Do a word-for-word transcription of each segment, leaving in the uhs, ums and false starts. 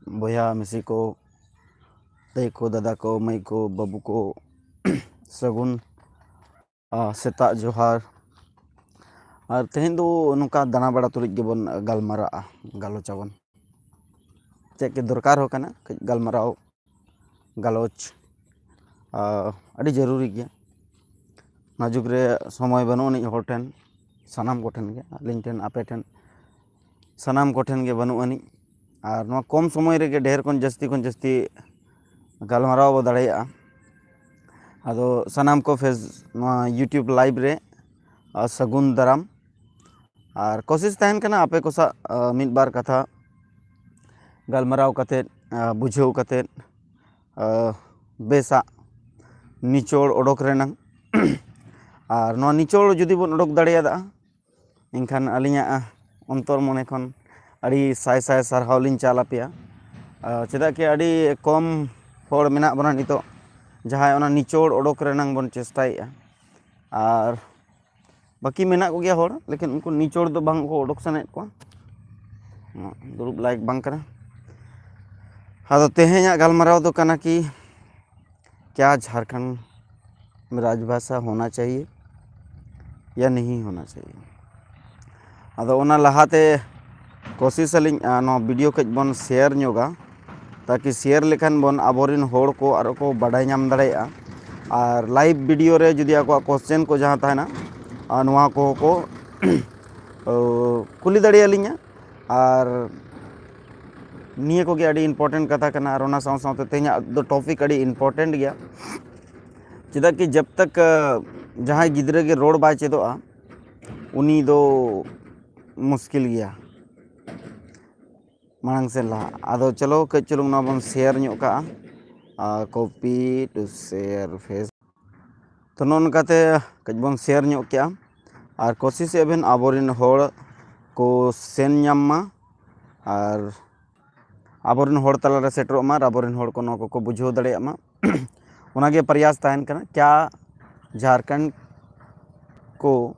ᱵᱚᱭᱦᱟ ᱢᱤᱥᱤ ᱠᱚ, ᱫᱟᱹᱭ ᱠᱚ, ᱫᱟᱫᱟ ᱠᱚ, ᱢᱟᱹᱭ ᱠᱚ, ᱵᱟᱹᱵᱩ ᱠᱚ, ᱥᱟᱹᱜᱩᱱ ᱥᱮᱛᱟᱜ ᱡᱚᱦᱟᱨ᱾ ᱟᱨ ᱛᱮᱦᱮᱧ ᱫᱚ ᱱᱚᱝᱠᱟ ᱫᱟᱬᱟ ᱵᱟᱲᱟ ᱛᱩᱞᱩᱡ ᱜᱮᱵᱚᱱ ᱜᱟᱞᱢᱟᱨᱟᱜᱼᱟ, ᱜᱟᱞᱚᱪ ᱟᱵᱚᱱ᱾ ᱪᱮᱫ ᱜᱮ ᱫᱚᱨᱠᱟᱨ ᱦᱚᱸ ᱠᱟᱱᱟ, ᱠᱟᱹᱡ ᱜᱟᱞᱢᱟᱨᱟᱣ ᱜᱟᱞᱚᱪ ᱟᱹᱰᱤ ᱡᱟᱹᱨᱩᱨᱤ ᱜᱮᱭᱟ᱾ ᱱᱚᱣᱟ ᱡᱩᱜᱽ ᱨᱮ ᱥᱚᱢᱚᱭ ᱵᱟᱹᱱᱩᱜ ᱟᱹᱱᱤᱡ ᱦᱚᱲ ᱴᱷᱮᱱ, ᱥᱟᱱᱟᱢ ᱠᱚᱴᱷᱮᱱ ᱜᱮ, ᱟᱹᱞᱤᱧ ᱴᱷᱮᱱ, ᱟᱯᱮ ᱴᱷᱮᱱ, ᱥᱟᱱᱟᱢ ᱠᱚᱴᱷᱮᱱ ᱜᱮ ᱵᱟᱹᱱᱩᱜ ᱟᱹᱱᱤᱡ᱾ ᱟᱨ ᱱᱚᱣᱟ ᱠᱚᱢ ᱥᱚᱢᱚᱭ ᱨᱮᱜᱮ ᱰᱷᱮᱨ ᱠᱷᱚᱱ ᱡᱟᱹᱥᱛᱤ ᱠᱷᱚᱱ ᱡᱟᱹᱥᱛᱤ ᱜᱟᱞᱢᱟᱨᱟᱣ ᱵᱚ ᱫᱟᱲᱮᱭᱟᱜᱼᱟ᱾ ᱟᱫᱚ ᱥᱟᱱᱟᱢ ᱠᱚ ᱯᱷᱮᱥ ᱱᱚᱣᱟ YouTube live ᱨᱮ ᱥᱟᱹᱜᱩᱱ ᱫᱟᱨᱟᱢ᱾ ᱟᱨ ᱠᱳᱥᱤᱥ ᱛᱟᱦᱮᱱ ᱠᱟᱱᱟ ᱟᱯᱮ ᱠᱚ ᱥᱟᱶ ᱢᱤᱫ ᱵᱟᱨ ᱠᱟᱛᱷᱟ ᱜᱟᱞᱢᱟᱨᱟᱣ ᱠᱟᱛᱮᱫ, ᱵᱩᱡᱷᱟᱹᱣ ᱠᱟᱛᱮᱫ, ᱵᱮᱥᱟᱜ ᱱᱤᱪᱚᱲ ᱚᱰᱚᱠ ᱨᱮᱱᱟᱝ᱾ ᱟᱨ ᱱᱚᱣᱟ ᱱᱤᱪᱚᱲ ᱡᱩᱫᱤ ᱵᱚᱱ ᱚᱰᱚᱠ ᱫᱟᱲᱮᱭᱟᱫᱟ, ᱮᱱᱠᱷᱟᱱ ᱟᱹᱞᱤᱧᱟᱜ ᱚᱱᱛᱚᱨ ᱢᱚᱱᱮ ᱠᱷᱚᱱ ᱟᱹᱰᱤ ᱥᱟᱭ ᱥᱟᱭ ᱥᱟᱨᱦᱟᱣ ᱞᱤᱧ ᱪᱟᱞ ᱟᱯᱮᱭᱟ᱾ ᱪᱮᱫᱟᱜ ᱠᱤ ᱟᱹᱰᱤ ᱠᱚᱢ ᱦᱚᱲ ᱢᱮᱱᱟᱜ ᱵᱚᱱᱟ ᱱᱤᱛᱚᱜ, ᱡᱟᱦᱟᱸᱭ ᱚᱱᱟ ᱱᱤᱪᱚᱲ ᱚᱰᱚᱠ ᱨᱮᱱᱟᱝ ᱵᱚᱱ ᱪᱮᱥᱴᱟᱭᱮᱫᱼᱟ᱾ ᱟᱨ ᱵᱟᱹᱠᱤ ᱢᱮᱱᱟᱜ ᱠᱚᱜᱮᱭᱟ ᱦᱚᱲ, ᱞᱮᱠᱤᱱ ᱩᱱᱠᱩ ᱱᱤᱪᱚᱲ ᱫᱚ ᱵᱟᱝ ᱠᱚ ᱚᱰᱚᱠ ᱥᱟᱱᱟᱭᱮᱫ ᱠᱚᱣᱟ᱾ ᱫᱩᱲᱩᱵ ᱞᱟᱭᱮᱠ ᱵᱟᱝ ᱠᱟᱱᱟ᱾ ᱟᱫᱚ ᱛᱮᱦᱮᱧᱟᱜ ᱜᱟᱞᱢᱟᱨᱟᱣ ᱫᱚ ᱠᱟᱱᱟ ᱠᱤ, ᱠᱭᱟ ᱡᱷᱟᱨᱠᱷᱚᱸᱰ ᱨᱟᱡᱽᱵᱷᱟᱥᱟ ᱦᱳᱱᱟ ᱪᱟᱦᱤᱭᱮ ᱭᱟ ᱱᱟᱦᱤ ᱦᱳᱱᱟ ᱪᱟᱦᱤᱭᱮ? ᱟᱫᱚ ᱚᱱᱟ ᱞᱟᱦᱟᱛᱮ ᱠᱳᱥᱤᱥ ᱟᱹᱞᱤᱧ, ᱱᱚᱣᱟ ᱵᱷᱤᱰᱤᱭᱳ ᱠᱟᱹᱡ ᱵᱚᱱ ᱥᱮᱭᱟᱨ ᱧᱚᱜᱟ, ᱛᱟᱠᱤ ᱥᱮᱭᱟᱨ ᱞᱮᱠᱷᱟᱱ ᱵᱚᱱ ᱟᱵᱚᱨᱮᱱ ᱦᱚᱲ ᱠᱚ ᱟᱨᱚ ᱠᱚ ᱵᱟᱰᱟᱭ ᱧᱟᱢ ᱫᱟᱲᱮᱭᱟᱜᱼᱟ᱾ ᱟᱨ ᱞᱟᱭᱤᱵᱷ ᱵᱷᱤᱰᱤᱭᱳ ᱨᱮ ᱡᱩᱫᱤ ᱟᱠᱚᱣᱟᱜ ᱠᱚᱥᱪᱮᱱ ᱠᱚ ᱡᱟᱦᱟᱸ ᱛᱟᱦᱮᱱᱟ, ᱟᱨ ᱱᱚᱣᱟ ᱠᱚᱦᱚᱸ ᱠᱚ ᱠᱩᱞᱤ ᱫᱟᱲᱮᱭᱟᱞᱤᱧᱟ᱾ ᱟᱨ ᱱᱤᱭᱟᱹ ᱠᱚᱜᱮ ᱟᱹᱰᱤ ᱤᱢᱯᱚᱨᱴᱮᱱᱴ ᱠᱟᱛᱷᱟ ᱠᱟᱱᱟ᱾ ᱟᱨ ᱚᱱᱟ ᱥᱟᱶ ᱥᱟᱶᱛᱮ ᱛᱮᱦᱮᱧᱟᱜ ᱫᱚ ᱴᱚᱯᱤᱠ ᱟᱹᱰᱤ ᱤᱢᱯᱚᱨᱴᱮᱱᱴ ᱜᱮᱭᱟ᱾ ᱪᱮᱫᱟᱜ ᱠᱤ ᱡᱟᱵ ᱛᱟᱠ ᱡᱟᱦᱟᱸᱭ ᱜᱤᱫᱽᱨᱟᱹ ᱜᱮ ᱨᱚᱲ ᱵᱟᱭ ᱪᱮᱫᱚᱜᱼᱟ, ᱩᱱᱤ ᱫᱚ ᱢᱩᱥᱠᱤᱞ ᱜᱮᱭᱟ ᱢᱟᱲᱟᱝ ᱥᱮᱫ ᱞᱟᱦᱟ᱾ ᱟᱫᱚ ᱪᱚᱞᱚ ᱠᱟᱹᱡ ᱪᱩᱞᱩᱝ ᱱᱚᱣᱟ ᱵᱚᱱ ᱥᱮᱭᱟᱨ ᱧᱚᱜ ᱠᱟᱜᱼᱟ᱾ ᱟᱨ ᱠᱚᱯᱤ ᱴᱩ ᱥᱮᱭᱟᱨ ᱯᱷᱮᱥ᱾ ᱛᱚ ᱱᱚᱜᱼᱚ ᱱᱚᱝᱠᱟᱛᱮ ᱠᱟᱹᱡ ᱵᱚᱱ ᱥᱮᱭᱟᱨ ᱧᱚᱜ ᱠᱮᱜᱼᱟ᱾ ᱟᱨ ᱠᱳᱥᱤᱥᱮᱜᱼᱟ ᱵᱚᱱ ᱟᱵᱚᱨᱮᱱ ᱦᱚᱲ ᱠᱚ ᱥᱮᱱ ᱧᱟᱢ ᱢᱟ, ᱟᱨ ᱟᱵᱚᱨᱮᱱ ᱦᱚᱲ ᱛᱟᱞᱟᱨᱮ ᱥᱮᱴᱮᱨᱚᱜ ᱢᱟ, ᱟᱨ ᱟᱵᱚᱨᱮᱱ ᱦᱚᱲ ᱠᱚ ᱱᱚᱣᱟ ᱠᱚᱠᱚ ᱵᱩᱡᱷᱟᱹᱣ ᱫᱟᱲᱮᱭᱟᱜ ᱢᱟ᱾ ᱚᱱᱟᱜᱮ ᱯᱨᱚᱭᱟᱥ ᱛᱟᱦᱮᱱ ᱠᱟᱱᱟ᱾ ᱠᱭᱟ ᱡᱷᱟᱨᱠᱷᱚᱸᱰ ᱠᱚ,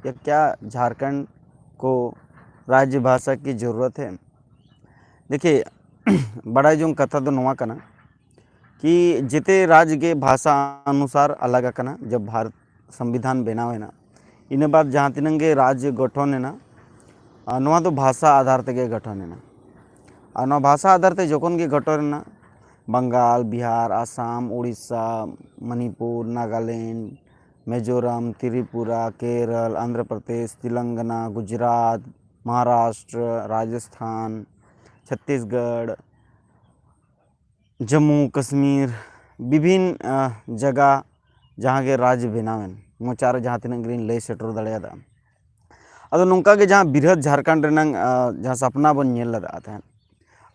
ᱭᱟ ᱠᱭᱟ ᱡᱷᱟᱨᱠᱷᱚᱸᱰ ᱠᱚ ᱨᱟᱡᱽᱵᱷᱟᱥᱟ ᱠᱤ ᱡᱚᱨᱩᱨᱚᱛ ᱦᱮ? ᱫᱮᱠᱷᱤᱭᱮ, ᱵᱟᱲᱟᱭ ᱡᱚᱝ ᱠᱟᱛᱷᱟ ᱫᱚ ᱱᱚᱣᱟ ᱠᱟᱱᱟ ᱠᱤ ᱡᱮᱛᱮ ᱨᱟᱡᱽ ᱜᱮ ᱵᱷᱟᱥᱟ ᱚᱱᱩᱥᱟᱨ ᱟᱞᱟᱜᱽ ᱟᱠᱟᱱᱟ᱾ ᱡᱟᱵ ᱵᱷᱟᱨᱚᱛ ᱥᱚᱝᱵᱤᱫᱷᱟᱱ ᱵᱮᱱᱟᱣ ᱮᱱᱟ, ᱤᱱᱟᱹ ᱵᱟᱫ ᱡᱟᱦᱟᱸ ᱛᱤᱱᱟᱹᱝ ᱜᱮ ᱨᱟᱡᱽ ᱜᱚᱴᱷᱚᱱ ᱮᱱᱟ, ᱟᱨ ᱱᱚᱣᱟ ᱫᱚ ᱵᱷᱟᱥᱟ ᱟᱫᱷᱟᱨ ᱛᱮᱜᱮ ᱜᱚᱴᱷᱚᱱ ᱮᱱᱟ᱾ ᱟᱨ ᱱᱚᱣᱟ ᱵᱷᱟᱥᱟ ᱟᱫᱷᱟᱨ ᱛᱮ ᱡᱚᱠᱷᱚᱱ ᱜᱮ ᱜᱚᱴᱷᱚᱱ ᱮᱱᱟ, ᱵᱟᱝᱜᱟᱞ, ᱵᱤᱦᱟᱨ, ᱟᱥᱟᱢ, ᱩᱲᱤᱥᱥᱟ, ᱢᱚᱱᱤᱯᱩᱨ, ᱱᱟᱜᱟᱞᱮᱱᱰ, ᱢᱤᱡᱳᱨᱟᱢ, ᱛᱨᱤᱯᱩᱨᱟ, ᱠᱮᱨᱚᱞ, ᱟᱱᱫᱷᱨᱚ ᱯᱨᱚᱫᱮᱥ, ᱛᱮᱞᱮᱝᱜᱟᱱᱟ, ᱜᱩᱡᱽᱨᱟᱴ, ᱢᱚᱦᱟᱨᱟᱥᱴᱨᱚ, ᱨᱟᱡᱚᱥᱛᱷᱟᱱ, ᱪᱷᱚᱛᱛᱤᱥᱜᱚᱲ, ᱡᱚᱢᱢᱩ ᱠᱟᱥᱢᱤᱨ, ᱵᱤᱵᱷᱤᱱ ᱡᱟᱭᱜᱟ ᱡᱟᱦᱟᱸ ᱜᱮ ᱨᱟᱡᱽ ᱵᱮᱱᱟᱣᱮᱱ, ᱢᱚᱪᱟ ᱨᱮ ᱡᱟᱦᱟᱸ ᱛᱤᱱᱟᱹᱜ ᱜᱮᱞᱤᱧ ᱞᱟᱹᱭ ᱥᱮᱴᱮᱨ ᱫᱟᱲᱮᱭᱟᱫᱟ᱾ ᱟᱫᱚ ᱱᱚᱝᱠᱟ ᱜᱮ ᱡᱟᱦᱟᱸ ᱵᱤᱨᱦᱟᱹᱫ ᱡᱷᱟᱲᱠᱷᱚᱸᱰ ᱨᱮᱱᱟᱝ ᱡᱟᱦᱟᱸ ᱥᱟᱯᱱᱟ ᱵᱚᱱ ᱧᱮᱞ ᱞᱮᱫᱟ ᱛᱟᱦᱮᱸᱫ,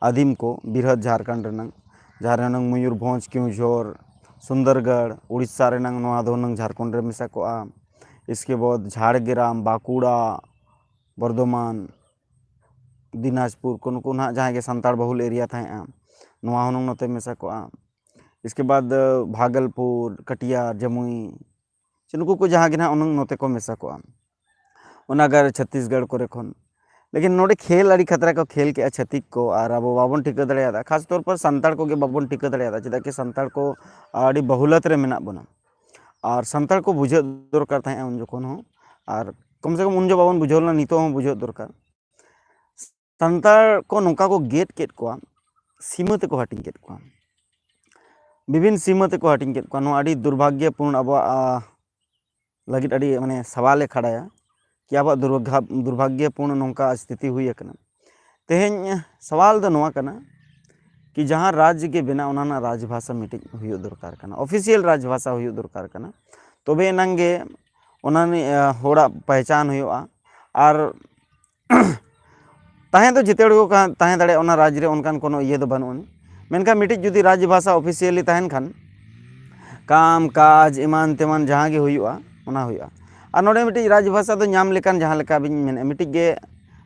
ᱟᱹᱫᱤᱢ ᱠᱚ ᱵᱤᱨᱦᱟᱹᱫ ᱡᱷᱟᱲᱠᱷᱚᱸᱰ ᱨᱮᱱᱟᱝ, ᱡᱟᱦᱟᱸ ᱨᱮᱱᱟᱝ ᱢᱚᱭᱩᱨᱵᱷᱚᱸᱡᱽ, ᱠᱮᱣᱡᱷᱚᱨ, ᱥᱩᱱᱫᱚᱨᱜᱚᱲ, ᱩᱲᱤᱥᱥᱟ ᱨᱮᱱᱟᱝ, ᱱᱚᱣᱟ ᱫᱚ ᱦᱩᱱᱟᱹᱝ ᱡᱷᱟᱲᱠᱷᱚᱸᱰ ᱨᱮ ᱢᱮᱥᱟ ᱠᱚᱜᱼᱟ᱾ ᱤᱥᱠᱮ ᱵᱟᱫ ᱡᱷᱟᱲᱜᱨᱟᱢ, ᱵᱟᱸᱠᱩᱲᱟ, ᱵᱚᱨᱫᱷᱚᱢᱟᱱ, ᱫᱤᱱᱟᱡᱽᱯᱩᱨ ᱠᱚ, ᱱᱩᱠᱩ ᱱᱟᱦᱟᱜ ᱡᱟᱦᱟᱸᱭ ᱜᱮ ᱥᱟᱱᱛᱟᱲ ᱵᱟᱹᱦᱩᱞ ᱮᱨᱤᱭᱟ ᱛᱟᱦᱮᱸᱜᱼᱟ, ᱱᱚᱣᱟ ᱦᱩᱱᱟᱹᱝ ᱱᱚᱛᱮ ᱢᱮᱥᱟ ᱠᱚᱜᱼᱟ᱾ ᱤᱥᱠᱮ ᱵᱟᱫ ᱵᱷᱟᱜᱚᱞᱯᱩᱨ, ᱠᱟᱴᱤᱭᱟᱨ, ᱡᱟᱢᱩᱭ, ᱥᱮ ᱱᱩᱠᱩ ᱠᱚ ᱡᱟᱦᱟᱸ ᱜᱮ ᱱᱟᱦᱟᱜ ᱦᱩᱱᱟᱹᱝ ᱱᱚᱛᱮ ᱠᱚ ᱢᱮᱥᱟ ᱠᱚᱜᱼᱟ᱾ ᱚᱱᱟ ᱜᱟᱨ ᱪᱷᱚᱛᱛᱤᱥᱜᱚᱲ ᱠᱚᱨᱮ ᱠᱷᱚᱱ᱾ ᱞᱮᱠᱤᱱ ᱱᱚᱰᱮ ᱠᱷᱮᱞ ᱟᱹᱰᱤ ᱠᱷᱟᱛᱨᱟ ᱠᱚ ᱠᱷᱮᱞ ᱠᱮᱜᱼᱟ ᱪᱷᱟᱹᱛᱤᱠ ᱠᱚ, ᱟᱨ ᱟᱵᱚ ᱵᱟᱵᱚᱱ ᱴᱷᱤᱠᱟᱹ ᱫᱟᱲᱮᱭᱟᱫᱟ, ᱠᱷᱟᱥ ᱛᱚᱨ ᱯᱚᱨ ᱥᱟᱱᱛᱟᱲ ᱠᱚᱜᱮ ᱵᱟᱵᱚᱱ ᱴᱷᱤᱠᱟᱹ ᱫᱟᱲᱮᱭᱟᱫᱟ, ᱪᱮᱫᱟᱜ ᱠᱤ ᱥᱟᱱᱛᱟᱲ ᱠᱚ ᱟᱹᱰᱤ ᱵᱟᱹᱦᱩᱞᱟᱛ ᱨᱮ ᱢᱮᱱᱟᱜ ᱵᱚᱱᱟ᱾ ᱟᱨ ᱥᱟᱱᱛᱟᱲ ᱠᱚ ᱵᱩᱡᱷᱟᱹᱜ ᱫᱚᱨᱠᱟᱨ ᱛᱟᱦᱮᱸᱜᱼᱟ ᱩᱱ ᱡᱚᱠᱷᱚᱱ ᱦᱚᱸ, ᱟᱨ ᱠᱚᱢ ᱥᱮ ᱠᱚᱢ ᱩᱱ ᱡᱚᱠᱷᱚᱱ ᱵᱟᱵᱚᱱ ᱵᱩᱡᱷᱟᱹᱣ ᱞᱮᱱᱟ, ᱱᱤᱛᱚᱜ ᱦᱚᱸ ᱵᱩᱡᱷᱟᱹᱜ ᱫᱚᱨᱠᱟᱨ᱾ ᱥᱟᱱᱛᱟᱲ ᱠᱚ ᱱᱚᱝᱠᱟ ᱠᱚ ᱜᱮᱫ ᱠᱮᱫ ᱠᱚᱣᱟ, ᱥᱤᱢᱟᱹ ᱛᱮᱠᱚ ᱦᱟᱹᱴᱤᱧ ᱠᱮᱫ ᱠᱚᱣᱟ, ᱵᱤᱵᱷᱤᱱ ᱥᱤᱢᱟᱹ ᱛᱮᱠᱚ ᱦᱟᱹᱴᱤᱧ ᱠᱮᱫ ᱠᱚᱣᱟ᱾ ᱱᱚᱣᱟ ᱟᱹᱰᱤ ᱫᱩᱨᱵᱷᱟᱜᱽᱭᱚᱯᱩᱨᱱ ᱟᱵᱚᱣᱟᱜ, ᱟ, ᱞᱟᱹᱜᱤᱫ ᱟᱹᱰᱤ, ᱢᱟᱱᱮ, ᱥᱟᱣᱟᱞᱮ ᱠᱷᱟᱲᱟᱭᱟ ᱠᱤ ᱟᱵᱚᱣᱟᱜ ᱫᱩᱨᱵᱷᱟᱜᱽ-, ᱫᱩᱨᱵᱷᱟᱜᱽᱭᱚᱯᱩᱨᱱ ᱱᱚᱝᱠᱟ ᱥᱛᱷᱤᱛᱤ ᱦᱩᱭ ᱟᱠᱟᱱᱟ᱾ ᱛᱮᱦᱮᱧ ᱥᱟᱣᱟᱞ ᱫᱚ ᱱᱚᱣᱟ ᱠᱟᱱᱟ ᱠᱤ ᱡᱟᱦᱟᱸ ᱨᱟᱡᱽ ᱜᱮ ᱵᱮᱱᱟᱜ, ᱚᱱᱟ ᱨᱮᱱᱟᱜ ᱨᱟᱡᱽᱵᱷᱟᱥᱟ ᱢᱤᱫᱴᱤᱡ ᱦᱩᱭᱩᱜ ᱫᱚᱨᱠᱟᱨ ᱠᱟᱱᱟ, ᱚᱯᱷᱤᱥᱤᱭᱟᱞ ᱨᱟᱡᱽᱵᱷᱟᱥᱟ ᱦᱩᱭᱩᱜ ᱫᱚᱨᱠᱟᱨ ᱠᱟᱱᱟ᱾ ᱛᱚᱵᱮ ᱮᱱᱟᱝ ᱜᱮ ᱚᱱᱟ ᱱᱤ-, ᱟ, ᱦᱚᱲᱟᱜ ᱯᱮᱦᱪᱟᱱ ᱦᱩᱭᱩᱜᱼᱟ᱾ ᱟᱨ ᱛᱟᱦᱮᱸ ᱫᱚ ᱡᱮᱛᱮ ᱦᱚᱲ ᱜᱮᱠᱚ ᱠᱟ-, ᱛᱟᱦᱮᱸ ᱫᱟᱲᱮᱭᱟᱜᱼᱟ, ᱚᱱᱟ ᱨᱟᱡᱽ ᱨᱮ ᱚᱱᱠᱟᱱ ᱠᱳᱱᱳ ᱤᱭᱟᱹ ᱫᱚ ᱵᱟᱹᱱᱩᱜ ᱟᱹᱱᱤᱡ᱾ ᱢᱮᱱᱠᱷᱟᱱ ᱢᱤᱫᱴᱤᱡ ᱡᱩᱫᱤ ᱨᱟᱡᱽ ᱵᱷᱟᱥᱟ ᱚᱯᱷᱤᱥᱤᱭᱟᱞᱤ ᱛᱟᱦᱮᱱ ᱠᱷᱟᱱ, ᱠᱟᱢ ᱠᱟᱡᱽ ᱮᱢᱟᱱ ᱛᱮᱢᱟᱱ ᱡᱟᱦᱟᱸ ᱜᱮ ᱦᱩᱭᱩᱜᱼᱟ, ᱚᱱᱟ ᱦᱩᱭᱩᱜᱼᱟ᱾ ᱟᱨ ᱱᱚᱰᱮ ᱢᱤᱫᱴᱤᱡ ᱨᱟᱡᱽ ᱵᱷᱟᱥᱟ ᱫᱚ ᱧᱟᱢ ᱞᱮᱠᱟᱱ, ᱡᱟᱦᱟᱸ ᱞᱮᱠᱟ ᱵᱤᱱ ᱢᱮᱱᱮᱫᱼᱟ, ᱢᱤᱫᱴᱤᱡ ᱜᱮ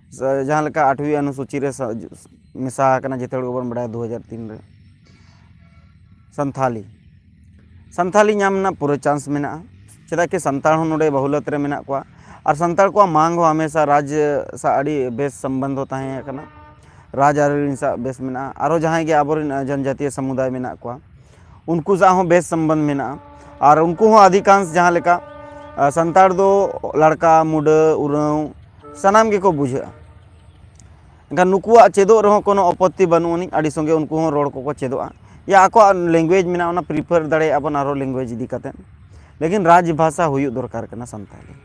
ᱥᱟ-, ᱡᱟᱦᱟᱸ ᱞᱮᱠᱟ ᱟᱴᱷᱣᱤ ᱚᱱᱩᱥᱩᱪᱤ ᱨᱮ ᱥᱟ-, ᱢᱮᱥᱟ ᱟᱠᱟᱱᱟ, ᱡᱮᱛᱮ ᱦᱚᱲ ᱜᱮᱵᱚᱱ ᱵᱟᱲᱟᱭᱟ, ᱫᱩ ᱦᱟᱡᱟᱨ ᱛᱤᱱ ᱨᱮ ᱥᱟᱱᱛᱷᱟᱞᱤ, ᱥᱟᱱᱛᱷᱟᱞᱤ ᱧᱟᱢ ᱨᱮᱱᱟᱜ ᱯᱩᱨᱟᱹ ᱪᱟᱱᱥ ᱢᱮᱱᱟᱜᱼᱟ᱾ ᱪᱮᱫᱟᱜ ᱠᱤ ᱥᱟᱱᱛᱟᱲ ᱦᱚᱸ ᱱᱚᱰᱮ ᱵᱟᱹᱦᱩᱞᱟᱛ ᱨᱮ ᱢᱮᱱᱟᱜ ᱠᱚᱣᱟ, ᱟᱨ ᱥᱟᱱᱛᱟᱲ ᱠᱚᱣᱟᱜ ᱢᱟᱝ ᱦᱚᱸ ᱦᱟᱢᱮᱥᱟ ᱨᱟᱡᱽ ᱥᱟᱶ ᱟᱹᱰᱤ ᱵᱮᱥ ᱥᱚᱢᱵᱚᱱᱫᱷᱚ ᱛᱟᱦᱮᱸ ᱠᱟᱱᱟ᱾ ᱨᱟᱡᱽ ᱟᱹᱨᱤ ᱨᱮᱱ ᱥᱟᱶ ᱵᱮᱥ ᱢᱮᱱᱟᱜᱼᱟ᱾ ᱟᱨᱦᱚᱸ ᱡᱟᱦᱟᱸᱭ ᱜᱮ ᱟᱵᱚᱨᱮᱱ, ᱟᱸ, ᱡᱚᱱᱡᱟᱛᱤᱭᱚ ᱥᱟᱢᱩᱫᱟᱭ ᱢᱮᱱᱟᱜ ᱠᱚᱣᱟ, ᱩᱱᱠᱩ ᱥᱟᱶ ᱦᱚᱸ ᱵᱮᱥ ᱥᱚᱢᱵᱚᱱᱫᱷ ᱢᱮᱱᱟᱜᱼᱟ᱾ ᱟᱨ ᱩᱱᱠᱩ ᱦᱚᱸ ᱟᱹᱰᱤ ᱠᱟᱱᱥ ᱡᱟᱦᱟᱸ ᱞᱮᱠᱟ, ᱟᱸ, ᱥᱟᱱᱛᱟᱲ ᱫᱚ ᱞᱟᱲᱠᱟ, ᱢᱩᱰᱟᱹ, ᱩᱨᱟᱹᱣ ᱥᱟᱱᱟᱢ ᱜᱮᱠᱚ ᱵᱩᱡᱷᱟᱹᱜᱼᱟ᱾ ᱮᱱᱠᱷᱟᱱ ᱱᱩᱠᱩᱣᱟᱜ ᱪᱮᱫᱚᱜ ᱨᱮᱦᱚᱸ ᱠᱳᱱᱳ ᱟᱯᱚᱛᱛᱤ ᱵᱟᱹᱱᱩᱜ ᱟᱹᱱᱤᱡ, ᱟᱹᱰᱤ ᱥᱚᱸᱜᱮ ᱩᱱᱠᱩ ᱦᱚᱸ ᱨᱚᱲ ᱠᱚᱠᱚ ᱪᱮᱫᱚᱜᱼᱟ᱾ ᱭᱟ ᱟᱠᱚᱣᱟᱜ language ᱢᱮᱱᱟᱜᱼᱟ, ᱚᱱᱟ prefer ᱫᱟᱲᱮᱭᱟᱜᱼᱟ ᱵᱚᱱ ᱟᱨᱦᱚᱸ language ᱤᱫᱤ ᱠᱟᱛᱮᱫ, ᱞᱮᱠᱤᱱ ᱨᱟᱡᱽ ᱵᱷᱟᱥᱟ ᱦᱩᱭᱩᱜ ᱫᱚᱨᱠᱟᱨ ᱠᱟᱱᱟ ᱥᱟᱱᱛᱟᱲᱤ᱾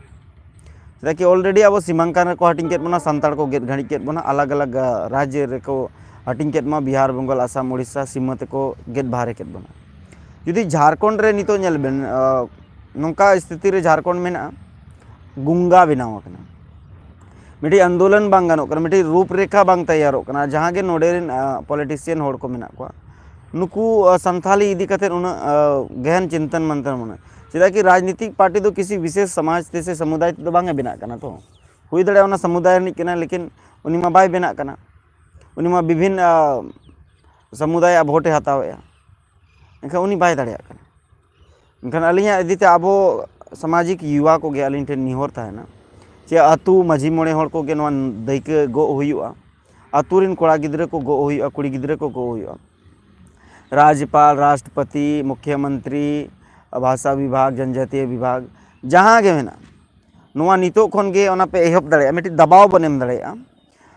ᱪᱮᱫᱟᱜ ᱠᱤ already ᱟᱵᱚ ᱥᱤᱢᱟᱝᱠᱟᱱ ᱨᱮᱠᱚ ᱦᱟᱹᱴᱤᱧ ᱠᱮᱫ ᱵᱚᱱᱟ, ᱥᱟᱱᱛᱟᱲ ᱠᱚ ᱜᱮᱫ ᱜᱷᱟᱹᱲᱤᱡ ᱠᱮᱫ ᱵᱚᱱᱟ, ᱟᱞᱟᱜᱽ ᱟᱞᱟᱜᱽ, ᱟᱸ, ᱨᱟᱡᱽ ᱨᱮᱠᱚ ᱦᱟᱹᱴᱤᱧ ᱠᱮᱫ ᱵᱚᱱᱟ, ᱵᱤᱦᱟᱨ, ᱵᱮᱝᱜᱚᱞ, ᱟᱥᱟᱢ, ᱳᱰᱤᱥᱟ ᱥᱤᱢᱟᱹ ᱛᱮᱠᱚ ᱜᱮᱫ ᱵᱟᱦᱨᱮ ᱠᱮᱫ ᱵᱚᱱᱟ᱾ ᱡᱩᱫᱤ ᱡᱷᱟᱲᱠᱷᱚᱸᱰ ᱨᱮ ᱱᱤᱛᱚᱜ ᱧᱮᱞ ᱵᱮᱱ, ᱟᱸ, ᱱᱚᱝᱠᱟ ᱥᱛᱷᱤᱛᱤ ᱨᱮ ᱡᱷᱟᱲᱠᱷᱚᱸᱰ ᱢᱮᱱᱟᱜᱼᱟ, ᱜᱩᱝᱜᱟ ᱵᱮᱱᱟᱣ ᱟᱠᱟᱱᱟ, ᱢᱤᱫᱴᱤᱡ ᱟᱱᱫᱳᱞᱚᱱ ᱵᱟᱝ ᱜᱟᱱᱚᱜ ᱠᱟᱱᱟ, ᱢᱤᱫᱴᱤᱡ ᱨᱩᱯᱨᱮᱠᱷᱟ ᱵᱟᱝ ᱛᱮᱭᱟᱨᱚᱜ ᱠᱟᱱᱟ᱾ ᱡᱟᱦᱟᱸ ᱜᱮ ᱱᱚᱰᱮ ᱨᱮᱱ, ᱟᱸ, politician ᱦᱚᱲ ᱠᱚ ᱢᱮᱱᱟᱜ ᱠᱚᱣᱟ, ᱱᱩᱠᱩ, ᱟᱸ, ᱥᱟᱱᱛᱷᱟᱞᱤ ᱤᱫᱤ ᱠᱟᱛᱮᱫ ᱩᱱᱟᱹᱜ, ᱟᱸ, ᱜᱮᱦᱮᱱ ᱪᱤᱱᱛᱟᱹᱱ ᱢᱟᱱᱛᱟᱱ ᱢᱟᱱᱮ, ᱪᱮᱫᱟᱜ ᱠᱤ ᱨᱟᱡᱽᱱᱤᱛᱤᱠ ᱯᱟᱨᱴᱤ ᱫᱚ ᱠᱤᱥᱤ ᱵᱤᱥᱮᱥ ᱥᱚᱢᱟᱡᱽ ᱛᱮ ᱥᱮ ᱥᱚᱢᱩᱫᱟᱭ ᱛᱮᱫᱚ ᱵᱟᱝ ᱮ ᱵᱮᱱᱟᱜ ᱠᱟᱱᱟ᱾ ᱛᱚ ᱦᱩᱭ ᱫᱟᱲᱮᱭᱟᱜᱼᱟ ᱚᱱᱟ ᱥᱚᱢᱩᱫᱟᱭ ᱨᱤᱱᱤᱡ ᱠᱟᱱᱟᱭ, ᱞᱮᱠᱤᱱ ᱩᱱᱤ ᱢᱟ ᱵᱟᱭ ᱵᱮᱱᱟᱜ ᱠᱟᱱᱟ, ᱩᱱᱤ ᱢᱟ ᱵᱤᱵᱷᱤᱱ, ᱟᱸ, ᱥᱚᱢᱩᱫᱟᱭᱟᱜ ᱵᱷᱳᱴ ᱮ ᱦᱟᱛᱟᱣᱮᱫᱼᱟ, ᱮᱱᱠᱷᱟᱱ ᱩᱱᱤ ᱵᱟᱭ ᱫᱟᱲᱮᱭᱟᱜ ᱠᱟᱱᱟ᱾ ᱮᱱᱠᱷᱟᱱ ᱟᱹᱞᱤᱧᱟᱜ ᱤᱫᱤ ᱛᱮ ᱟᱵᱚ ᱥᱟᱢᱟᱡᱤᱠ ᱭᱩᱣᱟ ᱠᱚᱜᱮ ᱟᱹᱞᱤᱧ ᱴᱷᱮᱱ ᱱᱮᱦᱚᱨ ᱛᱟᱦᱮᱱᱟ, ᱡᱮ ᱟᱹᱛᱩ ᱢᱟᱹᱡᱷᱤ ᱢᱚᱬᱮ ᱦᱚᱲ ᱠᱚᱜᱮ ᱱᱚᱣᱟ ᱫᱟᱹᱭᱠᱟᱹ ᱜᱚᱜ ᱦᱩᱭᱩᱜᱼᱟ, ᱟᱹᱛᱩ ᱨᱮᱱ ᱠᱚᱲᱟ ᱜᱤᱫᱽᱨᱟᱹ ᱠᱚ ᱜᱚᱜ ᱦᱩᱭᱩᱜᱼᱟ, ᱠᱩᱲᱤ ᱜᱤᱫᱽᱨᱟᱹ ᱠᱚ ᱜᱚᱜ ᱦᱩᱭᱩᱜᱼᱟ, ᱨᱟᱡᱽᱯᱟᱞ, ᱨᱟᱥᱴᱨᱚᱯᱚᱛᱤ, ᱢᱩᱠᱷᱭᱚᱢᱚᱱᱛᱨᱤ, ᱵᱷᱟᱥᱟ ᱵᱤᱵᱷᱟᱜᱽ, ᱡᱚᱱᱡᱟᱛᱤᱭᱚ ᱵᱤᱵᱷᱟᱜᱽ, ᱡᱟᱦᱟᱸ ᱜᱮ ᱢᱮᱱᱟᱜ, ᱱᱚᱣᱟ ᱱᱤᱛᱚᱜ ᱠᱷᱚᱱ ᱜᱮ ᱚᱱᱟ ᱯᱮ ᱮᱦᱚᱵ ᱫᱟᱲᱮᱭᱟᱜᱼᱟ, ᱢᱤᱫᱴᱤᱡ ᱫᱟᱵᱟᱣ ᱵᱚᱱ ᱮᱢ ᱫᱟᱲᱮᱭᱟᱜᱼᱟ᱾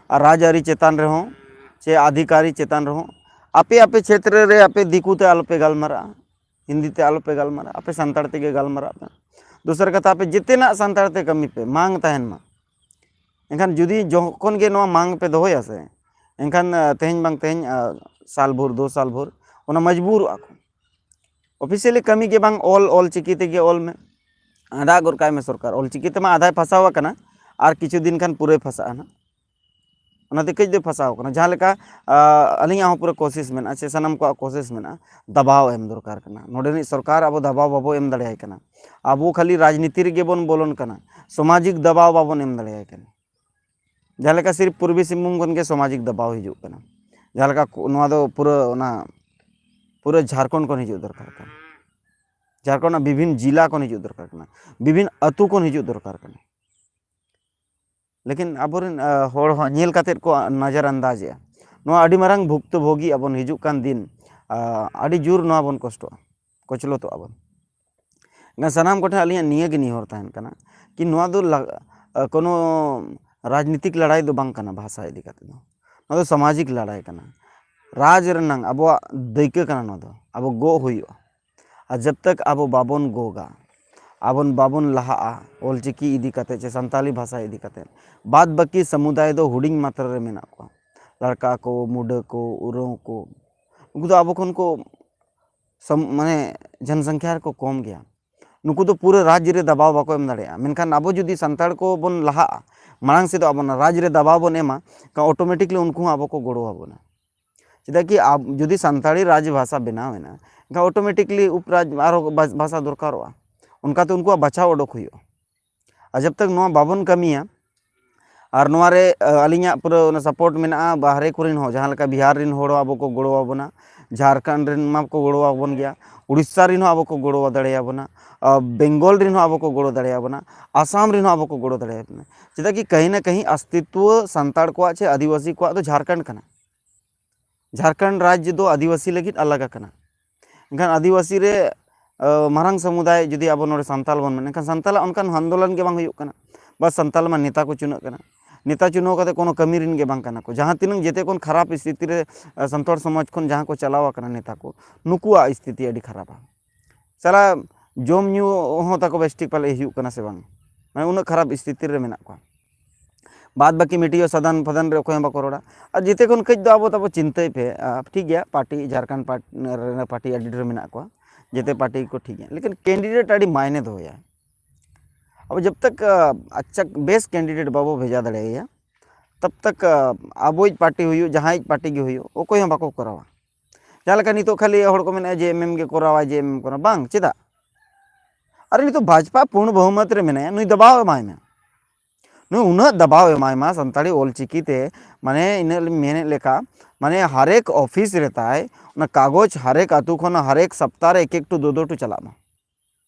ᱟᱨ ᱨᱟᱡᱽᱟᱹᱨᱤ ᱪᱮᱛᱟᱱ ᱨᱮᱦᱚᱸ, ᱪᱮ ᱟᱫᱷᱤᱠᱟᱨᱤ ᱪᱮᱛᱟᱱ ᱨᱮᱦᱚᱸ, ᱟᱯᱮ ᱟᱯᱮ ᱪᱷᱮᱛᱨᱚ ᱨᱮ ᱟᱯᱮ ᱫᱤᱠᱩ ᱛᱮ ᱟᱞᱚᱯᱮ ᱜᱟᱞᱢᱟᱨᱟᱜᱼᱟ, ᱦᱤᱱᱫᱤ ᱛᱮ ᱟᱞᱚᱯᱮ ᱜᱟᱞᱢᱟᱨᱟᱜᱼᱟ, ᱟᱯᱮ ᱥᱟᱱᱛᱟᱲ ᱛᱮᱜᱮ ᱜᱟᱞᱢᱟᱨᱟᱜ ᱯᱮ᱾ ᱫᱚᱥᱟᱨ ᱠᱟᱛᱷᱟ, ᱟᱯᱮ ᱡᱮᱛᱮᱱᱟᱜ ᱥᱟᱱᱛᱟᱲ ᱛᱮ ᱠᱟᱹᱢᱤ ᱯᱮ, ᱢᱟᱝ ᱛᱟᱦᱮᱱ ᱢᱟ᱾ ᱮᱱᱠᱷᱟᱱ ᱡᱩᱫᱤ ᱡᱚᱠᱷᱚᱱ ᱜᱮ ᱱᱚᱣᱟ ᱢᱟᱝ ᱯᱮ ᱫᱚᱦᱚᱭᱟ ᱥᱮ, ᱮᱱᱠᱷᱟᱱ, ᱟᱸ, ᱛᱮᱦᱮᱧ ᱵᱟᱝ ᱛᱮᱦᱮᱧ, ᱟᱸ, ᱥᱟᱞ ᱵᱷᱳᱨ, ᱫᱩ ᱥᱟᱞ ᱵᱷᱳᱨ, ᱚᱱᱟ ᱢᱚᱡᱽᱵᱩᱨᱚᱜᱼᱟ ᱠᱚ᱾ Officially ᱠᱟᱹᱢᱤ ᱜᱮ ᱵᱟᱝ, ᱚᱞ, ᱚᱞ ᱪᱤᱠᱤ ᱛᱮᱜᱮ ᱚᱞ ᱢᱮ, ᱟᱫᱷᱟ ᱜᱚᱫ ᱠᱟᱭ ᱢᱮ ᱥᱚᱨᱠᱟᱨ᱾ ᱚᱞ ᱪᱤᱠᱤ ᱛᱮᱢᱟ ᱟᱫᱷᱟᱭ ᱯᱷᱟᱥᱟᱣ ᱟᱠᱟᱱᱟ, ᱟᱨ ᱠᱤᱪᱷᱩ ᱫᱤᱱ ᱠᱷᱟᱱ ᱯᱩᱨᱟᱹᱭ ᱯᱷᱟᱥᱟᱜᱼᱟ ᱱᱟᱜ᱾ ᱚᱱᱟᱛᱮ ᱠᱟᱹᱡ ᱫᱚᱭ ᱯᱷᱟᱥᱟᱣ ᱠᱟᱱᱟ᱾ ᱡᱟᱦᱟᱸ ᱞᱮᱠᱟ, ᱟᱸ, ᱟᱹᱞᱤᱧᱟᱜ ᱦᱚᱸ ᱯᱩᱨᱟᱹ ᱠᱳᱥᱤᱥ ᱢᱮᱱᱟᱜᱼᱟ, ᱥᱮ ᱥᱟᱱᱟᱢ ᱠᱚᱣᱟᱜ ᱠᱳᱥᱤᱥ ᱢᱮᱱᱟᱜᱼᱟ, ᱫᱟᱵᱟᱣ ᱮᱢ ᱫᱚᱨᱠᱟᱨ ᱠᱟᱱᱟ᱾ ᱱᱚᱰᱮ ᱨᱤᱱᱤᱡ ᱥᱚᱨᱠᱟᱨ ᱟᱵᱚ ᱫᱟᱵᱟᱣ ᱵᱟᱵᱚ ᱮᱢ ᱫᱟᱲᱮᱭᱟᱭ ᱠᱟᱱᱟ᱾ ᱟᱵᱚ ᱠᱷᱟᱹᱞᱤ ᱨᱟᱡᱽᱱᱤᱛᱤ ᱨᱮᱜᱮ ᱵᱚᱱ ᱵᱚᱞᱚᱱ ᱠᱟᱱᱟ, ᱥᱟᱢᱟᱡᱤᱠ ᱫᱟᱵᱟᱣ ᱵᱟᱵᱚᱱ ᱮᱢ ᱫᱟᱲᱮᱭᱟᱭ ᱠᱟᱱᱟ᱾ ᱡᱟᱦᱟᱸ ᱞᱮᱠᱟ ᱥᱤᱨᱯ ᱯᱩᱨᱵᱤ ᱥᱤᱝᱵᱷᱩᱢ ᱠᱷᱚᱱ ᱜᱮ ᱥᱟᱢᱟᱡᱤᱠ ᱫᱟᱵᱟᱣ ᱦᱤᱡᱩᱜ ᱠᱟᱱᱟ, ᱡᱟᱦᱟᱸ ᱞᱮᱠᱟ ᱠᱚ-, ᱱᱚᱣᱟ ᱫᱚ ᱯᱩᱨᱟᱹ ᱚᱱᱟ ᱯᱩᱨᱟᱹ ᱡᱷᱟᱲᱠᱷᱚᱸᱰ ᱠᱷᱚᱱ ᱦᱤᱡᱩᱜ ᱫᱚᱨᱠᱟᱨ ᱠᱟᱱᱟ, ᱡᱷᱟᱲᱠᱷᱚᱸᱰ ᱨᱮᱱᱟᱜ ᱵᱤᱵᱷᱤᱱ ᱡᱤᱞᱟ ᱠᱷᱚᱱ ᱦᱤᱡᱩᱜ ᱫᱚᱨᱠᱟᱨ ᱠᱟᱱᱟ, ᱵᱤᱵᱷᱤᱱ ᱟᱹᱛᱩ ᱠᱷᱚᱱ ᱦᱤᱡᱩᱜ ᱫᱚᱨᱠᱟᱨ ᱠᱟᱱᱟ᱾ ᱞᱮᱠᱤᱱ ᱟᱵᱚᱨᱮᱱ ᱦᱚᱲ ᱦᱚᱸ ᱧᱮᱞ ᱠᱟᱛᱮᱫ ᱠᱚ ᱱᱚᱡᱚᱨ ᱟᱱᱫᱟᱡᱮᱜᱼᱟ᱾ ᱱᱚᱣᱟ ᱟᱹᱰᱤ ᱢᱟᱨᱟᱝ ᱵᱷᱩᱠᱛᱚ ᱵᱷᱳᱜᱤ ᱟᱵᱚᱱ ᱦᱤᱡᱩᱜ ᱠᱟᱱ ᱫᱤᱱ, ᱟᱹᱰᱤ ᱡᱳᱨ ᱱᱚᱣᱟ ᱵᱚᱱ ᱠᱚᱥᱴᱚᱜᱼᱟ, ᱠᱚᱪᱞᱚᱛᱚᱜᱼᱟ ᱵᱚᱱ᱾ ᱥᱟᱱᱟᱢ ᱠᱚᱴᱷᱮᱱ ᱟᱹᱞᱤᱧᱟᱜ ᱱᱤᱭᱟᱹ ᱜᱮ ᱱᱮᱦᱚᱨ ᱛᱟᱦᱮᱱ ᱠᱟᱱᱟ ᱠᱤ ᱱᱚᱣᱟ ᱫᱚ ᱠᱳᱱᱳ ᱨᱟᱡᱽᱱᱤᱛᱤᱠ ᱞᱟᱲᱟᱭ ᱫᱚ ᱵᱟᱝ ᱠᱟᱱᱟ, ᱵᱷᱟᱥᱟ ᱤᱫᱤ ᱠᱟᱛᱮ ᱫᱚ ᱱᱚᱣᱟ ᱫᱚ ᱥᱟᱢᱟᱡᱤᱠ ᱞᱟᱲᱟᱭ ᱠᱟᱱᱟ᱾ ᱨᱟᱡᱽ ᱨᱮᱱᱟᱝ ᱟᱵᱚᱣᱟᱜ ᱫᱟᱹᱭᱠᱟᱹ ᱠᱟᱱᱟ ᱱᱚᱣᱟ ᱫᱚ, ᱟᱵᱚ ᱜᱚᱜ ᱦᱩᱭᱩᱜᱼᱟ᱾ ᱟᱨ ᱡᱟᱵ ᱛᱟᱠ ᱟᱵᱚ ᱵᱟᱵᱚᱱ ᱜᱚᱜᱟ, ᱟᱵᱚᱱ ᱵᱟᱵᱚᱱ ᱞᱟᱦᱟᱜᱼᱟ ᱚᱞᱪᱤᱠᱤ ᱤᱫᱤ ᱠᱟᱛᱮ ᱥᱮ ᱥᱟᱱᱛᱟᱞᱤ ᱵᱷᱟᱥᱟ ᱤᱫᱤ ᱠᱟᱛᱮ, ᱵᱟᱫ ᱵᱟᱹᱠᱤ ᱥᱟᱢᱩᱫᱟᱭ ᱫᱚ ᱦᱩᱰᱤᱧ ᱢᱟᱛᱨᱟ ᱨᱮ ᱢᱮᱱᱟᱜ ᱠᱚᱣᱟ᱾ ᱞᱟᱲᱠᱟ ᱠᱚ, ᱢᱩᱰᱟᱹ ᱠᱚ, ᱩᱨᱟᱹᱣ ᱠᱚ, ᱩᱱᱠᱩ ᱫᱚ ᱟᱵᱚ ᱠᱷᱚᱱ ᱠᱚ ᱥᱚᱢ-, ᱢᱟᱱᱮ ᱡᱚᱱᱥᱚᱝᱠᱷᱟ ᱨᱮᱠᱚ ᱠᱚᱢ ᱜᱮᱭᱟ᱾ ᱱᱩᱠᱩ ᱫᱚ ᱯᱩᱨᱟᱹ ᱨᱟᱡᱽ ᱨᱮ ᱫᱟᱵᱟᱣ ᱵᱟᱠᱚ ᱮᱢ ᱫᱟᱲᱮᱭᱟᱜᱼᱟ᱾ ᱢᱮᱱᱠᱷᱟᱱ ᱟᱵᱚ ᱡᱩᱫᱤ ᱥᱟᱱᱛᱟᱲ ᱠᱚᱵᱚᱱ ᱞᱟᱦᱟᱜᱼᱟ, ᱢᱟᱲᱟᱝ ᱥᱮᱫᱚᱜ ᱟᱵᱚᱱ, ᱨᱟᱡᱽ ᱨᱮ ᱫᱟᱵᱟᱣ ᱵᱚᱱ ᱮᱢᱟ, ᱮᱱᱠᱷᱟᱱ automatically ᱩᱱᱠᱩ ᱦᱚᱸ ᱟᱵᱚ ᱠᱚ ᱜᱚᱲᱚ ᱟᱵᱚᱱᱟ᱾ ᱪᱮᱫᱟᱜ ᱠᱤ ᱟᱵ-, ᱡᱩᱫᱤ ᱥᱟᱱᱛᱟᱲᱤ ᱨᱟᱡᱽ ᱵᱷᱟᱥᱟ ᱵᱮᱱᱟᱣ ᱮᱱᱟ, ᱮᱱᱠᱷᱟᱱ automatically ᱩᱯᱨᱟᱡᱽ ᱟᱨᱦᱚᱸ ᱵᱷᱟᱥ-, ᱵᱷᱟᱥᱟ ᱫᱚᱨᱠᱟᱨᱚᱜᱼᱟ᱾ ᱚᱱᱠᱟᱛᱮ ᱩᱱᱠᱩᱣᱟᱜ ᱵᱟᱪᱷᱟᱣ ᱚᱰᱚᱠ ᱦᱩᱭᱩᱜᱼᱟ᱾ ᱟᱨ ᱡᱟᱵ ᱛᱟᱠ ᱱᱚᱣᱟ ᱵᱟᱵᱚᱱ ᱠᱟᱹᱢᱤᱭᱟ ᱟᱨ ᱱᱚᱣᱟ ᱨᱮ, ᱟ, ᱟᱹᱞᱤᱧᱟᱜ ᱯᱩᱨᱟᱹ ᱚᱱᱟ support ᱢᱮᱱᱟᱜᱼᱟ, ᱵᱟᱦᱨᱮ ᱠᱚᱨᱮᱱ ᱦᱚᱸ, ᱡᱟᱦᱟᱸ ᱞᱮᱠᱟ ᱵᱤᱦᱟᱨ ᱨᱮᱱ ᱦᱚᱲ ᱦᱚᱸ ᱟᱵᱚ ᱠᱚ ᱜᱚᱲᱚ ᱟᱵᱚᱱᱟ, ᱡᱷᱟᱲᱠᱷᱚᱸᱰ ᱨᱮᱱ ᱢᱟ ᱠᱚ ᱜᱚᱲᱚ ᱟᱵᱚᱱ ᱜᱮᱭᱟ, ᱩᱲᱤᱥᱥᱟ ᱨᱮᱱ ᱦᱚᱸ ᱟᱵᱚ ᱠᱚ ᱜᱚᱲᱚ ᱫᱟᱲᱮᱭᱟᱵᱚᱱᱟ, ᱟ, ᱵᱮᱝᱜᱚᱞ ᱨᱮᱱ ᱦᱚᱸ ᱟᱵᱚ ᱠᱚ ᱜᱚᱲᱚ ᱫᱟᱲᱮᱭᱟᱵᱚᱱᱟ, ᱟᱥᱟᱢ ᱨᱮᱱ ᱦᱚᱸ ᱟᱵᱚ ᱠᱚ ᱜᱚᱲᱚ ᱫᱟᱲᱮᱭᱟᱵᱚᱱᱟ᱾ ᱪᱮᱫᱟᱜ ᱠᱤ ᱠᱟᱹᱦᱤ ᱱᱟ ᱠᱟᱹᱦᱤ ᱚᱥᱛᱤᱛᱣᱚ ᱥᱟᱱᱛᱟᱲ ᱠᱚᱣᱟᱜ ᱪᱮ ᱟᱹᱫᱤᱵᱟᱹᱥᱤ ᱠᱚᱣᱟᱜ ᱫᱚ ᱡᱷᱟᱲᱠᱷᱚᱸᱰ ᱠᱟᱱᱟ᱾ ᱡᱷᱟᱲᱠᱷᱚᱸᱰ ᱨᱟᱡᱽ ᱫᱚ ᱟᱹᱫᱤᱵᱟᱹᱥᱤ ᱞᱟᱹᱜᱤᱫ ᱟᱞᱟᱜᱽ ᱟᱠᱟᱱᱟ᱾ ᱮᱱᱠᱷᱟᱱ ᱟᱹᱫᱤᱵᱟᱹᱥᱤ ᱨᱮ, ᱟ, ᱢᱟᱨᱟᱝ ᱥᱟᱢᱩᱫᱟᱭ ᱡᱩᱫᱤ ᱟᱵᱚ ᱱᱚᱰᱮ ᱥᱟᱱᱛᱟᱞ ᱵᱚᱱ ᱢᱮᱱᱟ, ᱮᱱᱠᱷᱟᱱ ᱥᱟᱱᱛᱟᱞᱟᱜ ᱚᱱᱠᱟᱱ ᱟᱱᱫᱳᱞᱚᱱ ᱜᱮ ᱵᱟᱝ ᱦᱩᱭᱩᱜ ᱠᱟᱱᱟ᱾ ᱵᱟᱥ ᱥᱟᱱᱛᱟᱞ ᱢᱟ ᱱᱮᱛᱟ ᱠᱚ ᱪᱩᱱᱟᱹᱜ ᱠᱟᱱᱟ᱾ ᱱᱮᱛᱟ ᱪᱩᱱᱟᱹᱣ ᱠᱟᱛᱮ ᱠᱳᱱᱳ ᱠᱟᱹᱢᱤ ᱨᱮᱱ ᱜᱮ ᱵᱟᱝ ᱠᱟᱱᱟ ᱠᱚ᱾ ᱡᱟᱦᱟᱸ ᱛᱤᱱᱟᱹᱜ ᱡᱮᱛᱮ ᱠᱷᱚᱱ ᱠᱷᱟᱨᱟᱯ ᱥᱛᱷᱤᱛᱤ ᱨᱮ, ᱟ, ᱥᱟᱱᱛᱟᱲ ᱥᱚᱢᱟᱡᱽ ᱠᱷᱚᱱ ᱡᱟᱦᱟᱸ ᱠᱚ ᱪᱟᱞᱟᱣ ᱟᱠᱟᱱᱟ ᱱᱮᱛᱟ ᱠᱚ, ᱱᱩᱠᱩᱣᱟᱜ ᱥᱛᱷᱤᱛᱤ ᱟᱹᱰᱤ ᱠᱷᱟᱨᱟᱯᱟ᱾ ᱥᱟᱞᱟ ᱡᱚᱢ ᱧᱩ ᱦᱚᱸ ᱛᱟᱠᱚ ᱵᱮᱥ ᱴᱷᱤᱠ ᱯᱟᱞᱮ ᱦᱩᱭᱩᱜ ᱠᱟᱱᱟ ᱥᱮ ᱵᱟᱝ, ᱢᱟᱱᱮ ᱩᱱᱟᱹᱜ ᱠᱷᱟᱨᱟᱯ ᱥᱛᱷᱤᱛᱤ ᱨᱮ ᱢᱮᱱᱟᱜ ᱠᱚᱣᱟ᱾ ᱵᱟᱫ ᱵᱟᱹᱠᱤ ᱢᱤᱰᱤᱭᱟ ᱥᱟᱫᱟᱱ ᱯᱷᱟᱫᱟᱱ ᱨᱮ ᱚᱠᱚᱭ ᱦᱚᱸ ᱵᱟᱠᱚ ᱨᱚᱲᱟ᱾ ᱟᱨ ᱡᱮᱛᱮ ᱠᱷᱚᱱ ᱠᱟᱹᱡ ᱫᱚ ᱟᱵᱚ ᱛᱟᱵᱚ ᱪᱤᱱᱛᱟᱹᱭ ᱯᱮ, ᱟ, ᱴᱷᱤᱠ ᱜᱮᱭᱟ, ᱯᱟᱨᱴᱤ ᱡᱷᱟᱲᱠᱷᱚᱸᱰ ᱯᱟᱨᱴ-, ᱨᱮ ᱯᱟᱨᱴᱤ ᱟᱹᱰᱤ ᱰᱷᱮᱨ ᱢᱮᱱᱟᱜ ᱠᱚᱣᱟ, ᱡᱮᱛᱮ ᱯᱟᱨᱴᱤ ᱠᱚ ᱴᱷᱤᱠ ᱜᱮᱭᱟ, ᱞᱮᱠᱤᱱ candidate ᱟᱹᱰᱤ ᱢᱟᱭᱱᱮ ᱫᱚᱦᱚᱭᱟ᱾ ᱟᱵᱚ ᱡᱟᱵ ᱛᱟᱠ, ᱟ, ᱟᱪᱪᱷᱟ ᱵᱮᱥ candidate ᱵᱟᱵᱚ ᱵᱷᱮᱡᱟ ᱫᱟᱲᱮᱭᱟᱭᱟ, ᱛᱟᱵ ᱛᱟᱠ, ᱟ, ᱟᱵᱚᱭᱤᱡ ᱯᱟᱨᱴᱤ ᱦᱩᱭᱩᱜ, ᱡᱟᱦᱟᱸᱭᱤᱡ ᱯᱟᱨᱴᱤ ᱜᱮ ᱦᱩᱭᱩᱜ, ᱚᱠᱚᱭ ᱦᱚᱸ ᱵᱟᱠᱚ ᱠᱚᱨᱟᱣᱟ᱾ ᱡᱟᱦᱟᱸ ᱞᱮᱠᱟ ᱱᱤᱛᱚᱜ ᱠᱷᱟᱹᱞᱤ ᱦᱚᱲ ᱠᱚ ᱢᱮᱱᱟ ᱡᱮ ᱮᱢ ᱮᱢ ᱜᱮ ᱠᱚᱨᱟᱣᱟ, ᱡᱮ ᱮᱢ ᱮᱢ ᱠᱚᱨᱟᱣᱟ, ᱵᱟᱝ, ᱪᱮᱫᱟᱜ? ᱟᱨᱮ ᱱᱤᱛᱚᱜ ᱵᱷᱟᱡᱽᱯᱟ ᱯᱩᱨᱱ ᱵᱚᱦᱩᱢᱚᱛ ᱨᱮ ᱢᱮᱱᱟᱭᱟ, ᱱᱩᱭ ᱫᱟᱵᱟᱣ ᱮᱢᱟᱭ ᱢᱮ, ᱱᱩᱭ ᱩᱱᱟᱹᱜ ᱫᱟᱵᱟᱣ ᱮᱢᱟᱭ ᱢᱟ ᱥᱟᱱᱛᱟᱲᱤ ᱚᱞ ᱪᱤᱠᱤ ᱛᱮ, ᱢᱟᱱᱮ ᱤᱱᱟᱹᱜ ᱞᱤᱧ ᱢᱮᱱᱮᱫ ᱞᱮᱠᱟ, ᱢᱟᱱᱮ ᱦᱟᱨᱮᱠ ᱚᱯᱷᱤᱥ ᱨᱮ ᱛᱟᱭ ᱚᱱᱟ ᱠᱟᱜᱚᱡᱽ ᱦᱟᱨᱮᱠ ᱟᱹᱛᱩ ᱠᱷᱚᱱ ᱦᱟᱨᱮᱠ ᱥᱚᱯᱛᱟ ᱨᱮ ᱮᱠ ᱮᱠᱴᱩ ᱫᱩ ᱫᱩᱴᱩ ᱪᱟᱞᱟᱜ ᱢᱟ᱾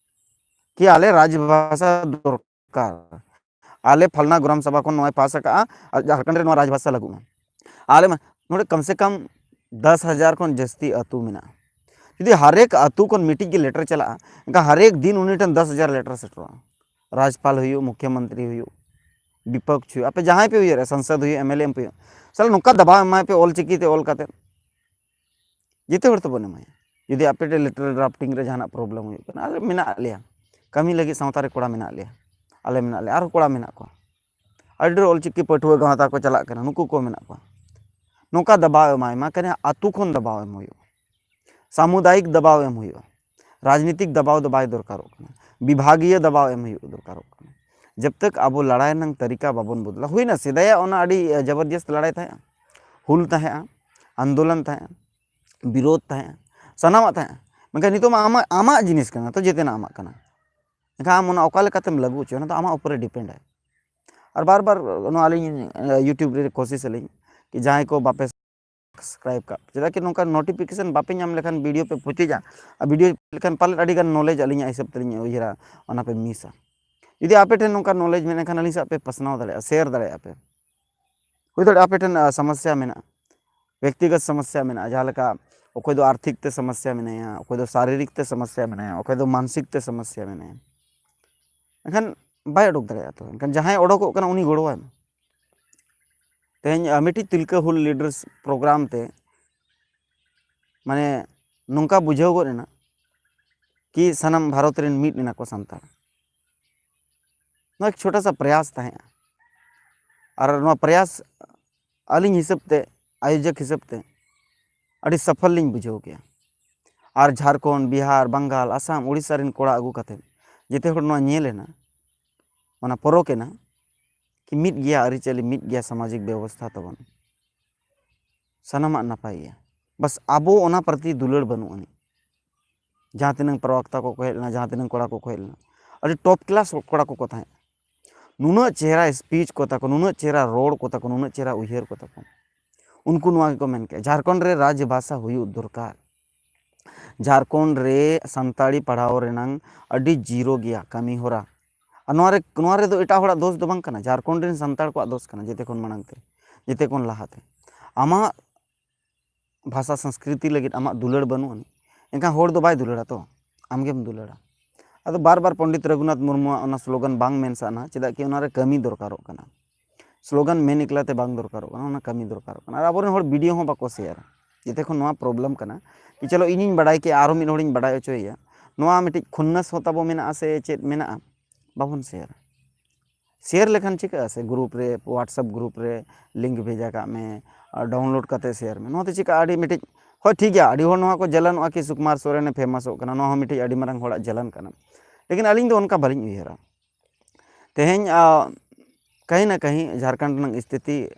ᱠᱤ ᱟᱞᱮ ᱨᱟᱡᱽ ᱵᱷᱟᱥᱟ ᱫᱚᱨᱠᱟᱨ᱾ ᱟᱞᱮ ᱯᱷᱟᱞᱱᱟ ᱜᱨᱟᱢ ᱥᱟᱵᱷᱟ ᱠᱷᱚᱱ ᱱᱚᱣᱟᱭ ᱯᱟᱥ ᱟᱠᱟᱫᱼᱟ, ᱟᱨ ᱡᱷᱟᱲᱠᱷᱚᱸᱰ ᱨᱮ ᱱᱚᱣᱟ ᱨᱟᱡᱽ ᱵᱷᱟᱥᱟ ᱞᱟᱹᱜᱩᱜ ᱢᱟ᱾ ᱟᱞᱮ ᱢᱟ ᱱᱚᱰᱮ ᱠᱚᱢ ᱥᱮ ᱠᱚᱢ ᱫᱚᱥ ᱦᱟᱡᱟᱨ ᱠᱷᱚᱱ ᱡᱟᱹᱥᱛᱤ ᱟᱹᱛᱩ ᱢᱮᱱᱟᱜᱼᱟ᱾ ᱡᱩᱫᱤ ᱦᱟᱨᱮᱠ ᱟᱹᱛᱩ ᱠᱷᱚᱱ ᱢᱤᱫᱴᱤᱡ ᱜᱮ ᱞᱮᱴᱟᱨ ᱪᱟᱞᱟᱜᱼᱟ, ᱮᱱᱠᱷᱟᱱ ᱦᱟᱨᱮᱠ ᱫᱤᱱ ᱩᱱᱤ ᱴᱷᱮᱱ ᱫᱚᱥ ᱦᱟᱡᱟᱨ ᱞᱮᱴᱟᱨ ᱥᱮᱴᱮᱨᱚᱜᱼᱟ᱾ ᱨᱟᱡᱽᱯᱟᱞ ᱦᱩᱭᱩᱜ, ᱢᱩᱠᱷᱭᱚᱢᱚᱱᱛᱨᱤ ᱦᱩᱭᱩᱜ, ᱵᱤᱯᱚᱠᱥ ᱦᱩᱭᱩᱜ, ᱟᱯᱮ ᱡᱟᱦᱟᱸᱭ ᱯᱮ ᱩᱭᱦᱟᱹᱨᱮᱜᱼᱟ, ᱥᱟᱝᱥᱚᱫ ᱦᱩᱭᱩᱜ, ᱮᱢ ᱮᱞ ᱮ ᱮᱢ ᱯᱤ ᱦᱩᱭᱩᱜ, ᱥᱟᱞᱟ ᱱᱚᱝᱠᱟ ᱫᱟᱵᱟᱣ ᱮᱢᱟᱭ ᱯᱮ ᱚᱞ ᱪᱤᱠᱤ ᱛᱮ ᱚᱞ ᱠᱟᱛᱮ᱾ ᱡᱮᱛᱮ ᱦᱚᱲ ᱛᱮᱵᱚᱱ ᱮᱢᱟᱭᱟ᱾ ᱡᱩᱫᱤ ᱟᱯᱮ ᱴᱷᱮᱱ ᱞᱮᱴᱟᱨ ᱰᱨᱟᱯᱴᱤᱝ ᱨᱮ ᱡᱟᱦᱟᱱᱟᱜ ᱯᱨᱚᱵᱞᱮᱢ ᱦᱩᱭᱩᱜ ᱠᱟᱱᱟ, ᱟᱞᱮ ᱢᱮᱱᱟᱜ ᱞᱮᱭᱟ, ᱠᱟᱹᱢᱤ ᱞᱟᱹᱜᱤᱫ ᱥᱟᱶᱛᱟ ᱨᱮ ᱠᱚᱲᱟ ᱢᱮᱱᱟᱜ ᱞᱮᱭᱟ, ᱟᱞᱮ ᱢᱮᱱᱟᱜ ᱞᱮᱭᱟ, ᱟᱨᱦᱚᱸ ᱠᱚᱲᱟ ᱢᱮᱱᱟᱜ ᱠᱚᱣᱟ᱾ ᱟᱹᱰᱤ ᱰᱷᱮᱨ ᱚᱞᱪᱤᱠᱤ ᱯᱟᱹᱴᱷᱩᱣᱟᱹ ᱜᱟᱶᱛᱟ ᱠᱚ ᱪᱟᱞᱟᱜ ᱠᱟᱱᱟ, ᱱᱩᱠᱩ ᱠᱚ ᱢᱮᱱᱟᱜ ᱠᱚᱣᱟ᱾ ᱱᱚᱝᱠᱟ ᱫᱟᱵᱟᱣ ᱮᱢᱟᱭ ᱢᱟ, ᱠᱟᱱᱟ ᱟᱹᱛᱩ ᱠᱷᱚᱱ ᱫᱟᱵᱟᱣ ᱮᱢ ᱦᱩᱭᱩᱜᱼᱟ, ᱥᱟᱢᱩᱫᱟᱭᱤᱠ ᱫᱟᱵᱟᱣ ᱮᱢ ᱦᱩᱭᱩᱜᱼᱟ, ᱨᱟᱡᱽᱱᱤᱛᱤᱠ ᱫᱟᱵᱟᱣ ᱫᱚ ᱵᱟᱭ ᱫᱚᱨᱠᱟᱨᱚᱜ ᱠᱟᱱᱟ, ᱵᱤᱵᱷᱟᱜᱤᱭᱚ ᱫᱟᱵᱟᱣ ᱮᱢ ᱦᱩᱭᱩᱜ ᱫᱚᱨᱠᱟᱨᱚᱜ ᱠᱟᱱᱟ᱾ ᱡᱟᱵ ᱛᱟᱠ ᱟᱵᱚ ᱞᱟᱲᱟᱭ ᱨᱮᱱᱟᱝ ᱛᱟᱹᱨᱤᱠᱟ ᱵᱟᱵᱚᱱ ᱵᱚᱫᱞᱟ᱾ ᱦᱩᱭᱱᱟ, ᱥᱮᱫᱟᱭᱟᱜ ᱚᱱᱟ ᱟᱹᱰᱤ ᱡᱚᱵᱚᱨᱡᱚᱥᱛ ᱞᱟᱲᱟᱭ ᱛᱟᱦᱮᱸᱜᱼᱟ, ᱦᱩᱞ ᱛᱟᱦᱮᱸᱜᱼᱟ, ᱟᱱᱫᱳᱞᱚᱱ ᱛᱟᱦᱮᱸᱜᱼᱟ, ᱵᱤᱨᱳᱫᱷ ᱛᱟᱦᱮᱸᱜᱼᱟ, ᱥᱟᱱᱟᱢᱟᱜ ᱛᱟᱦᱮᱸᱜᱼᱟ, ᱢᱮᱱᱠᱷᱟᱱ ᱱᱤᱛᱚᱜ ᱢᱟ ᱟᱢᱟᱜ, ᱟᱢᱟᱜ ᱡᱤᱱᱤᱥ ᱠᱟᱱᱟ ᱛᱚ, ᱡᱮᱛᱮᱱᱟᱜ ᱟᱢᱟᱜ ᱠᱟᱱᱟ᱾ ᱮᱱᱠᱷᱟᱱ ᱟᱢ ᱚᱱᱟ ᱚᱠᱟ ᱞᱮᱠᱟᱛᱮᱢ ᱞᱟᱹᱜᱩ ᱦᱚᱪᱚᱭᱟ, ᱚᱱᱟ ᱫᱚ ᱟᱢᱟᱜ ᱩᱯᱚᱨᱮ ᱰᱤᱯᱮᱱᱰ ᱟᱭ᱾ ᱟᱨ ᱵᱟᱨ ᱵᱟᱨ ᱱᱚᱣᱟ ᱟᱹᱞᱤᱧ, ᱮ, YouTube ᱨᱮ ᱠᱳᱥᱤᱥ ᱟᱹᱞᱤᱧ ᱠᱤ ᱡᱟᱦᱟᱸᱭ ᱠᱚ ᱵᱟᱯᱮ ᱥᱟᱵᱥᱠᱨᱟᱭᱤᱵ ᱠᱟᱜ, ᱪᱮᱫᱟᱜ ᱠᱤ ᱱᱚᱝᱠᱟ ᱱᱳᱴᱤᱯᱷᱤᱠᱮᱥᱚᱱ ᱵᱟᱯᱮ ᱧᱟᱢ ᱞᱮᱠᱷᱟᱱ ᱵᱷᱤᱰᱤᱭᱳ ᱯᱮ ᱯᱩᱪᱩᱡᱟ, ᱟᱨ ᱵᱷᱤᱰᱤᱭᱳ ᱞᱮᱠᱷᱟᱱ ᱯᱟᱞᱮᱫ ᱟᱹᱰᱤ ᱜᱟᱱ ᱱᱚᱞᱮᱡᱽ ᱟᱹᱞᱤᱧᱟᱜ ᱦᱤᱥᱟᱹᱵ ᱛᱮᱞᱤᱧ ᱩᱭᱦᱟᱹᱨᱟ, ᱚᱱᱟ ᱯᱮ ᱢᱤᱥᱟ᱾ ᱡᱩᱫᱤ ᱟᱯᱮ ᱴᱷᱮᱱ ᱱᱚᱝᱠᱟ ᱱᱚᱞᱮᱡᱽ ᱢᱮᱱᱟᱜ ᱠᱷᱟᱱ ᱟᱹᱞᱤᱧ ᱥᱟᱶ ᱯᱮ ᱯᱟᱥᱱᱟᱣ ᱫᱟᱲᱮᱭᱟᱜᱼᱟ, ᱥᱮᱭᱟᱨ ᱫᱟᱲᱮᱭᱟᱜᱼᱟ ᱯᱮ᱾ ᱦᱩᱭ ᱫᱟᱲᱮᱭᱟᱜᱼᱟ ᱟᱯᱮ ᱴᱷᱮᱱ, ᱟ, ᱥᱚᱢᱚᱥᱥᱟ ᱢᱮᱱᱟᱜᱼᱟ, ᱵᱮᱠᱛᱤᱜᱚᱛ ᱥᱚᱢᱚᱥᱥᱟ ᱢᱮᱱᱟᱜᱼᱟ, ᱡᱟᱦᱟᱸ ᱞᱮᱠᱟ ᱚᱠᱚᱭ ᱫᱚ ᱟᱨᱛᱷᱤᱠ ᱛᱮ ᱥᱚᱢᱚᱥᱥᱟ ᱢᱮᱱᱟᱭᱟ, ᱚᱠᱚᱭ ᱫᱚ ᱥᱟᱨᱤᱨᱤᱠ ᱛᱮ ᱥᱚᱢᱚᱥᱥᱟ ᱢᱮᱱᱟᱭᱟ, ᱚᱠᱚᱭ ᱫᱚ ᱢᱟᱱᱥᱤᱠ ᱛᱮ ᱥᱚᱢᱚᱥᱥᱟ ᱢᱮᱱᱟᱭᱟ, ᱮᱱᱠᱷᱟᱱ ᱵᱟᱭ ᱩᱰᱩᱠ ᱫᱟᱲᱮᱭᱟᱜᱼᱟ᱾ ᱛᱚ ᱮᱱᱠᱷᱟᱱ ᱡᱟᱦᱟᱸᱭ ᱚᱰᱚᱠᱚᱜ ᱠᱟᱱᱟ ᱩᱱᱤ ᱜᱚᱲᱚᱣᱟᱭ ᱢᱮ᱾ ᱛᱮᱦᱮᱧ, ᱟ, ᱢᱤᱫᱴᱤᱡ ᱛᱤᱞᱠᱟᱹ ᱦᱩᱞ ᱞᱤᱰᱟᱨᱥ ᱯᱨᱳᱜᱨᱟᱢ ᱛᱮ ᱢᱟᱱᱮ ᱱᱚᱝᱠᱟ ᱵᱩᱡᱷᱟᱹᱣ ᱜᱚᱫ ᱮᱱᱟ ᱠᱤ ᱥᱟᱱᱟᱢ ᱵᱷᱟᱨᱚᱛ ᱨᱮᱱ ᱢᱤᱫ ᱮᱱᱟ ᱠᱚ ᱥᱟᱱᱛᱟᱲ᱾ ᱱᱚᱣᱟ ᱮᱠ ᱪᱷᱳᱴᱟ ᱥᱟ ᱯᱨᱚᱭᱟᱥ ᱛᱟᱦᱮᱸᱜᱼᱟ, ᱟᱨ ᱱᱚᱣᱟ ᱯᱨᱚᱭᱟᱥ ᱟᱹᱞᱤᱧ ᱦᱤᱥᱟᱹᱵ ᱛᱮ, ᱟᱭᱳᱡᱚᱠ ᱦᱤᱥᱟᱹᱵ ᱛᱮ ᱟᱹᱰᱤ ᱥᱟᱯᱷᱚᱞ ᱞᱤᱧ ᱵᱩᱡᱷᱟᱹᱣ ᱠᱮᱜᱼᱟ᱾ ᱟᱨ ᱡᱷᱟᱲᱠᱷᱚᱸᱰ, ᱵᱤᱦᱟᱨ, ᱵᱟᱝᱜᱟᱞ, ᱟᱥᱟᱢ, ᱳᱰᱤᱥᱟ ᱨᱮᱱ ᱠᱚᱲᱟ ᱟᱹᱜᱩ ᱠᱟᱛᱮ ᱡᱮᱛᱮ ᱦᱚᱲ ᱱᱚᱣᱟ ᱧᱮᱞ ᱮᱱᱟ, ᱚᱱᱟ ᱯᱚᱨᱚᱠ ᱮᱱᱟ ᱠᱤ ᱢᱤᱫ ᱜᱮᱭᱟ ᱟᱹᱨᱤᱪᱟᱹᱞᱤ, ᱢᱤᱫ ᱜᱮᱭᱟ ᱥᱟᱢᱟᱡᱤᱠ ᱵᱮᱵᱚᱥᱛᱷᱟ ᱛᱟᱵᱚᱱ, ᱥᱟᱱᱟᱢᱟᱜ ᱱᱟᱯᱟᱭ ᱜᱮᱭᱟ, ᱵᱟᱥ ᱟᱵᱚ ᱚᱱᱟ ᱯᱨᱚᱛᱤ ᱫᱩᱞᱟᱹᱲ ᱵᱟᱹᱱᱩᱜ ᱟᱹᱱᱤᱡ᱾ ᱡᱟᱦᱟᱸ ᱛᱤᱱᱟᱹᱝ ᱯᱨᱚᱣᱟᱠᱛᱟ ᱠᱚᱠᱚ ᱦᱮᱡ ᱞᱮᱱᱟ, ᱡᱟᱦᱟᱸ ᱛᱤᱱᱟᱹᱝ ᱠᱚᱲᱟ ᱠᱚᱠᱚ ᱦᱮᱡ ᱞᱮᱱᱟ, ᱟᱹᱰᱤ ᱴᱚᱯ ᱠᱞᱟᱥ ᱠᱚᱲᱟ ᱠᱚᱠᱚ ᱛᱟᱦᱮᱸ᱾ ᱱᱩᱱᱟᱹᱜ ᱪᱮᱦᱨᱟ ᱥᱯᱤᱪ ᱠᱚ ᱛᱟᱠᱚ, ᱱᱩᱱᱟᱹᱜ ᱪᱮᱦᱨᱟ ᱨᱚᱲ ᱠᱚ ᱛᱟᱠᱚ, ᱱᱩᱱᱟᱹᱜ ᱪᱮᱦᱨᱟ ᱩᱭᱦᱟᱹᱨ ᱠᱚ ᱛᱟᱠᱚ᱾ ᱩᱱᱠᱩ ᱱᱚᱣᱟ ᱜᱮᱠᱚ ᱢᱮᱱ ᱠᱮᱜᱼᱟ, ᱡᱷᱟᱲᱠᱷᱚᱸᱰ ᱨᱮ ᱨᱟᱡᱽ ᱵᱷᱟᱥᱟ ᱦᱩᱭᱩᱜ ᱫᱚᱨᱠᱟᱨ᱾ ᱡᱷᱟᱲᱠᱷᱚᱸᱰ ᱨᱮ ᱥᱟᱱᱛᱟᱲᱤ ᱯᱟᱲᱦᱟᱣ ᱨᱮᱱᱟᱝ ᱟᱹᱰᱤ ᱡᱤᱨᱳ ᱜᱮᱭᱟ ᱠᱟᱹᱢᱤ ᱦᱚᱨᱟ᱾ ᱟᱨ ᱱᱚᱣᱟ ᱨᱮ, ᱱᱚᱣᱟ ᱨᱮᱫᱚ ᱮᱴᱟᱜ ᱦᱚᱲᱟᱜ ᱫᱳᱥ ᱫᱚ ᱵᱟᱝ ᱠᱟᱱᱟ, ᱡᱷᱟᱲᱠᱷᱚᱸᱰ ᱨᱮᱱ ᱥᱟᱱᱛᱟᱲ ᱠᱚᱣᱟᱜ ᱫᱳᱥ ᱠᱟᱱᱟ᱾ ᱡᱮᱛᱮ ᱠᱷᱚᱱ ᱢᱟᱲᱟᱝ ᱛᱮ, ᱡᱮᱛᱮ ᱠᱷᱚᱱ ᱞᱟᱦᱟᱛᱮ ᱟᱢᱟᱜ ᱵᱷᱟᱥᱟ ᱥᱚᱝᱥᱠᱨᱤᱛᱤ ᱞᱟᱹᱜᱤᱫ ᱟᱢᱟᱜ ᱫᱩᱞᱟᱹᱲ ᱵᱟᱹᱱᱩᱜ ᱟᱹᱱᱤᱡ, ᱮᱱᱠᱷᱟᱱ ᱦᱚᱲ ᱫᱚ ᱵᱟᱭ ᱫᱩᱞᱟᱹᱲᱟ ᱛᱚ, ᱟᱢᱜᱮᱢ ᱫᱩᱞᱟᱹᱲᱟ᱾ ᱟᱫᱚ ᱵᱟᱨ ᱵᱟᱨ ᱯᱚᱱᱰᱤᱛ ᱨᱚᱜᱷᱩᱱᱟᱛᱷ ᱢᱩᱨᱢᱩᱣᱟᱜ ᱚᱱᱟ ᱥᱞᱳᱜᱟᱱ ᱵᱟᱝ ᱢᱮᱱ ᱥᱟᱱᱟ, ᱪᱮᱫᱟᱜ ᱠᱤ ᱚᱱᱟᱨᱮ ᱠᱟᱹᱢᱤ ᱫᱚᱨᱠᱟᱨᱚᱜ ᱠᱟᱱᱟ᱾ ᱥᱞᱳᱜᱟᱱ ᱢᱮᱱ ᱮᱠᱞᱟ ᱛᱮ ᱵᱟᱝ ᱫᱚᱨᱠᱟᱨᱚᱜ ᱠᱟᱱᱟ, ᱚᱱᱟ ᱠᱟᱹᱢᱤ ᱫᱚᱨᱠᱟᱨᱚᱜ ᱠᱟᱱᱟ᱾ ᱟᱨ ᱟᱵᱚᱨᱮᱱ ᱦᱚᱲ ᱵᱷᱤᱰᱤᱭᱳ ᱦᱚᱸ ᱵᱟᱠᱚ ᱥᱮᱭᱟᱨᱟ᱾ ᱡᱮᱛᱮ ᱠᱷᱚᱱ ᱱᱚᱣᱟ ᱯᱨᱚᱵᱞᱮᱢ ᱠᱟᱱᱟ ᱠᱤ ᱪᱚᱞᱚ ᱤᱧᱤᱧ ᱵᱟᱰᱟᱭ ᱠᱮᱜᱼᱟ, ᱟᱨᱚ ᱢᱤᱫ ᱦᱚᱲᱤᱧ ᱵᱟᱰᱟᱭ ᱦᱚᱪᱚᱭᱮᱭᱟ, ᱱᱚᱣᱟ ᱢᱤᱫᱴᱤᱡ ᱠᱷᱩᱱᱱᱟᱥ ᱦᱚᱸ ᱛᱟᱵᱚ ᱢᱮᱱᱟᱜᱼᱟ ᱥᱮ ᱪᱮᱫ ᱢᱮᱱᱟᱜᱼᱟ, ᱵᱟᱵᱚᱱ ᱥᱮᱭᱟᱨᱟ᱾ ᱥᱮᱭᱟᱨ ᱞᱮᱠᱷᱟᱱ ᱪᱤᱠᱟᱹᱜᱼᱟ ᱥᱮ, ᱜᱨᱩᱯ ᱨᱮ, WhatsApp ᱜᱨᱩᱯ ᱨᱮ ᱞᱤᱝᱠ ᱵᱷᱮᱡᱟ ᱠᱟᱜ ᱢᱮ, ᱟᱨ ᱰᱟᱣᱩᱱᱞᱳᱰ ᱠᱟᱛᱮ ᱥᱮᱭᱟᱨ ᱢᱮ᱾ ᱱᱚᱣᱟ ᱛᱮ ᱪᱤᱠᱟᱹᱜᱼᱟ? ᱟᱹᱰᱤ ᱢᱤᱫᱴᱤᱡ, ᱦᱳᱭ ᱴᱷᱤᱠ ᱜᱮᱭᱟ, ᱟᱹᱰᱤ ᱦᱚᱲ ᱱᱚᱣᱟ ᱠᱚ ᱡᱟᱞᱟᱱᱚᱜᱼᱟ ᱠᱤ ᱥᱩᱠᱩᱢᱟᱨ ᱥᱚᱨᱮᱱᱮ ᱯᱷᱮᱢᱟᱥᱚᱜ ᱠᱟᱱᱟ, ᱱᱚᱣᱟ ᱦᱚᱸ ᱢᱤᱫᱴᱤᱡ ᱟᱹᱰᱤ ᱢᱟᱨᱟᱝ ᱦᱚᱲᱟᱜ ᱡᱟᱞᱟᱱ ᱠᱟᱱᱟ᱾ ᱞᱮᱠᱤᱱ ᱟᱹᱞᱤᱧ ᱫᱚ ᱚᱱᱠᱟ ᱵᱟᱹᱞᱤᱧ ᱩᱭᱦᱟᱹᱨᱟ᱾ ᱛᱮᱦᱮᱧ, ᱟ, ᱠᱟᱹᱦᱤ ᱱᱟ ᱠᱟᱹᱦᱤ ᱡᱷᱟᱲᱠᱷᱚᱸᱰ ᱨᱮᱱᱟᱜ ᱥᱛᱷᱤᱛᱤ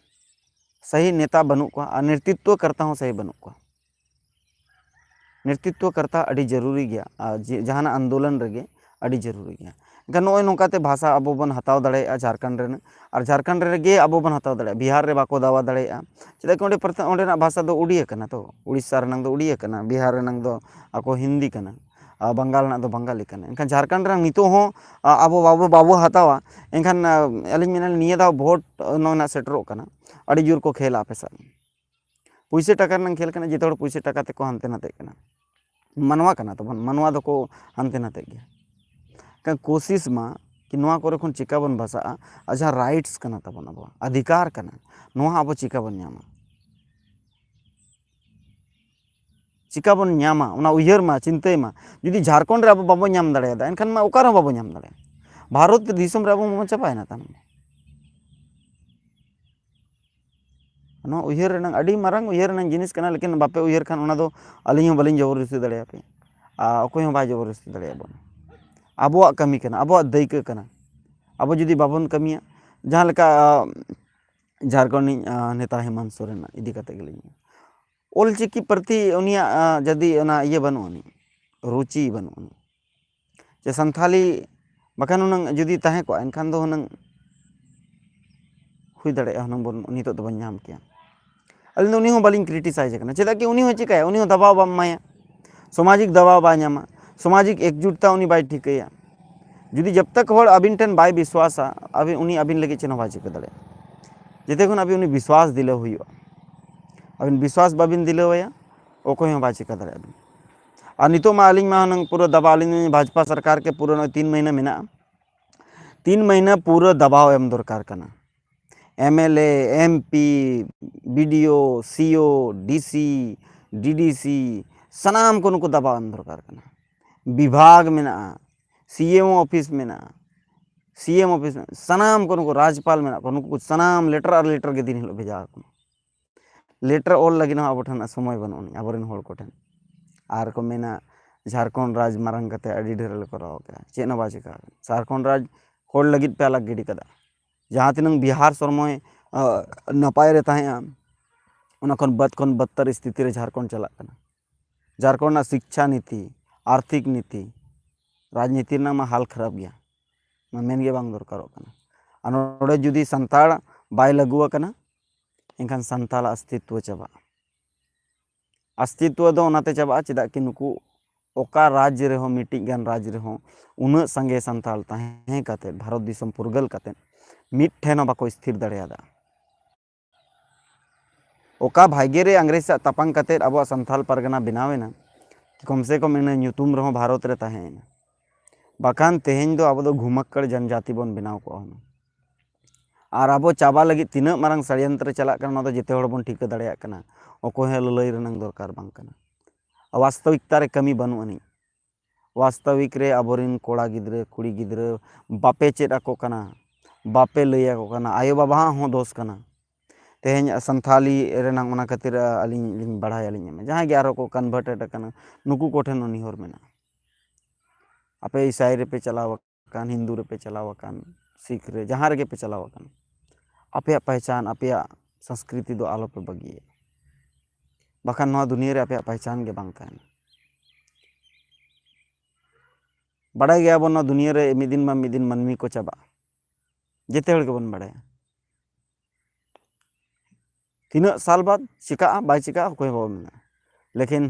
ᱥᱟᱹᱦᱤ ᱱᱮᱛᱟ ᱵᱟᱹᱱᱩᱜ ᱠᱚᱣᱟ ᱟᱨ ᱱᱮᱛᱨᱤᱛᱵᱚ ᱠᱟᱨᱛᱟ ᱦᱚᱸ ᱥᱟᱹᱦᱤ ᱵᱟᱹᱱᱩᱜ ᱠᱚᱣᱟ᱾ ᱱᱮᱛᱨᱤᱛᱵᱚ ᱠᱟᱨᱛᱟ ᱟᱹᱰᱤ ᱡᱟᱹᱨᱩᱨᱤ ᱜᱮᱭᱟ, ᱟᱨ ᱡᱮ ᱡᱟᱦᱟᱱᱟᱜ ᱟᱱᱫᱳᱞᱚᱱ ᱨᱮᱜᱮ ᱟᱹᱰᱤ ᱡᱟᱹᱨᱩᱨᱤ ᱜᱮᱭᱟ᱾ ᱮᱱᱠᱷᱟᱱ ᱱᱚᱜᱼᱚᱭ ᱱᱚᱝᱠᱟᱛᱮ ᱵᱷᱟᱥᱟ ᱟᱵᱚ ᱵᱚᱱ ᱦᱟᱛᱟᱣ ᱫᱟᱲᱮᱭᱟᱜᱼᱟ ᱡᱷᱟᱲᱠᱷᱚᱸᱰ ᱨᱮᱱᱟᱜ, ᱟᱨ ᱡᱷᱟᱲᱠᱷᱚᱸᱰ ᱨᱮᱜᱮ ᱟᱵᱚ ᱵᱚᱱ ᱦᱟᱛᱟᱣ ᱫᱟᱲᱮᱭᱟᱜᱼᱟ, ᱵᱤᱦᱟᱨ ᱨᱮ ᱵᱟᱠᱚ ᱫᱟᱣᱟ ᱫᱟᱲᱮᱭᱟᱜᱼᱟ᱾ ᱪᱮᱫᱟᱜ ᱠᱤ ᱚᱸᱰᱮ ᱯᱨᱚᱛᱷᱚᱢ, ᱚᱸᱰᱮᱱᱟᱜ ᱵᱷᱟᱥᱟ ᱫᱚ ᱩᱰᱤᱭᱟ ᱠᱟᱱᱟ ᱛᱚ, ᱩᱲᱤᱥᱥᱟ ᱨᱮᱱᱟᱝ ᱫᱚ ᱩᱲᱤᱭᱟ ᱠᱟᱱᱟ, ᱵᱤᱦᱟᱨ ᱨᱮᱱᱟᱝ ᱫᱚ ᱟᱠᱚ ᱦᱤᱱᱫᱤ ᱠᱟᱱᱟ, ᱟᱨ ᱵᱟᱝᱜᱟᱞ ᱨᱮᱱᱟᱜ ᱫᱚ ᱵᱟᱝᱜᱟᱞᱤ ᱠᱟᱱᱟ᱾ ᱮᱱᱠᱷᱟᱱ ᱡᱷᱟᱲᱠᱷᱚᱸᱰ ᱨᱮᱱᱟᱝ ᱱᱤᱛᱚᱜ ᱦᱚᱸ, ᱟ, ᱟᱵᱚ ᱵᱟᱵᱚ, ᱵᱟᱵᱚ ᱦᱟᱛᱟᱣᱟ, ᱮᱱᱠᱷᱟᱱ, ᱟ, ᱟᱹᱞᱤᱧ ᱢᱮᱱᱟ ᱱᱤᱭᱟᱹ ᱫᱷᱟᱣ ᱵᱷᱳᱴ ᱱᱚᱜᱼᱚᱭ ᱱᱟᱜ ᱥᱮᱴᱮᱨᱚᱜ ᱠᱟᱱᱟ, ᱟᱹᱰᱤ ᱡᱳᱨ ᱠᱚ ᱠᱷᱮᱞᱟ ᱟᱯᱮ ᱥᱟᱜ᱾ ᱯᱩᱭᱥᱟᱹ ᱴᱟᱠᱟ ᱨᱮᱱᱟᱝ ᱠᱷᱮᱞ ᱠᱟᱱᱟ, ᱡᱮᱛᱮ ᱦᱚᱲ ᱯᱩᱭᱥᱟᱹ ᱴᱟᱠᱟ ᱛᱮᱠᱚ ᱦᱟᱱᱛᱮ ᱱᱟᱛᱮᱜ ᱠᱟᱱᱟ᱾ ᱢᱟᱱᱣᱟ ᱠᱟᱱᱟ ᱛᱟᱵᱚᱱ, ᱢᱟᱱᱣᱟ ᱫᱚᱠᱚ ᱦᱟᱱᱛᱮ ᱱᱟᱛᱮᱜ ᱜᱮᱭᱟ᱾ ᱮᱱᱠᱷᱟᱱ ᱠᱳᱥᱤᱥ ᱢᱟ ᱠᱤ ᱱᱚᱣᱟ ᱠᱚᱨᱮ ᱠᱷᱚᱱ ᱪᱤᱠᱟ ᱵᱚᱱ ᱵᱟᱥᱟᱜᱼᱟ, ᱟᱨ ᱡᱟᱦᱟᱸ ᱨᱟᱭᱤᱴᱥ ᱠᱟᱱᱟ ᱛᱟᱵᱚᱱ, ᱟᱵᱚᱣᱟᱜ ᱚᱫᱷᱤᱠᱟᱨ ᱠᱟᱱᱟ, ᱱᱚᱣᱟ ᱟᱵᱚ ᱪᱤᱠᱟ ᱵᱚᱱ ᱧᱟᱢᱟ? ᱪᱤᱠᱟ ᱵᱚᱱ ᱧᱟᱢᱟ? ᱚᱱᱟ ᱩᱭᱦᱟᱹᱨ ᱢᱟ, ᱪᱤᱱᱛᱟᱹᱭ ᱢᱟ᱾ ᱡᱩᱫᱤ ᱡᱷᱟᱲᱠᱷᱚᱸᱰ ᱨᱮ ᱟᱵᱚ ᱵᱟᱵᱚᱱ ᱧᱟᱢ ᱫᱟᱲᱮᱭᱟᱫᱟ, ᱮᱱᱠᱷᱟᱱ ᱢᱟ ᱚᱠᱟ ᱨᱮᱦᱚᱸ ᱵᱟᱵᱚᱱ ᱧᱟᱢ ᱫᱟᱲᱮᱭᱟᱜᱼᱟ᱾ ᱵᱷᱟᱨᱚᱛ ᱫᱤᱥᱚᱢ ᱨᱮ ᱟᱵᱚ ᱢᱟ ᱪᱟᱵᱟᱭᱮᱱᱟ ᱛᱟᱦᱞᱮ᱾ ᱱᱚᱣᱟ ᱩᱭᱦᱟᱹᱨ ᱨᱮᱱᱟᱜ, ᱟᱹᱰᱤ ᱢᱟᱨᱟᱝ ᱩᱭᱦᱟᱹᱨ ᱨᱮᱱᱟᱜ ᱡᱤᱱᱤᱥ ᱠᱟᱱᱟ, ᱞᱮᱠᱤᱱ ᱵᱟᱯᱮ ᱩᱭᱦᱟᱹᱨ ᱠᱷᱟᱱ ᱚᱱᱟ ᱫᱚ ᱟᱹᱞᱤᱧ ᱦᱚᱸ ᱵᱟᱹᱞᱤᱧ ᱡᱚᱵᱚᱨᱫᱚᱥᱛᱤ ᱫᱟᱲᱮᱭᱟᱯᱮᱭᱟ, ᱟᱨ ᱚᱠᱚᱭ ᱦᱚᱸ ᱵᱟᱭ ᱡᱚᱵᱚᱨᱫᱚᱥᱛᱤ ᱫᱟᱲᱮᱭᱟᱵᱚᱱᱟ᱾ ᱟᱵᱚᱣᱟᱜ ᱠᱟᱹᱢᱤ ᱠᱟᱱᱟ, ᱟᱵᱚᱣᱟᱜ ᱫᱟᱹᱭᱠᱟᱹ ᱠᱟᱱᱟ᱾ ᱟᱵᱚ ᱡᱩᱫᱤ ᱵᱟᱵᱚᱱ ᱠᱟᱹᱢᱤᱭᱟ, ᱡᱟᱦᱟᱸ ᱞᱮᱠᱟ, ᱟ, ᱡᱷᱟᱲᱠᱷᱚᱸᱰ ᱨᱤᱱᱤᱡ, ᱟ, ᱱᱮᱛᱟ ᱦᱮᱢᱟᱱᱛ ᱥᱚᱨᱮᱱᱟᱜ ᱤᱫᱤ ᱠᱟᱛᱮ ᱜᱮᱞᱤᱧ, ᱚᱞᱪᱤᱠᱤ ᱯᱨᱚᱛᱤ ᱩᱱᱤᱭᱟᱜ, ᱟ, ᱡᱩᱫᱤ ᱚᱱᱟ ᱤᱭᱟᱹ ᱵᱟᱹᱱᱩᱜ ᱟᱹᱱᱤᱡ, ᱨᱩᱪᱤ ᱵᱟᱹᱱᱩᱜ ᱟᱹᱱᱤᱡ, ᱡᱮ ᱥᱟᱱᱛᱷᱟᱞᱤ ᱵᱟᱠᱷᱟᱱ ᱦᱩᱱᱟᱹᱝ ᱡᱩᱫᱤ ᱛᱟᱦᱮᱸ ᱠᱚᱜᱼᱟ, ᱮᱱᱠᱷᱟᱱ ᱫᱚ ᱦᱩᱱᱟᱹᱝ ᱦᱩᱭ ᱫᱟᱲᱮᱭᱟᱜᱼᱟ, ᱦᱩᱱᱟᱹᱝ ᱵᱚᱱ, ᱱᱤᱛᱚᱜ ᱫᱚᱵᱚᱱ ᱧᱟᱢ ᱠᱮᱭᱟ᱾ ᱟᱹᱞᱤᱧ ᱫᱚ ᱩᱱᱤ ᱦᱚᱸ ᱵᱟᱹᱞᱤᱧ ᱠᱨᱤᱴᱤᱥᱟᱭᱤᱡᱽ ᱠᱟᱱᱟ, ᱪᱮᱫᱟᱜ ᱠᱤ ᱩᱱᱤ ᱦᱚᱸ ᱪᱤᱠᱟᱹᱭᱟ, ᱩᱱᱤ ᱦᱚᱸ ᱫᱟᱵᱟᱣ ᱵᱟᱢ ᱮᱢᱟᱭᱟ, ᱥᱟᱢᱟᱡᱤᱠ ᱫᱟᱵᱟᱣ ᱵᱟᱭ ᱧᱟᱢᱟ, ᱥᱟᱢᱟᱡᱤᱠ ᱮᱠᱡᱩᱴᱛᱟ ᱩᱱᱤ ᱵᱟᱭ ᱴᱷᱤᱠᱟᱹᱭᱟ᱾ ᱡᱩᱫᱤ ᱡᱟᱵ ᱛᱟᱠ ᱦᱚᱲ ᱟᱹᱵᱤᱱ ᱴᱷᱮᱱ ᱵᱟᱭ ᱵᱤᱥᱣᱟᱥᱟ, ᱟᱹᱵᱤᱱ, ᱩᱱᱤ ᱟᱹᱵᱤᱱ ᱞᱟᱹᱜᱤᱫ ᱪᱮᱫ ᱦᱚᱸ ᱵᱟᱭ ᱪᱤᱠᱟᱹ ᱫᱟᱲᱮᱭᱟᱜᱼᱟ᱾ ᱡᱮᱛᱮ ᱠᱷᱚᱱ ᱟᱹᱵᱤᱱ ᱩᱱᱤ ᱵᱤᱥᱣᱟᱥ ᱫᱤᱞᱟᱹᱣ ᱦᱩᱭᱩᱜᱼᱟ᱾ ᱟᱹᱵᱤᱱ ᱵᱤᱥᱣᱟᱥ ᱵᱟᱹᱵᱤᱱ ᱫᱤᱞᱟᱹᱣ ᱟᱭᱟ, ᱚᱠᱚᱭ ᱦᱚᱸ ᱵᱟᱭ ᱪᱤᱠᱟᱹ ᱫᱟᱲᱮᱭᱟᱜᱼᱟ᱾ ᱟᱨ ᱱᱤᱛᱚᱜ ᱢᱟ ᱟᱹᱞᱤᱧ ᱢᱟ ᱦᱩᱱᱟᱹᱝ ᱯᱩᱨᱟᱹ ᱫᱟᱵᱟᱣ, ᱟᱹᱞᱤᱧ ᱵᱷᱟᱡᱽᱯᱟ ᱥᱚᱨᱠᱟᱨ ᱠᱮ ᱯᱩᱨᱟᱹ ᱱᱚᱜᱼᱚᱭ ᱛᱤᱱ ᱢᱟᱹᱦᱱᱟᱹ ᱢᱮᱱᱟᱜᱼᱟ, ᱛᱤᱱ ᱢᱟᱹᱦᱱᱟᱹ ᱯᱩᱨᱟᱹ ᱫᱟᱵᱟᱣ ᱮᱢ ᱫᱚᱨᱠᱟᱨ ᱠᱟᱱᱟ᱾ M L A, M P, B D O, C O, D C, D D C, ᱥᱟᱱᱟᱢ ᱠᱚ ᱱᱩᱠᱩ ᱫᱟᱵᱟᱣ ᱮᱢ ᱫᱚᱨᱠᱟᱨ ᱠᱟᱱᱟ᱾ ᱵᱤᱵᱷᱟᱜᱽ ᱢᱮᱱᱟᱜᱼᱟ, ᱥᱤ ᱮᱢ ᱳ ᱚᱯᱷᱤᱥ ᱢᱮᱱᱟᱜᱼᱟ, ᱥᱤ ᱮᱢ ᱚᱯᱷᱤᱥ ᱢᱮᱱᱟᱜᱼᱟ, ᱥᱟᱱᱟᱢ ᱠᱚ ᱱᱩᱠᱩ ᱨᱟᱡᱽᱯᱟᱞ ᱢᱮᱱᱟᱜ ᱠᱚᱣᱟ, ᱱᱩᱠᱩ ᱥᱟᱱᱟᱢ ᱞᱮᱴᱟᱨ ᱟᱨ ᱞᱮᱴᱟᱨ ᱜᱮ ᱫᱤᱱ ᱦᱤᱞᱳᱜ ᱵᱷᱮᱡᱟ ᱟᱠᱚ ᱢᱟ᱾ ᱞᱮᱴᱟᱨ ᱚᱞ ᱞᱟᱹᱜᱤᱫ ᱦᱚᱸ ᱟᱵᱚ ᱴᱷᱮᱱ ᱥᱚᱢᱚᱭ ᱵᱟᱹᱱᱩᱜ ᱟᱹᱱᱤᱡ, ᱟᱵᱚᱨᱮᱱ ᱦᱚᱲ ᱠᱚᱴᱷᱮᱱ᱾ ᱟᱨ ᱠᱚ ᱢᱮᱱᱟ, ᱡᱷᱟᱲᱠᱷᱚᱸᱰ ᱨᱟᱡᱽ ᱢᱟᱨᱟᱝ ᱠᱟᱛᱮ ᱟᱹᱰᱤ ᱰᱷᱮᱨ ᱞᱮ ᱠᱚᱨᱟᱣ ᱠᱮᱫᱟ, ᱪᱮᱫ ᱦᱚᱸ ᱵᱟᱭ ᱪᱤᱠᱟ ᱟᱠᱟᱱᱟ᱾ ᱡᱷᱟᱲᱠᱷᱚᱸᱰ ᱨᱟᱡᱽ ᱦᱚᱲ ᱞᱟᱹᱜᱤᱫ ᱯᱮ ᱟᱞᱟᱜᱽ ᱜᱤᱰᱤ ᱠᱟᱫᱟ᱾ ᱡᱟᱦᱟᱸ ᱛᱤᱱᱟᱹᱝ ᱵᱤᱦᱟᱨ ᱥᱚᱢᱚᱭ, ᱟᱸ, ᱱᱟᱯᱟᱭ ᱨᱮ ᱛᱟᱦᱮᱸᱜᱼᱟ, ᱚᱱᱟ ᱠᱷᱚᱱ ᱵᱟᱫ ᱠᱷᱚᱱ ᱵᱟᱫᱛᱟᱨ ᱥᱛᱷᱤᱛᱤ ᱨᱮ ᱡᱷᱟᱲᱠᱷᱚᱸᱰ ᱪᱟᱞᱟᱜ ᱠᱟᱱᱟ᱾ ᱡᱷᱟᱲᱠᱷᱚᱸᱰ ᱨᱮᱱᱟᱜ ᱥᱤᱠᱪᱷᱟ ᱱᱤᱛᱤ, ᱟᱨᱛᱷᱤᱠ ᱱᱤᱛᱤ, ᱨᱟᱡᱽᱱᱤᱛᱤ ᱨᱮᱱᱟᱜ ᱢᱟ ᱦᱟᱞ ᱠᱷᱟᱨᱟᱯ ᱜᱮᱭᱟ, ᱚᱱᱟ ᱢᱮᱱ ᱜᱮ ᱵᱟᱝ ᱫᱚᱨᱠᱟᱨᱚᱜ ᱠᱟᱱᱟ᱾ ᱟᱨ ᱱᱚᱰᱮ ᱡᱩᱫᱤ ᱥᱟᱱᱛᱟᱲ ᱵᱟᱭ ᱞᱟᱹᱜᱩ ᱟᱠᱟᱱᱟ, ᱮᱱᱠᱷᱟᱱ ᱥᱟᱱᱛᱟᱲᱟᱜ ᱚᱥᱛᱤᱛᱣᱚ ᱪᱟᱵᱟᱜᱼᱟ᱾ ᱚᱥᱛᱤᱛᱣᱚ ᱫᱚ ᱚᱱᱟᱛᱮ ᱪᱟᱵᱟᱜᱼᱟ, ᱪᱮᱫᱟᱜ ᱠᱤ ᱱᱩᱠᱩ ᱚᱠᱟ ᱨᱟᱡᱽ ᱨᱮᱦᱚᱸ, ᱢᱤᱫᱴᱤᱡ ᱜᱟᱱ ᱨᱟᱡᱽ ᱨᱮᱦᱚᱸ ᱩᱱᱟᱹᱜ ᱥᱟᱸᱜᱮ ᱥᱟᱱᱛᱟᱲ ᱛᱟᱦᱮᱸ ᱠᱟᱛᱮᱫ, ᱵᱷᱟᱨᱚᱛ ᱫᱤᱥᱚᱢ ᱯᱷᱩᱨᱜᱟᱹᱞ ᱠᱟᱛᱮᱫ, ᱢᱤᱫ ᱴᱷᱮᱱ ᱦᱚᱸ ᱵᱟᱠᱚ ᱤᱥᱛᱷᱤᱨ ᱫᱟᱲᱮᱭᱟᱫᱟ᱾ ᱚᱠᱟ ᱵᱷᱟᱭᱜᱮ ᱨᱮ ᱤᱝᱨᱮᱡᱽ ᱥᱟᱶ ᱛᱟᱯᱟᱢ ᱠᱟᱛᱮᱫ ᱟᱵᱚᱣᱟᱜ ᱥᱟᱱᱛᱟᱲ ᱯᱟᱨᱜᱟᱱᱟ ᱵᱮᱱᱟᱣ ᱮᱱᱟ, ᱠᱚᱢ ᱥᱮ ᱠᱚᱢ ᱤᱱᱟᱹ ᱧᱩᱛᱩᱢ ᱨᱮᱦᱚᱸ ᱵᱷᱟᱨᱚᱛ ᱨᱮ ᱛᱟᱦᱮᱸ ᱮᱱᱟ᱾ ᱵᱟᱠᱷᱟᱱ ᱛᱮᱦᱮᱧ ᱫᱚ ᱟᱵᱚ ᱫᱚ ᱜᱷᱩᱢᱟᱠᱠᱟᱲ ᱡᱚᱱᱡᱟᱛᱤ ᱵᱚᱱ ᱵᱮᱱᱟᱣ ᱠᱚᱜᱼᱟ ᱦᱩᱱᱟᱹᱝ᱾ ᱟᱨ ᱟᱵᱚ ᱪᱟᱵᱟ ᱞᱟᱹᱜᱤᱫ ᱛᱤᱱᱟᱹᱜ ᱢᱟᱨᱟᱝ ᱥᱟᱲᱭᱚᱱᱛᱨᱚ ᱪᱟᱞᱟᱜ ᱠᱟᱱᱟ, ᱚᱱᱟ ᱫᱚ ᱡᱮᱛᱮ ᱦᱚᱲ ᱵᱚᱱ ᱴᱷᱤᱠᱟᱹ ᱫᱟᱲᱮᱭᱟᱜ ᱠᱟᱱᱟ᱾ ᱚᱠᱚᱭ ᱦᱚᱸ ᱞᱟᱹᱞᱟᱹᱭ ᱨᱮᱱᱟᱜ ᱫᱚᱨᱠᱟᱨ ᱵᱟᱝ ᱠᱟᱱᱟ᱾ ᱵᱟᱥᱛᱚᱵᱤᱠᱛᱟ ᱨᱮ ᱠᱟᱹᱢᱤ ᱵᱟᱹᱱᱩᱜ ᱟᱹᱱᱤᱡ᱾ ᱵᱟᱥᱛᱚᱵᱤᱠ ᱨᱮ ᱟᱵᱚᱨᱮᱱ ᱠᱚᱲᱟ ᱜᱤᱫᱽᱨᱟᱹ, ᱠᱩᱲᱤ ᱜᱤᱫᱽᱨᱟᱹ ᱵᱟᱯᱮ ᱪᱮᱫ ᱟᱠᱚ ᱠᱟᱱᱟ, ᱵᱟᱯᱮ ᱞᱟᱹᱭ ᱟᱠᱚ ᱠᱟᱱᱟ, ᱟᱭᱳ ᱵᱟᱵᱟᱣᱟᱜ ᱦᱚᱸ ᱫᱳᱥ ᱠᱟᱱᱟ᱾ ᱛᱮᱦᱮᱧ ᱥᱟᱱᱛᱷᱟᱞᱤ ᱨᱮᱱᱟᱝ ᱚᱱᱟ ᱠᱷᱟᱹᱛᱤᱨ, ᱟ, ᱟᱹᱞᱤᱧ ᱞᱤᱧ ᱵᱟᱲᱟᱭ, ᱟᱹᱞᱤᱧ ᱮᱢᱟ, ᱡᱟᱦᱟᱸᱭ ᱜᱮ ᱟᱨᱦᱚᱸ ᱠᱚ converted ᱟᱠᱟᱱᱟ, ᱱᱩᱠᱩ ᱠᱚᱴᱷᱮᱱ ᱦᱚᱸ ᱱᱮᱦᱚᱨ ᱢᱮᱱᱟᱜᱼᱟ᱾ ᱟᱯᱮ ᱤᱥᱟᱭ ᱨᱮᱯᱮ ᱪᱟᱞᱟᱣ ᱟᱠᱟᱱ, ᱦᱤᱱᱫᱩ ᱨᱮᱯᱮ ᱪᱟᱞᱟᱣ ᱟᱠᱟᱱ, ᱥᱤᱠᱷ ᱨᱮ, ᱡᱟᱦᱟᱸ ᱨᱮᱜᱮ ᱯᱮ ᱪᱟᱞᱟᱣ ᱟᱠᱟᱱ, ᱟᱯᱮᱭᱟᱜ ᱯᱮᱦᱪᱟᱱ, ᱟᱯᱮᱭᱟᱜ ᱥᱚᱝᱥᱠᱨᱤᱛᱤ ᱫᱚ ᱟᱞᱚᱯᱮ ᱵᱟᱹᱜᱤᱭᱟ᱾ ᱵᱟᱠᱷᱟᱱ ᱱᱚᱣᱟ ᱫᱩᱱᱤᱭᱟᱹ ᱨᱮ ᱟᱯᱮᱭᱟᱜ ᱯᱮᱦᱪᱟᱱ ᱜᱮ ᱵᱟᱝ ᱛᱟᱦᱮᱱᱟ᱾ ᱵᱟᱲᱟᱭ ᱜᱮᱭᱟᱵᱚᱱ, ᱱᱚᱣᱟ ᱫᱩᱱᱤᱭᱟᱹ ᱨᱮ ᱢᱤᱫ ᱫᱤᱱ ᱵᱟᱝ ᱢᱤᱫ ᱫᱤᱱ ᱢᱟᱹᱱᱢᱤ ᱠᱚ ᱪᱟᱵᱟᱜᱼᱟ᱾ ᱡᱮᱛᱮ ᱦᱚᱲ ᱜᱮᱵᱚᱱ ᱵᱟᱲᱟᱭᱟ᱾ ᱛᱤᱱᱟᱹᱜ ᱥᱟᱞ ᱵᱟᱫ ᱪᱤᱠᱟᱹᱜᱼᱟ, ᱵᱟᱭ ᱪᱤᱠᱟᱹᱜᱼᱟ, ᱚᱠᱚᱭ ᱦᱚᱸ ᱵᱟᱵᱚᱱ ᱢᱮᱱᱟ᱾ ᱞᱮᱠᱤᱱ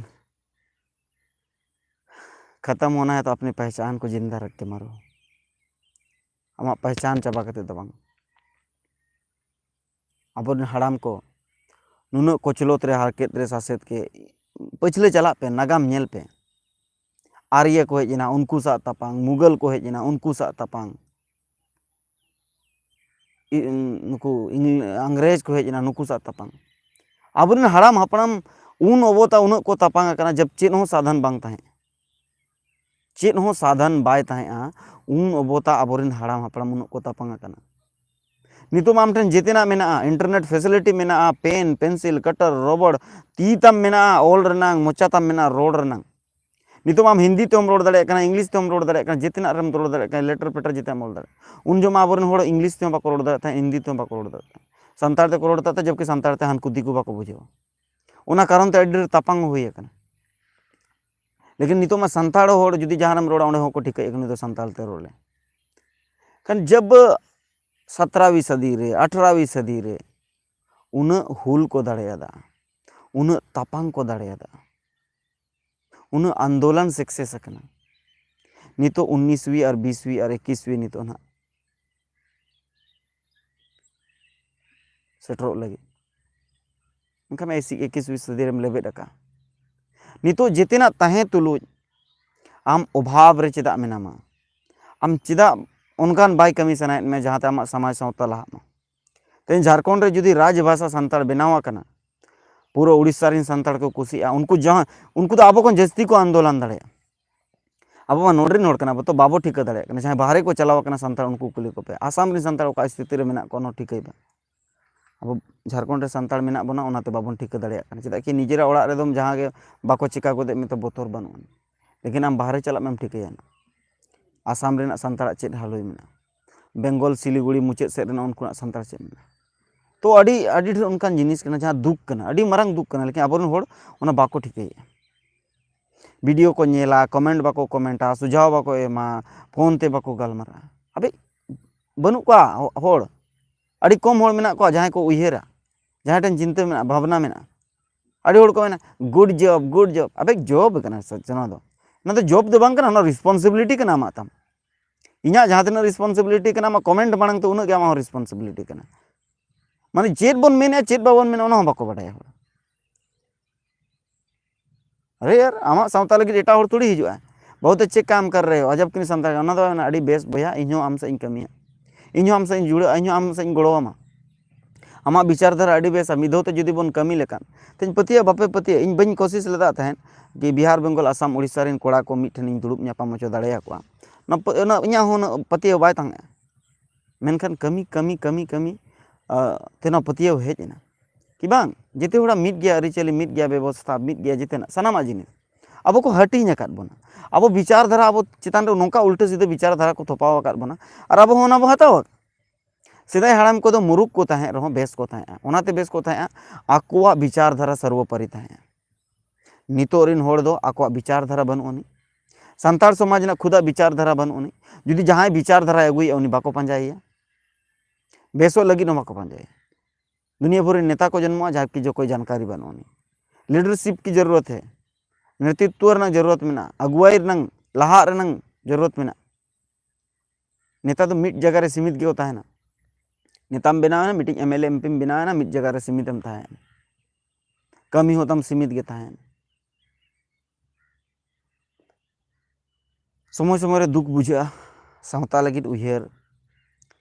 ᱠᱷᱟᱛᱟᱢ ᱦᱳᱱᱟ ᱦᱮ ᱛᱚ ᱟᱯᱱᱤ ᱯᱮᱦᱪᱟᱱ ᱠᱚ ᱡᱤᱱᱫᱟ ᱨᱟᱠᱷ ᱠᱮ ᱢᱟᱨᱳ᱾ ᱟᱢᱟᱜ ᱯᱮᱦᱪᱟᱱ ᱪᱟᱵᱟ ᱠᱟᱛᱮ ᱫᱚ ᱵᱟᱝ᱾ ᱟᱵᱚᱨᱮᱱ ᱦᱟᱲᱟᱢ ᱠᱚ ᱱᱩᱱᱟᱹᱜ ᱠᱚᱪᱞᱚᱛ ᱨᱮ, ᱦᱟᱨᱠᱮᱛ ᱨᱮ, ᱥᱟᱥᱮᱛ ᱠᱮ ᱯᱟᱹᱪᱷᱞᱟᱹ ᱪᱟᱞᱟᱜ ᱯᱮ, ᱱᱟᱜᱟᱢ ᱧᱮᱞ ᱯᱮ᱾ ᱟᱨᱭᱟ ᱠᱚ ᱦᱮᱡ ᱮᱱᱟ, ᱩᱱᱠᱩ ᱥᱟᱶ ᱛᱟᱯᱟᱝ, ᱢᱩᱜᱟᱞ ᱠᱚ ᱦᱮᱡ ᱮᱱᱟ, ᱩᱱᱠᱩ ᱥᱟᱶ ᱛᱟᱯᱟᱝ, ᱤ- ᱱᱩᱠᱩ ᱤᱝ- ᱟᱝᱨᱮᱡᱽ ᱠᱚ ᱦᱮᱡ ᱮᱱᱟ, ᱱᱩᱠᱩ ᱥᱟᱶ ᱛᱟᱯᱟᱝ᱾ ᱟᱵᱚᱨᱮᱱ ᱦᱟᱲᱟᱢ ᱦᱟᱯᱲᱟᱢ ᱩᱱ ᱚᱵᱚᱛᱟ ᱩᱱᱟᱹᱜ ᱠᱚ ᱛᱟᱯᱟᱝ ᱟᱠᱟᱱᱟ, ᱡᱟᱵ ᱪᱮᱫ ᱦᱚᱸ ᱥᱟᱫᱷᱟᱱ ᱵᱟᱝ ᱛᱟᱦᱮᱸ, ᱪᱮᱫ ᱦᱚᱸ ᱥᱟᱫᱷᱟᱱ ᱵᱟᱭ ᱛᱟᱦᱮᱸᱜᱼᱟ᱾ ᱩᱱ ᱚᱵᱚᱛᱟ ᱟᱵᱚᱨᱮᱱ ᱦᱟᱲᱟᱢ ᱦᱟᱯᱲᱟᱢ ᱩᱱᱟᱹᱜ ᱠᱚ ᱛᱟᱯᱟᱝ ᱟᱠᱟᱱᱟ᱾ ᱱᱤᱛᱚᱜ ᱢᱟ ᱟᱢ ᱴᱷᱮᱱ ᱡᱮᱛᱮᱱᱟᱜ ᱢᱮᱱᱟᱜᱼᱟ, internet facility ᱢᱮᱱᱟᱜᱼᱟ, pen, pencil, cutter, rubber, ᱛᱤ ᱛᱟᱢ ᱢᱮᱱᱟᱜᱼᱟ ᱚᱞ ᱨᱮᱱᱟᱝ, ᱢᱚᱪᱟ ᱛᱟᱢ ᱢᱮᱱᱟᱜᱼᱟ ᱨᱚᱲ ᱨᱮᱱᱟᱝ᱾ ᱱᱤᱛᱚᱜ ᱢᱟ ᱟᱢ ᱦᱤᱱᱫᱤ ᱛᱮᱦᱚᱸᱢ ᱨᱚᱲ ᱫᱟᱲᱮᱭᱟᱜ ᱠᱟᱱᱟ, ᱤᱝᱞᱤᱥ ᱛᱮᱦᱚᱸᱢ ᱨᱚᱲ ᱫᱟᱲᱮᱭᱟᱜ ᱠᱟᱱᱟ, ᱡᱮᱛᱮᱱᱟᱜ ᱨᱮᱢ ᱨᱚᱲ ᱫᱟᱲᱮᱭᱟᱜ ᱠᱟᱱᱟ, ᱞᱮᱴᱟᱨ ᱯᱮᱴᱟᱨ ᱡᱮᱛᱮᱱᱟᱜ ᱮᱢ ᱚᱞ ᱫᱟᱲᱮᱭᱟᱜᱼᱟ᱾ ᱩᱱ ᱡᱚᱢᱟ ᱟᱵᱚᱨᱮᱱ ᱦᱚᱲ ᱤᱝᱞᱤᱥ ᱛᱮᱦᱚᱸ ᱵᱟᱠᱚ ᱨᱚᱲ ᱫᱟᱲᱮᱭᱟᱜ ᱛᱟᱦᱮᱸᱫ, ᱦᱤᱱᱫᱤ ᱛᱮᱦᱚᱸ ᱵᱟᱠᱚ ᱨᱚᱲ ᱫᱟᱲᱮᱭᱟᱜ ᱛᱟᱦᱮᱸᱫ, ᱥᱟᱱᱛᱟᱲ ᱛᱮᱠᱚ ᱨᱚᱲ ᱫᱟᱲᱮᱭᱟᱜ ᱛᱟᱦᱮᱸᱫ, ᱡᱚᱵᱠᱤ ᱥᱟᱱᱛᱟᱲ ᱛᱮ ᱦᱟᱱᱠᱩ ᱫᱤᱠᱩ ᱵᱟᱠᱚ ᱵᱩᱡᱷᱟᱹᱣᱟ᱾ ᱚᱱᱟ ᱠᱟᱨᱚᱱ ᱛᱮ ᱟᱹᱰᱤ ᱰᱷᱮᱨ ᱛᱟᱯᱟᱝ ᱦᱩᱭ ᱟᱠᱟᱱᱟ᱾ ᱞᱮᱠᱤᱱ ᱱᱤᱛᱚᱜ ᱢᱟ ᱥᱟᱱᱛᱟᱲ ᱦᱚᱲ ᱡᱩᱫᱤ ᱡᱟᱦᱟᱸ ᱨᱮᱢ ᱨᱚᱲᱟ, ᱚᱸᱰᱮ ᱦᱚᱸᱠᱚ ᱴᱷᱤᱠᱟᱹᱭᱮᱫ ᱠᱟᱱᱟ, ᱱᱩᱭ ᱫᱚ ᱥᱟᱱᱛᱟᱲ ᱛᱮ ᱨᱚᱲ ᱞᱮ᱾ ᱠᱷᱟᱱ ᱡᱟᱵ ᱥᱟᱛᱨᱟᱣᱤ ᱥᱟᱫᱤ ᱨᱮ, ᱟᱴᱷᱨᱟᱣᱤ ᱥᱟᱫᱤ ᱨᱮ ᱩᱱᱟᱹᱜ ᱦᱩᱞ ᱠᱚ ᱫᱟᱲᱮᱭᱟᱫᱟ, ᱩᱱᱟᱹᱜ ᱛᱟᱯᱟᱝ ᱠᱚ ᱫᱟᱲᱮᱭᱟᱫᱟ, ᱩᱱᱟᱹᱜ ᱟᱱᱫᱳᱞᱚᱱ ᱥᱟᱠᱥᱮᱥ ᱟᱠᱟᱱᱟ᱾ ᱱᱤᱛᱚᱜ ᱩᱱᱤᱥᱣᱤ ᱟᱨ ᱵᱤᱥᱣᱤ ᱟᱨ ᱮᱠᱤᱥᱣᱤ ᱱᱤᱛᱚᱜ ᱱᱟᱦᱟᱜ ᱥᱮᱴᱮᱨᱚᱜ ᱞᱟᱹᱜᱤᱫ᱾ ᱮᱱᱠᱷᱟᱱ ᱮᱠᱤᱥᱣᱤ ᱥᱟᱹᱫᱤ ᱨᱮᱢ ᱞᱮᱵᱮᱫ ᱟᱠᱟᱫᱼᱟ᱾ ᱱᱤᱛᱚᱜ ᱡᱮᱛᱮᱱᱟᱜ ᱛᱟᱦᱮᱸ ᱛᱩᱞᱩᱡ ᱟᱢ ᱚᱵᱷᱟᱵᱽ ᱨᱮ ᱪᱮᱫᱟᱜ ᱢᱮᱱᱟᱢᱟ? ᱟᱢ ᱪᱮᱫᱟᱜ ᱚᱱᱠᱟᱱ ᱵᱟᱭ ᱠᱟᱹᱢᱤ ᱥᱟᱱᱟᱭᱮᱫ ᱢᱮᱭᱟ ᱡᱟᱦᱟᱸᱛᱮ ᱟᱢᱟᱜ ᱥᱚᱢᱟᱡᱽ ᱥᱟᱶᱛᱟ ᱞᱟᱦᱟᱜ ᱢᱟ? ᱛᱮᱦᱮᱧ ᱡᱷᱟᱲᱠᱷᱚᱸᱰ ᱨᱮ ᱡᱩᱫᱤ ᱨᱟᱡᱽ ᱵᱷᱟᱥᱟ ᱥᱟᱱᱛᱟᱲ ᱵᱮᱱᱟᱣ ᱟᱠᱟᱱᱟ, ᱯᱩᱨᱟᱹ ᱩᱲᱤᱥᱥᱟ ᱨᱮᱱ ᱥᱟᱱᱛᱟᱲ ᱠᱚ ᱠᱩᱥᱤᱜᱼᱟ, ᱩᱱᱠᱩ ᱡᱟᱦᱟᱸ, ᱩᱱᱠᱩ ᱫᱚ ᱟᱵᱚ ᱠᱷᱚᱱ ᱡᱟᱹᱥᱛᱤ ᱠᱚ ᱟᱱᱫᱳᱞᱚᱱ ᱫᱟᱲᱮᱭᱟᱜᱼᱟ᱾ ᱟᱵᱚ ᱢᱟ ᱱᱚᱰᱮ ᱨᱮᱱ ᱦᱚᱲ ᱠᱟᱱᱟ ᱵᱚ, ᱛᱚ ᱵᱟᱵᱚ ᱴᱷᱤᱠᱟᱹ ᱫᱟᱲᱮᱭᱟᱜ ᱠᱟᱱᱟ᱾ ᱡᱟᱦᱟᱸᱭ ᱵᱟᱦᱨᱮ ᱠᱚ ᱪᱟᱞᱟᱣ ᱟᱠᱟᱱᱟ ᱥᱟᱱᱛᱟᱲ, ᱩᱱᱠᱩ ᱠᱩᱞᱤ ᱠᱚᱯᱮ, ᱟᱥᱟᱢ ᱨᱮᱱ ᱥᱟᱱᱛᱟᱲ ᱚᱠᱟ ᱥᱛᱷᱤᱛᱤ ᱨᱮ ᱢᱮᱱᱟᱜ ᱠᱚᱣᱟ, ᱚᱱᱟ ᱴᱷᱤᱠᱟᱹᱭ ᱯᱮ᱾ ᱟᱵᱚ ᱡᱷᱟᱲᱠᱷᱚᱸᱰ ᱨᱮ ᱥᱟᱱᱛᱟᱲ ᱢᱮᱱᱟᱜ ᱵᱚᱱᱟ, ᱚᱱᱟᱛᱮ ᱵᱟᱵᱚᱱ ᱴᱷᱤᱠᱟᱹ ᱫᱟᱲᱮᱭᱟᱜ ᱠᱟᱱᱟ᱾ ᱪᱮᱫᱟᱜ ᱠᱤ ᱱᱤᱡᱮᱨᱟᱜ ᱚᱲᱟᱜ ᱨᱮᱫᱚᱢ ᱡᱟᱦᱟᱸ ᱜᱮ ᱵᱟᱠᱚ ᱪᱤᱠᱟ ᱜᱚᱫᱮᱫ ᱢᱮ, ᱛᱚ ᱵᱚᱛᱚᱨ ᱵᱟᱹᱱᱩᱜᱼᱟ᱾ ᱞᱮᱠᱤᱱ ᱟᱢ ᱵᱟᱦᱨᱮ ᱪᱟᱞᱟᱜ ᱢᱮᱢ ᱴᱷᱤᱠᱟᱹᱭᱟ ᱱᱟ, ᱟᱥᱟᱢ ᱨᱮᱱᱟᱜ ᱥᱟᱱᱛᱟᱲᱟᱜ ᱪᱮᱫ ᱦᱟᱞᱚᱭ ᱢᱮᱱᱟᱜᱼᱟ, ᱵᱮᱝᱜᱚᱞ ᱥᱤᱞᱤᱜᱩᱲᱤ ᱢᱩᱪᱟᱹᱫ ᱥᱮᱫ ᱨᱮᱱᱟᱜ ᱩᱱᱠᱩᱣᱟᱜ ᱥᱟᱱᱛᱟᱲ ᱪᱮᱫ ᱢᱮᱱᱟᱜᱼᱟ᱾ ᱛᱚ ᱟᱹᱰᱤ, ᱟᱹᱰᱤ ᱰᱷᱮᱨ ᱚᱱᱠᱟᱱ ᱡᱤᱱᱤᱥ ᱠᱟᱱᱟ ᱡᱟᱦᱟᱸ ᱫᱩᱠ ᱠᱟᱱᱟ, ᱟᱹᱰᱤ ᱢᱟᱨᱟᱝ ᱫᱩᱠ ᱠᱟᱱᱟ, ᱞᱮᱠᱤᱱ ᱟᱵᱚᱨᱮᱱ ᱦᱚᱲ ᱚᱱᱟ ᱵᱟᱠᱚ ᱴᱷᱤᱠᱟᱹᱭᱮᱫᱼᱟ᱾ ᱵᱷᱤᱰᱤᱭᱳ ᱠᱚ ᱧᱮᱞᱟ, ᱠᱚᱢᱮᱱᱴ ᱵᱟᱠᱚ ᱠᱚᱢᱮᱱᱴᱟ, ᱥᱩᱡᱷᱟᱣ ᱵᱟᱠᱚ ᱮᱢᱟ, ᱯᱷᱳᱱ ᱛᱮ ᱵᱟᱠᱚ ᱜᱟᱞᱢᱟᱨᱟᱜᱼᱟ᱾ ᱟᱵᱮ, ᱵᱟᱹᱱᱩᱜ ᱠᱚᱣᱟ ᱦᱚ-, ᱦᱚᱲ, ᱟᱹᱰᱤ ᱠᱚᱢ ᱦᱚᱲ ᱢᱮᱱᱟᱜ ᱠᱚᱣᱟ ᱡᱟᱦᱟᱸᱭ ᱠᱚ ᱩᱭᱦᱟᱹᱨᱟ, ᱡᱟᱦᱟᱸᱭ ᱴᱷᱮᱱ ᱪᱤᱱᱛᱟᱹ ᱢᱮᱱᱟᱜᱼᱟ, ᱵᱷᱟᱵᱽᱱᱟ ᱢᱮᱱᱟᱜᱼᱟ᱾ ᱟᱹᱰᱤ ᱦᱚᱲ ᱠᱚ ᱢᱮᱱᱟ, "ᱜᱩᱰ ᱡᱚᱵ, ᱜᱩᱰ ᱡᱚᱵ᱾" ᱟᱵᱮ, ᱡᱚᱵ ᱠᱟᱱᱟ ᱥᱮ ᱱᱚᱣᱟ ᱫᱚ? ᱱᱚᱣᱟ ᱫᱚ ᱡᱚᱵ ᱫᱚ ᱵᱟᱝ ᱠᱟᱱᱟ, ᱚᱱᱟ ᱨᱮᱥᱯᱚᱱᱥᱤᱵᱤᱞᱤᱴᱤ ᱠᱟᱱᱟ ᱟᱢᱟᱜ ᱛᱟᱢ᱾ ᱤᱧᱟᱹᱜ ᱡᱟᱦᱟᱸ ᱛᱤᱱᱟᱹᱜ ᱨᱮᱥᱯᱚᱱᱥᱤᱵᱤᱞᱤᱴᱤ ᱠᱟᱱᱟ, ᱟᱢᱟᱜ ᱠᱚᱢᱮᱱᱴ ᱢᱟᱲᱟᱝ ᱛᱮ ᱩᱱᱟᱹᱜ ᱜᱮ ᱟᱢᱟᱜ ᱦᱚᱸ ᱨᱮᱥᱯᱚᱱᱥᱤᱵᱤᱞᱤᱴᱤ ᱠᱟᱱᱟ᱾ ᱢᱟᱱᱮ ᱪᱮᱫ ᱵᱚᱱ ᱢᱮᱱᱮᱫᱼᱟ, ᱪᱮᱫ ᱵᱟᱵᱚᱱ ᱢᱮᱱᱟ, ᱚᱱᱟ ᱦᱚᱸ ᱵᱟᱠᱚ ᱵᱟᱰᱟᱭᱟ ᱦᱚᱲ᱾ ᱟᱨᱮ ᱭᱟᱨ, ᱟᱢᱟᱜ ᱥᱟᱶᱛᱟ ᱞᱟᱹᱜᱤᱫ ᱮᱴᱟᱜ ᱦᱚᱲ ᱛᱷᱚᱲᱤ ᱦᱤᱡᱩᱜᱼᱟ᱾ ᱵᱚᱦᱩᱛ ᱟᱪᱪᱷᱮ ᱠᱟᱢ ᱠᱟᱨ ᱨᱮ ᱦᱳ, ᱟᱡᱟᱵ ᱠᱤᱱ ᱥᱟᱱᱛᱟᱲ, ᱚᱱᱟ ᱫᱚ ᱢᱮᱱᱟ, ᱟᱹᱰᱤ ᱵᱮᱥ ᱵᱚᱭᱦᱟ, ᱤᱧ ᱦᱚᱸ ᱟᱢ ᱥᱟᱶ ᱤᱧ ᱠᱟᱹᱢᱤᱭᱟ, ᱤᱧ ᱦᱚᱸ ᱟᱢ ᱥᱟᱶ ᱤᱧ ᱡᱩᱲᱟᱹᱜᱼᱟ, ᱤᱧ ᱦᱚᱸ ᱟᱢ ᱥᱟᱶ ᱤᱧ ᱜᱚᱲᱚ ᱟᱢᱟ᱾ ᱟᱢᱟᱜ ᱵᱤᱪᱟᱨ ᱫᱷᱟᱨᱟ ᱟᱹᱰᱤ ᱵᱮᱥᱟ, ᱢᱤᱫ ᱫᱷᱟᱣ ᱛᱮ ᱡᱩᱫᱤ ᱵᱚᱱ ᱠᱟᱹᱢᱤ ᱞᱮᱠᱷᱟᱱ᱾ ᱛᱮᱧ ᱯᱟᱹᱛᱭᱟᱹᱜ ᱵᱟᱯᱮ ᱯᱟᱹᱛᱭᱟᱹᱜ, ᱤᱧ ᱵᱟᱹᱧ ᱠᱳᱥᱤᱥ ᱞᱮᱫᱟ ᱛᱟᱦᱮᱸᱫ ᱠᱤ ᱵᱤᱦᱟᱨ, ᱵᱮᱝᱜᱚᱞ, ᱟᱥᱟᱢ, ᱩᱲᱤᱥᱥᱟ ᱨᱮᱱ ᱠᱚᱲᱟ ᱠᱚ ᱢᱤᱫ ᱴᱷᱮᱱ ᱤᱧ ᱫᱩᱲᱩᱵ ᱧᱟᱯᱟᱢ ᱦᱚᱪᱚ ᱫᱟᱲᱮᱭᱟᱠᱚᱣᱟ᱾ ᱚᱱᱟ ᱯᱟᱹ-, ᱚᱱᱟ ᱤᱧᱟᱹᱜ ᱦᱚᱸ ᱩᱱᱟᱹᱜ ᱯᱟᱹᱛᱭᱟᱹᱣ ᱵᱟᱭ ᱛᱟᱦᱮᱸᱜᱼᱟ᱾ ᱢᱮᱱᱠᱷᱟᱱ ᱠᱟᱹᱢᱤ, ᱠᱟᱹᱢᱤ, ᱠᱟᱹᱢᱤ, ᱠᱟᱹᱢᱤ, ᱟᱸ, ᱛᱮ ᱱᱚᱣᱟ ᱯᱟᱹᱛᱭᱟᱹᱣ ᱦᱮᱡ ᱮᱱᱟ᱾ ᱠᱤ ᱵᱟᱝ, ᱡᱮᱛᱮ ᱦᱚᱲᱟᱜ ᱢᱤᱫ ᱜᱮᱭᱟ ᱟᱹᱨᱤᱪᱟᱹᱞᱤ, ᱢᱤᱫ ᱜᱮᱭᱟ ᱵᱮᱵᱚᱥᱛᱷᱟ, ᱢᱤᱫ ᱜᱮᱭᱟ ᱡᱮᱛᱮᱱᱟᱜ, ᱥᱟᱱᱟᱢᱟᱜ ᱡᱤᱱᱤᱥ᱾ ᱟᱵᱚ ᱠᱚ ᱦᱟᱹᱴᱤᱧ ᱟᱠᱟᱫ ᱵᱚᱱᱟ᱾ ᱟᱵᱚ ᱵᱤᱪᱟᱨ ᱫᱷᱟᱨᱟ, ᱟᱵᱚ ᱪᱮᱛᱟᱱ ᱨᱮ ᱱᱚᱝᱠᱟ ᱩᱞᱴᱟᱹ ᱥᱤᱫᱷᱟᱹ ᱵᱤᱪᱟᱨ ᱫᱷᱟᱨᱟ ᱠᱚ ᱛᱷᱚᱯᱟᱣ ᱟᱠᱟᱫ ᱵᱚᱱᱟ, ᱟᱨ ᱟᱵᱚ ᱦᱚᱸ ᱚᱱᱟ ᱵᱚ ᱦᱟᱛᱟᱣᱟ᱾ ᱥᱮᱫᱟᱭ ᱦᱟᱲᱟᱢ ᱠᱚᱫᱚ ᱢᱩᱨᱩᱠ ᱠᱚ ᱛᱟᱦᱮᱸᱫ ᱨᱮᱦᱚᱸ ᱵᱮᱥ ᱠᱚ ᱛᱟᱦᱮᱸᱫᱼᱟ᱾ ᱚᱱᱟᱛᱮ ᱵᱮᱥ ᱠᱚ ᱛᱟᱦᱮᱸᱫᱼᱟ, ᱟᱠᱚᱣᱟᱜ ᱵᱤᱪᱟᱨ ᱫᱷᱟᱨᱟ ᱥᱚᱨᱵᱚᱯᱟᱨᱤ ᱛᱟᱦᱮᱸᱫᱼᱟ᱾ ᱱᱤᱛᱚᱜ ᱨᱮᱱ ᱦᱚᱲ ᱫᱚ ᱟᱠᱚᱣᱟᱜ ᱵᱤᱪᱟᱨ ᱫᱷᱟᱨᱟ ᱵᱟᱹᱱᱩᱜ ᱟᱹᱱᱤᱡ, ᱥᱟᱱᱛᱟᱲ ᱥᱚᱢᱟᱡᱽ ᱨᱮᱱᱟᱜ ᱠᱷᱩᱫᱟᱜ ᱵᱤᱪᱟᱨ ᱫᱷᱟᱨᱟ ᱵᱟᱹᱱᱩᱜ ᱟᱹᱱᱤᱡ᱾ ᱡᱩᱫᱤ ᱡᱟᱦᱟᱸᱭ ᱵᱤᱪᱟᱨ ᱫᱷᱟᱨᱟᱭ ᱟᱹᱜᱩᱭᱮᱫᱼᱟ, ᱩᱱᱤ ᱵᱟᱠᱚ ᱯᱟᱸᱡᱟᱭᱮᱭᱟ, ᱵᱮᱥᱚᱜ ᱞᱟᱹᱜᱤᱫ ᱦᱚᱸ ᱵᱟᱠᱚ ᱯᱟᱸᱡᱟᱭᱟ᱾ ᱫᱩᱱᱤᱭᱟᱹ ᱵᱷᱳᱨ ᱨᱮᱱ ᱱᱮᱛᱟ ᱠᱚ ᱡᱚᱱᱢᱚᱜᱼᱟ, ᱡᱟᱦᱟᱸ ᱠᱤ ᱡᱚᱠᱚᱭ ᱡᱟᱱᱠᱟᱨᱤ ᱵᱟᱹᱱᱩᱜ ᱟᱹᱱᱤᱡ᱾ ᱞᱤᱰᱟᱨᱥᱤᱯ ᱠᱤ ᱡᱟᱹᱨᱩᱨᱚᱛ ᱦᱮ, ᱱᱮᱛᱨᱤᱛᱣᱚ ᱨᱮᱱᱟᱜ ᱡᱟᱹᱨᱩᱨᱚᱛ ᱢᱮᱱᱟᱜᱼᱟ, ᱟᱹᱜᱩᱣᱟᱹᱭ ᱨᱮᱱᱟᱜ, ᱞᱟᱦᱟᱜ ᱨᱮᱱᱟᱜ ᱡᱟᱹᱨᱩᱨᱚᱛ ᱢᱮᱱᱟᱜᱼᱟ᱾ ᱱᱮᱛᱟ ᱫᱚ ᱢᱤᱫ ᱡᱟᱭᱜᱟ ᱨᱮ ᱥᱤᱢᱤᱛ ᱜᱮᱠᱚ ᱛᱟᱦᱮᱱᱟ᱾ ᱱᱮᱛᱟᱢ ᱵᱮᱱᱟᱣ ᱮᱱᱟ, ᱢᱤᱫᱴᱤᱡ ᱮᱢ ᱮᱞ ᱮ ᱮᱢ ᱯᱤᱢ ᱵᱮᱱᱟᱣ ᱮᱱᱟ, ᱢᱤᱫ ᱡᱟᱭᱜᱟ ᱨᱮ ᱥᱤᱢᱤᱛ ᱮᱢ ᱛᱟᱦᱮᱸᱭᱮᱱᱟ᱾ ᱠᱟᱹᱢᱤ ᱦᱚᱸ ᱛᱟᱢ ᱥᱤᱢᱤᱛ ᱜᱮ ᱛᱟᱦᱮᱸᱭᱮᱱᱟ᱾ ᱥᱚᱢᱚᱭ ᱥᱚᱢᱚᱭ ᱨᱮ ᱫᱩᱠ ᱵᱩᱡᱷᱟᱹᱜᱼᱟ, ᱥᱟᱶᱛᱟ ᱞᱟᱹᱜᱤᱫ ᱩᱭᱦᱟᱹᱨ,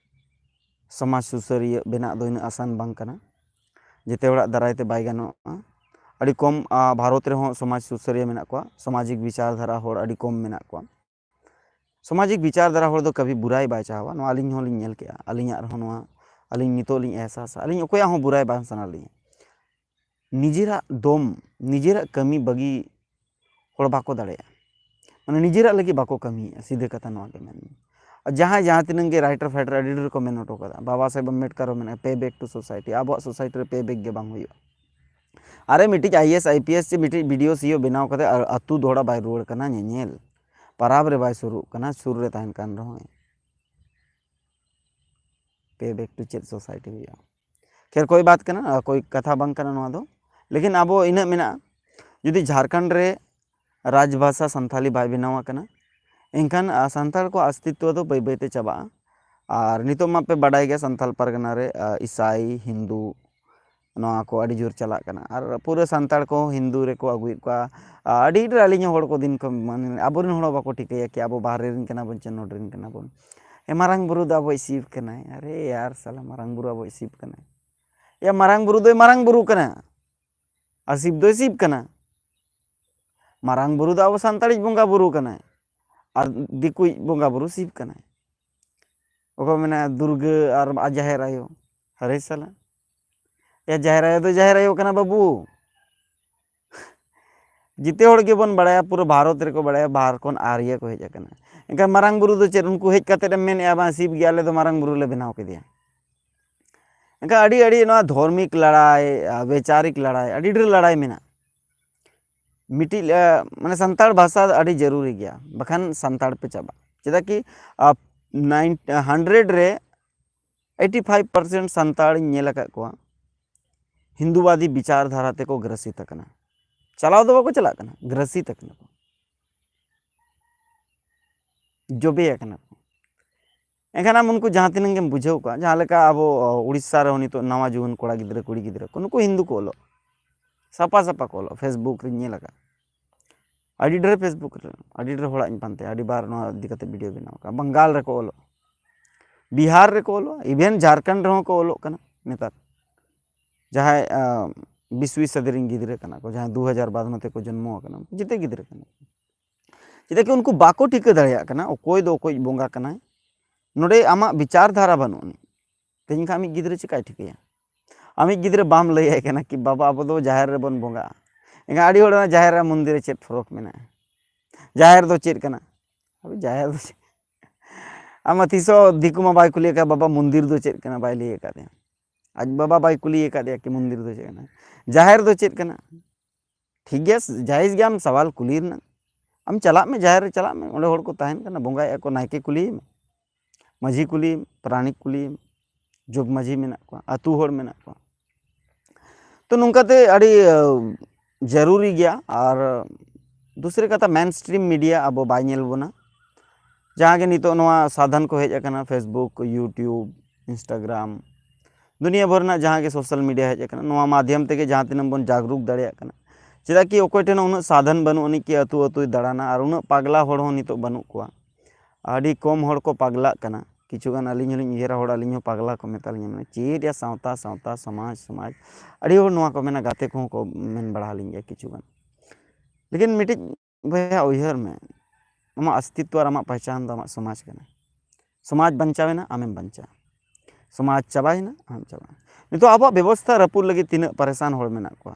ᱥᱚᱢᱟᱡᱽ ᱥᱩᱥᱟᱹᱨᱤᱭᱟᱹ ᱵᱮᱱᱟᱜ ᱫᱚ ᱩᱱᱟᱹᱜ ᱟᱥᱟᱱ ᱵᱟᱝ ᱠᱟᱱᱟ, ᱡᱮᱛᱮ ᱦᱚᱲᱟᱜ ᱫᱟᱨᱟᱭ ᱛᱮ ᱵᱟᱭ ᱜᱟᱱᱚᱜᱼᱟ᱾ ᱟᱹᱰᱤ ᱠᱚᱢ, ᱟ, ᱵᱷᱟᱨᱚᱛ ᱨᱮᱦᱚᱸ ᱥᱚᱢᱟᱡᱽ ᱥᱩᱥᱟᱹᱨᱤᱭᱟᱹ ᱢᱮᱱᱟᱜ ᱠᱚᱣᱟ, ᱥᱟᱢᱟᱡᱤᱠ ᱵᱤᱪᱟᱨ ᱫᱷᱟᱨᱟ ᱦᱚᱲ ᱟᱹᱰᱤ ᱠᱚᱢ ᱢᱮᱱᱟᱜ ᱠᱚᱣᱟ᱾ ᱥᱟᱢᱟᱡᱤᱠ ᱵᱤᱪᱟᱨ ᱫᱷᱟᱨᱟ ᱦᱚᱲ ᱫᱚ ᱠᱟᱵᱷᱤ ᱵᱩᱨᱟᱭ ᱵᱟᱭ ᱪᱟᱦᱟᱣᱟ᱾ ᱱᱚᱣᱟ ᱟᱹᱞᱤᱧ ᱦᱚᱸᱞᱤᱧ ᱧᱮᱞ ᱠᱮᱜᱼᱟ, ᱟᱹᱞᱤᱧᱟᱜ ᱨᱮᱦᱚᱸ ᱱᱚᱣᱟ, ᱟᱹᱞᱤᱧ ᱱᱤᱛᱚᱜ ᱞᱤᱧ ᱮᱦᱥᱟᱥᱟ, ᱟᱹᱞᱤᱧ ᱚᱠᱚᱭᱟᱜ ᱦᱚᱸ ᱵᱩᱨᱟᱭ ᱵᱟᱝ ᱥᱟᱱᱟ ᱞᱤᱧᱟ᱾ ᱱᱤᱡᱮᱨᱟᱜ ᱫᱚᱢ, ᱱᱤᱡᱮᱨᱟᱜ ᱠᱟᱹᱢᱤ ᱵᱟᱹᱜᱤ ᱦᱚᱲ ᱵᱟᱠᱚ ᱫᱟᱲᱮᱭᱟᱜᱼᱟ, ᱢᱟᱱᱮ ᱱᱤᱡᱮᱨᱟᱜ ᱞᱟᱹᱜᱤᱫ ᱵᱟᱠᱚ ᱠᱟᱹᱢᱤᱭᱮᱫᱼᱟ, ᱥᱤᱫᱷᱟᱹ ᱠᱟᱛᱷᱟ ᱱᱚᱣᱟ ᱜᱮ ᱢᱮᱱ᱾ ᱟᱨ ᱡᱟᱦᱟᱸᱭ ᱡᱟᱦᱟᱸ ᱛᱤᱱᱟᱹᱜ ᱜᱮ ᱨᱟᱭᱴᱟᱨ ᱯᱷᱟᱭᱴᱟᱨ ᱟᱹᱰᱤ ᱰᱷᱮᱨ ᱠᱚ ᱢᱮᱱ ᱦᱚᱴᱚ ᱠᱟᱫᱟ, ᱵᱟᱵᱟ ᱥᱟᱦᱮᱵ ᱟᱢᱵᱮᱰᱠᱟᱨ ᱦᱚᱸ ᱢᱮᱱᱟᱜᱼᱟ, pay back to society, ᱟᱵᱚᱣᱟᱜ ᱥᱳᱥᱟᱭᱴᱤ ᱨᱮ pay back ᱜᱮ ᱵᱟᱝ ᱦᱩᱭᱩᱜᱼᱟ᱾ ᱟᱨᱮ ᱢᱤᱫᱴᱤᱡ I A S, I P S ᱪᱮ ᱢᱤᱫᱴᱤᱡ ᱵᱤ ᱰᱤ ᱳ, ᱥᱤ ᱳ ᱵᱮᱱᱟᱣ ᱠᱟᱛᱮ ᱟᱨ ᱟᱹᱛᱩ ᱫᱚᱦᱲᱟ ᱵᱟᱭ ᱨᱩᱣᱟᱹᱲ ᱠᱟᱱᱟ ᱧᱮᱧᱮᱞ, ᱯᱟᱨᱟᱵᱽ ᱨᱮ ᱵᱟᱭ ᱥᱩᱨᱩᱜ ᱠᱟᱱᱟ, ᱥᱩᱨ ᱨᱮ ᱛᱟᱦᱮᱱ ᱠᱟᱱ ᱨᱮᱦᱚᱸᱭ᱾ Pay back to ᱪᱮᱫ ᱥᱳᱥᱟᱭᱴᱤ ᱦᱩᱭᱩᱜᱼᱟ? ᱠᱷᱮᱨ ᱠᱳᱭ ᱵᱟᱛ ᱠᱟᱱᱟ, ᱟᱨ ᱠᱳᱭ ᱠᱟᱛᱷᱟ ᱵᱟᱝ ᱠᱟᱱᱟ ᱱᱚᱣᱟ ᱫᱚ᱾ ᱞᱮᱠᱤᱱ ᱟᱵᱚ ᱤᱱᱟᱹᱜ ᱢᱮᱱᱟᱜᱼᱟ, ᱡᱩᱫᱤ ᱡᱷᱟᱲᱠᱷᱚᱸᱰ ᱨᱮ ᱨᱟᱡᱽᱵᱷᱟᱥᱟ ᱥᱟᱱᱛᱷᱟᱞᱤ ᱵᱟᱭ ᱵᱮᱱᱟᱣ ᱟᱠᱟᱱᱟ, ᱮᱱᱠᱷᱟᱱ ᱥᱟᱱᱛᱟᱲ ᱠᱚᱣᱟᱜ ᱚᱥᱛᱤᱛᱛᱚ ᱫᱚ ᱵᱟᱹᱭ ᱵᱟᱹᱭᱛᱮ ᱪᱟᱵᱟᱜᱼᱟ᱾ ᱟᱨ ᱱᱤᱛᱚᱜ ᱢᱟᱯᱮ ᱵᱟᱰᱟᱭ ᱜᱮᱭᱟ, ᱥᱟᱱᱛᱟᱲ ᱯᱟᱨᱜᱟᱱᱟ ᱨᱮ ᱤᱥᱟᱭ, ᱦᱤᱱᱫᱩ, ᱱᱚᱣᱟ ᱠᱚ ᱟᱹᱰᱤ ᱡᱳᱨ ᱪᱟᱞᱟᱜ ᱠᱟᱱᱟ᱾ ᱟᱨ ᱯᱩᱨᱟᱹ ᱥᱟᱱᱛᱟᱲ ᱠᱚ ᱦᱤᱱᱫᱩ ᱨᱮᱠᱚ ᱟᱹᱜᱩᱭᱮᱫ ᱠᱚᱣᱟ᱾ ᱟᱹᱰᱤ ᱰᱷᱮᱨ ᱟᱹᱞᱤᱧ ᱦᱚᱸ ᱦᱚᱲ ᱠᱚ ᱫᱤᱱ ᱠᱷᱚᱱ, ᱢᱟᱱᱮ, ᱟᱵᱚᱨᱮᱱ ᱦᱚᱲ ᱦᱚᱸ ᱵᱟᱠᱚ ᱴᱷᱤᱠᱟᱹᱭᱟ ᱠᱤ ᱟᱵᱚ ᱵᱟᱦᱨᱮ ᱨᱮᱱ ᱠᱟᱱᱟ ᱵᱚᱱ ᱪᱮ ᱱᱚᱰᱮ ᱨᱮᱱ ᱠᱟᱱᱟ ᱵᱚᱱ᱾ ᱮ, ᱢᱟᱨᱟᱝ ᱵᱩᱨᱩ ᱫᱚ ᱟᱵᱚᱭᱤᱡ ᱥᱤᱵ ᱠᱟᱱᱟᱭ᱾ ᱟᱨᱮ ᱭᱟᱨ ᱥᱟᱞᱟ, ᱢᱟᱨᱟᱝ ᱵᱩᱨᱩ ᱟᱵᱚᱭᱤᱡ ᱥᱤᱵ ᱠᱟᱱᱟᱭ᱾ ᱭᱟ, ᱢᱟᱨᱟᱝ ᱵᱩᱨᱩ ᱫᱚᱭ ᱢᱟᱨᱟᱝ ᱵᱩᱨᱩ ᱠᱟᱱᱟ, ᱟᱨ ᱥᱤᱵ ᱫᱚᱭ ᱥᱤᱵ ᱠᱟᱱᱟ᱾ ᱢᱟᱨᱟᱝ ᱵᱩᱨᱩ ᱫᱚ ᱟᱵᱚ ᱥᱟᱱᱛᱟᱲᱤᱡ ᱵᱚᱸᱜᱟ ᱵᱩᱨᱩ ᱠᱟᱱᱟᱭ, ᱟᱨ ᱫᱤᱠᱩᱭᱤᱡ ᱵᱚᱸᱜᱟ ᱵᱩᱨᱩ ᱥᱤᱵ ᱠᱟᱱᱟᱭ᱾ ᱚᱠᱚᱭ ᱢᱮᱱᱟ ᱫᱩᱨᱜᱟᱹ ᱟᱨ ᱟᱡ ᱡᱟᱦᱮᱨ ᱟᱭᱳ᱾ ᱦᱟᱨᱮ ᱥᱟᱞᱟ, ᱭᱟ, ᱡᱟᱦᱮᱨ ᱟᱭᱳ ᱫᱚ ᱡᱟᱦᱮᱨ ᱟᱭᱳ ᱠᱟᱱᱟ ᱵᱟᱹᱵᱩ᱾ ᱡᱤᱛᱮ ᱦᱚᱲ ᱜᱮᱵᱚᱱ ᱵᱟᱲᱟᱭᱟ, ᱯᱩᱨᱟᱹ ᱵᱷᱟᱨᱚᱛ ᱨᱮᱠᱚ ᱵᱟᱲᱟᱭᱟ, ᱵᱟᱦᱟᱨ ᱠᱷᱚᱱ ᱟᱨᱭᱟ ᱠᱚ ᱦᱮᱡ ᱟᱠᱟᱱᱟ᱾ ᱮᱱᱠᱷᱟᱱ ᱢᱟᱨᱟᱝ ᱵᱩᱨᱩ ᱫᱚ ᱪᱮᱫ? ᱩᱱᱠᱩ ᱦᱮᱡ ᱠᱟᱛᱮᱫ ᱮᱢ ᱢᱮᱱᱮᱫᱼᱟ, "ᱵᱟᱝ, ᱥᱤᱵ ᱜᱮ, ᱟᱞᱮ ᱫᱚ ᱢᱟᱨᱟᱝ ᱵᱩᱨᱩ ᱞᱮ ᱵᱮᱱᱟᱣ ᱠᱮᱫᱮᱭᱟ"? ᱮᱱᱠᱷᱟᱱ ᱟᱹᱰᱤ, ᱟᱹᱰᱤ ᱱᱚᱣᱟ ᱫᱷᱚᱨᱢᱤᱠ ᱞᱟᱲᱟᱭ, ᱟᱨ ᱵᱮᱪᱟᱨᱤᱠ ᱞᱟᱲᱟᱭ, ᱟᱹᱰᱤ ᱰᱷᱮᱨ ᱞᱟᱲᱟᱭ ᱢᱮᱱᱟᱜᱼᱟ᱾ ᱢᱤᱫᱴᱤᱡ, ᱮ, ᱢᱟᱱᱮ, ᱥᱟᱱᱛᱟᱲ ᱵᱷᱟᱥᱟ ᱫᱚ ᱟᱹᱰᱤ ᱡᱟᱹᱨᱩᱨᱤ ᱜᱮᱭᱟ, ᱵᱟᱠᱷᱟᱱ ᱥᱟᱱᱛᱟᱲ ᱯᱮ ᱪᱟᱵᱟᱜᱼᱟ᱾ ᱪᱮᱫᱟᱜ ᱠᱤ, ᱟ, ᱱᱟᱭᱤᱱ, ᱦᱟᱱᱰᱨᱮᱰ ᱨᱮ ᱮᱭᱤᱴᱤ ᱯᱷᱟᱭᱤᱵᱷ ᱯᱟᱨᱥᱮᱱᱴ ᱥᱟᱱᱛᱟᱲᱤᱧ ᱧᱮᱞ ᱟᱠᱟᱫ ᱠᱚᱣᱟ ᱦᱤᱱᱫᱩᱵᱟᱫᱤ ᱵᱤᱪᱟᱨ ᱫᱷᱟᱨᱟ ᱛᱮᱠᱚ ᱜᱨᱟᱥᱤᱛ ᱟᱠᱟᱱᱟ᱾ ᱪᱟᱞᱟᱣ ᱫᱚ ᱵᱟᱠᱚ ᱪᱟᱞᱟᱜ ᱠᱟᱱᱟ, ᱜᱨᱟᱥᱤᱛ ᱟᱠᱟᱱᱟ ᱠᱚ, ᱡᱚᱵᱮ ᱟᱠᱟᱱᱟ ᱠᱚ᱾ ᱮᱱᱠᱷᱟᱱ ᱟᱢ ᱩᱱᱠᱩ ᱡᱟᱦᱟᱸ ᱛᱤᱱᱟᱹᱜ ᱜᱮᱢ ᱵᱩᱡᱷᱟᱹᱣ ᱠᱚᱣᱟ, ᱡᱟᱦᱟᱸ ᱞᱮᱠᱟ ᱟᱵᱚ, ᱚ, ᱩᱲᱤᱥᱥᱟ ᱨᱮᱦᱚᱸ ᱱᱤᱛᱚᱜ ᱱᱟᱣᱟ ᱡᱩᱣᱟᱹᱱ ᱠᱚᱲᱟ ᱜᱤᱫᱽᱨᱟᱹ, ᱠᱩᱲᱤ ᱜᱤᱫᱽᱨᱟᱹ ᱠᱚ, ᱱᱩᱠᱩ ᱦᱤᱱᱫᱩ ᱠᱚ ᱚᱞᱚᱜ, ᱥᱟᱯᱷᱟ ᱥᱟᱯᱷᱟ ᱠᱚ ᱚᱞᱚᱜ, Facebook ᱨᱤᱧ ᱧᱮᱞ ᱟᱠᱟᱫ᱾ ᱟᱹᱰᱤ ᱰᱷᱮᱨ Facebook ᱨᱮ, ᱟᱹᱰᱤ ᱰᱷᱮᱨ ᱦᱚᱲᱟᱜ ᱤᱧ ᱯᱟᱱᱛᱮᱭᱟ, ᱟᱹᱰᱤ ᱵᱟᱨ ᱱᱚᱣᱟ ᱤᱫᱤ ᱠᱟᱛᱮ video ᱵᱮᱱᱟᱣ ᱟᱠᱟᱫ᱾ ᱵᱟᱝᱜᱟᱞ ᱨᱮᱠᱚ ᱚᱞᱚᱜ, ᱵᱤᱦᱟᱨ ᱨᱮᱠᱚ ᱚᱞᱚᱜ, even ᱡᱷᱟᱲᱠᱷᱚᱸᱰ ᱨᱮᱦᱚᱸ ᱠᱚ ᱚᱞᱚᱜ ᱠᱟᱱᱟ ᱱᱮᱛᱟᱨ᱾ ᱡᱟᱦᱟᱸᱭ, ᱟ, ᱵᱤᱥᱣᱤ ᱥᱟᱫᱤ ᱨᱮᱱ ᱜᱤᱫᱽᱨᱟᱹ ᱠᱟᱱᱟ ᱠᱚ, ᱡᱟᱦᱟᱸᱭ ᱫᱩ ᱦᱟᱡᱟᱨ ᱵᱟᱫ ᱱᱚᱛᱮ ᱠᱚ ᱡᱚᱱᱢᱚ ᱟᱠᱟᱱᱟ, ᱡᱮᱛᱮ ᱜᱤᱫᱽᱨᱟᱹ ᱠᱟᱱᱟ ᱠᱚ᱾ ᱪᱮᱫᱟᱜ ᱠᱤ ᱩᱱᱠᱩ ᱵᱟᱠᱚ ᱴᱷᱤᱠᱟᱹ ᱫᱟᱲᱮᱭᱟᱜ ᱠᱟᱱᱟ ᱚᱠᱚᱭ ᱫᱚ ᱚᱠᱚᱭ ᱵᱚᱸᱜᱟ ᱠᱟᱱᱟᱭ᱾ ᱱᱚᱰᱮ ᱟᱢᱟᱜ ᱵᱤᱪᱟᱨ ᱫᱷᱟᱨᱟ ᱵᱟᱹᱱᱩᱜ ᱟᱹᱱᱤᱡ᱾ ᱛᱮᱦᱮᱧ ᱠᱷᱟᱱ ᱟᱢᱤᱡ ᱜᱤᱫᱽᱨᱟᱹ ᱪᱮᱠᱟᱭ ᱴᱷᱤᱠᱟᱹᱭᱟ? ᱟᱢᱤᱡ ᱜᱤᱫᱽᱨᱟᱹ ᱵᱟᱢ ᱞᱟᱹᱭᱟᱭ ᱠᱟᱱᱟ ᱠᱤ, "ᱵᱟᱵᱟ, ᱟᱵᱚ ᱫᱚ ᱡᱟᱦᱮᱨ ᱨᱮᱵᱚᱱ ᱵᱚᱸᱜᱟᱜᱼᱟ"᱾ ᱮᱱᱠᱷᱟᱱ ᱟᱹᱰᱤ ᱦᱚᱲ ᱚᱱᱟ ᱡᱟᱦᱮᱨ ᱟᱨ ᱢᱚᱱᱫᱤᱨ ᱨᱮ ᱪᱮᱫ ᱯᱷᱚᱨᱚᱠ ᱢᱮᱱᱟᱜᱼᱟ? ᱡᱟᱦᱮᱨ ᱫᱚ ᱪᱮᱫ ᱠᱟᱱᱟ? ᱟᱵᱚ ᱡᱟᱦᱮᱨ ᱫᱚ ᱪᱮᱫ? ᱟᱢ ᱢᱟ ᱛᱤᱥ ᱦᱚᱸ ᱫᱤᱠᱩ ᱢᱟ ᱵᱟᱭ ᱠᱩᱞᱤ ᱟᱠᱟᱫ, "ᱵᱟᱵᱟ, ᱢᱚᱱᱫᱤᱨ ᱫᱚ ᱪᱮᱫ ᱠᱟᱱᱟ?" ᱵᱟᱭ ᱞᱟᱹᱭ ᱟᱠᱟᱫ ᱢᱮᱭᱟ᱾ ᱟᱡ ᱵᱟᱵᱟ ᱵᱟᱭ ᱠᱩᱞᱤ ᱟᱠᱟᱫᱮᱭᱟ ᱠᱤ, "ᱢᱚᱱᱫᱤᱨ ᱫᱚ ᱪᱮᱫ ᱠᱟᱱᱟ?" ᱡᱟᱦᱮᱨ ᱫᱚ ᱪᱮᱫ ᱠᱟᱱᱟ? ᱴᱷᱤᱠ ᱜᱮᱭᱟ, ᱡᱟᱭᱮᱡᱽ ᱜᱮᱭᱟ ᱟᱢ ᱥᱟᱣᱟᱞ ᱠᱩᱞᱤ ᱨᱮᱱᱟᱜ᱾ ᱟᱢ ᱪᱟᱞᱟᱜ ᱢᱮ, ᱡᱟᱦᱮᱨ ᱨᱮ ᱪᱟᱞᱟᱜ ᱢᱮ, ᱚᱸᱰᱮ ᱦᱚᱲ ᱠᱚ ᱛᱟᱦᱮᱱ ᱠᱟᱱᱟ, ᱵᱚᱸᱜᱟᱭᱮᱫᱼᱟ ᱠᱚ, ᱱᱟᱭᱠᱮ ᱠᱩᱞᱤᱭᱮᱢ, ᱢᱟᱹᱡᱷᱤ ᱠᱩᱞᱤᱭᱮᱢ, ᱯᱟᱨᱟᱱᱤᱠ ᱠᱩᱞᱤᱭᱮᱢ, ᱡᱚᱜᱽ ᱢᱟᱹᱡᱷᱤ ᱢᱮᱱᱟᱜ ᱠᱚᱣᱟ, ᱟᱹᱛᱩ ᱦᱚᱲ ᱢᱮᱱᱟᱜ ᱠᱚᱣᱟ᱾ ᱛᱚ ᱱᱚᱝᱠᱟᱛᱮ ᱟᱹᱰᱤ, ᱟ, ᱡᱟᱹᱨᱩᱨᱤ ᱜᱮᱭᱟ᱾ ᱟᱨ ᱫᱩᱥᱨᱟᱹ ᱠᱟᱛᱷᱟ, mainstream media ᱟᱵᱚ ᱵᱟᱭ ᱧᱮᱞ ᱵᱚᱱᱟ᱾ ᱡᱟᱦᱟᱸ ᱜᱮ ᱱᱤᱛᱚᱜ ᱱᱚᱣᱟ ᱥᱟᱫᱷᱟᱱ ᱠᱚ ᱦᱮᱡ ᱟᱠᱟᱱᱟ, Facebook, YouTube, Instagram, ᱫᱩᱱᱤᱭᱟᱹ ᱵᱷᱳᱨ ᱨᱮᱱᱟᱜ ᱡᱟᱦᱟᱸ ᱜᱮ social media ᱦᱮᱡ ᱟᱠᱟᱱᱟ, ᱱᱚᱣᱟ ᱢᱟᱫᱷᱭᱚᱢ ᱛᱮᱜᱮ ᱡᱟᱦᱟᱸ ᱛᱤᱱᱟᱹᱜ ᱵᱚᱱ ᱡᱟᱜᱽᱨᱩᱠ ᱫᱟᱲᱮᱭᱟᱜ ᱠᱟᱱᱟ᱾ ᱪᱮᱫᱟᱜ ᱠᱤ ᱚᱠᱚᱭ ᱴᱷᱮᱱ ᱦᱚᱸ ᱩᱱᱟᱹᱜ ᱥᱟᱫᱷᱟᱱ ᱵᱟᱹᱱᱩᱜ ᱟᱹᱱᱤᱡ ᱠᱤ ᱟᱹᱛᱩ ᱟᱹᱛᱩᱭ ᱫᱟᱬᱟᱱᱟ, ᱟᱨ ᱩᱱᱟᱹᱜ ᱯᱟᱜᱽᱞᱟ ᱦᱚᱲ ᱦᱚᱸ ᱱᱤᱛᱚᱜ ᱵᱟᱹᱱᱩᱜ ᱠᱚᱣᱟ᱾ ᱟᱹᱰᱤ ᱠᱚᱢ ᱦᱚᱲ ᱠᱚ ᱯᱟᱜᱽᱞᱟᱜ ᱠᱟᱱᱟ᱾ ᱠᱤᱪᱷᱩ ᱜᱟᱱ ᱟᱹᱞᱤᱧ ᱦᱚᱸᱞᱤᱧ ᱩᱭᱦᱟᱹᱨᱟ, ᱦᱚᱲ ᱟᱹᱞᱤᱧ ᱦᱚᱸ ᱯᱟᱜᱽᱞᱟ ᱠᱚ ᱢᱮᱛᱟ ᱞᱤᱧᱟ, ᱢᱟᱱᱮ ᱪᱮᱫ ᱭᱟ ᱥᱟᱶᱛᱟ, ᱥᱟᱶᱛᱟ, ᱥᱚᱢᱟᱡᱽ, ᱥᱚᱢᱟᱡᱽ᱾ ᱟᱹᱰᱤ ᱦᱚᱲ ᱱᱚᱣᱟ ᱠᱚ ᱢᱮᱱᱟ, ᱜᱟᱛᱮ ᱠᱚᱦᱚᱸ ᱠᱚ ᱢᱮᱱ ᱵᱟᱲᱟ ᱟᱹᱞᱤᱧ ᱜᱮᱭᱟ ᱠᱤᱪᱷᱩ ᱜᱟᱱ᱾ ᱞᱮᱠᱤᱱ ᱢᱤᱫᱴᱤᱡ ᱵᱚᱭᱦᱟ ᱩᱭᱦᱟᱹᱨ ᱢᱮ, ᱟᱢᱟᱜ ᱚᱥᱛᱤᱛᱣᱚ ᱟᱨ ᱟᱢᱟᱜ ᱯᱟᱦᱪᱟᱱ ᱫᱚ ᱟᱢᱟᱜ ᱥᱚᱢᱟᱡᱽ ᱠᱟᱱᱟ᱾ ᱥᱚᱢᱟᱡᱽ ᱵᱟᱧᱪᱟᱣᱮᱱᱟ, ᱟᱢᱮᱢ ᱵᱟᱧᱪᱟᱜᱼᱟ᱾ ᱥᱚᱢᱟᱡᱽ ᱪᱟᱵᱟᱭᱮᱱᱟ, ᱟᱢᱮᱢ ᱪᱟᱵᱟᱜᱼᱟ᱾ ᱱᱤᱛᱚᱜ ᱟᱵᱚᱣᱟᱜ ᱵᱮᱵᱚᱥᱛᱷᱟ ᱨᱟᱹᱯᱩᱫ ᱞᱟᱹᱜᱤᱫ ᱛᱤᱱᱟᱹᱜ ᱯᱟᱨᱮᱥᱟᱱ ᱦᱚᱲ ᱢᱮᱱᱟᱜ ᱠᱚᱣᱟ,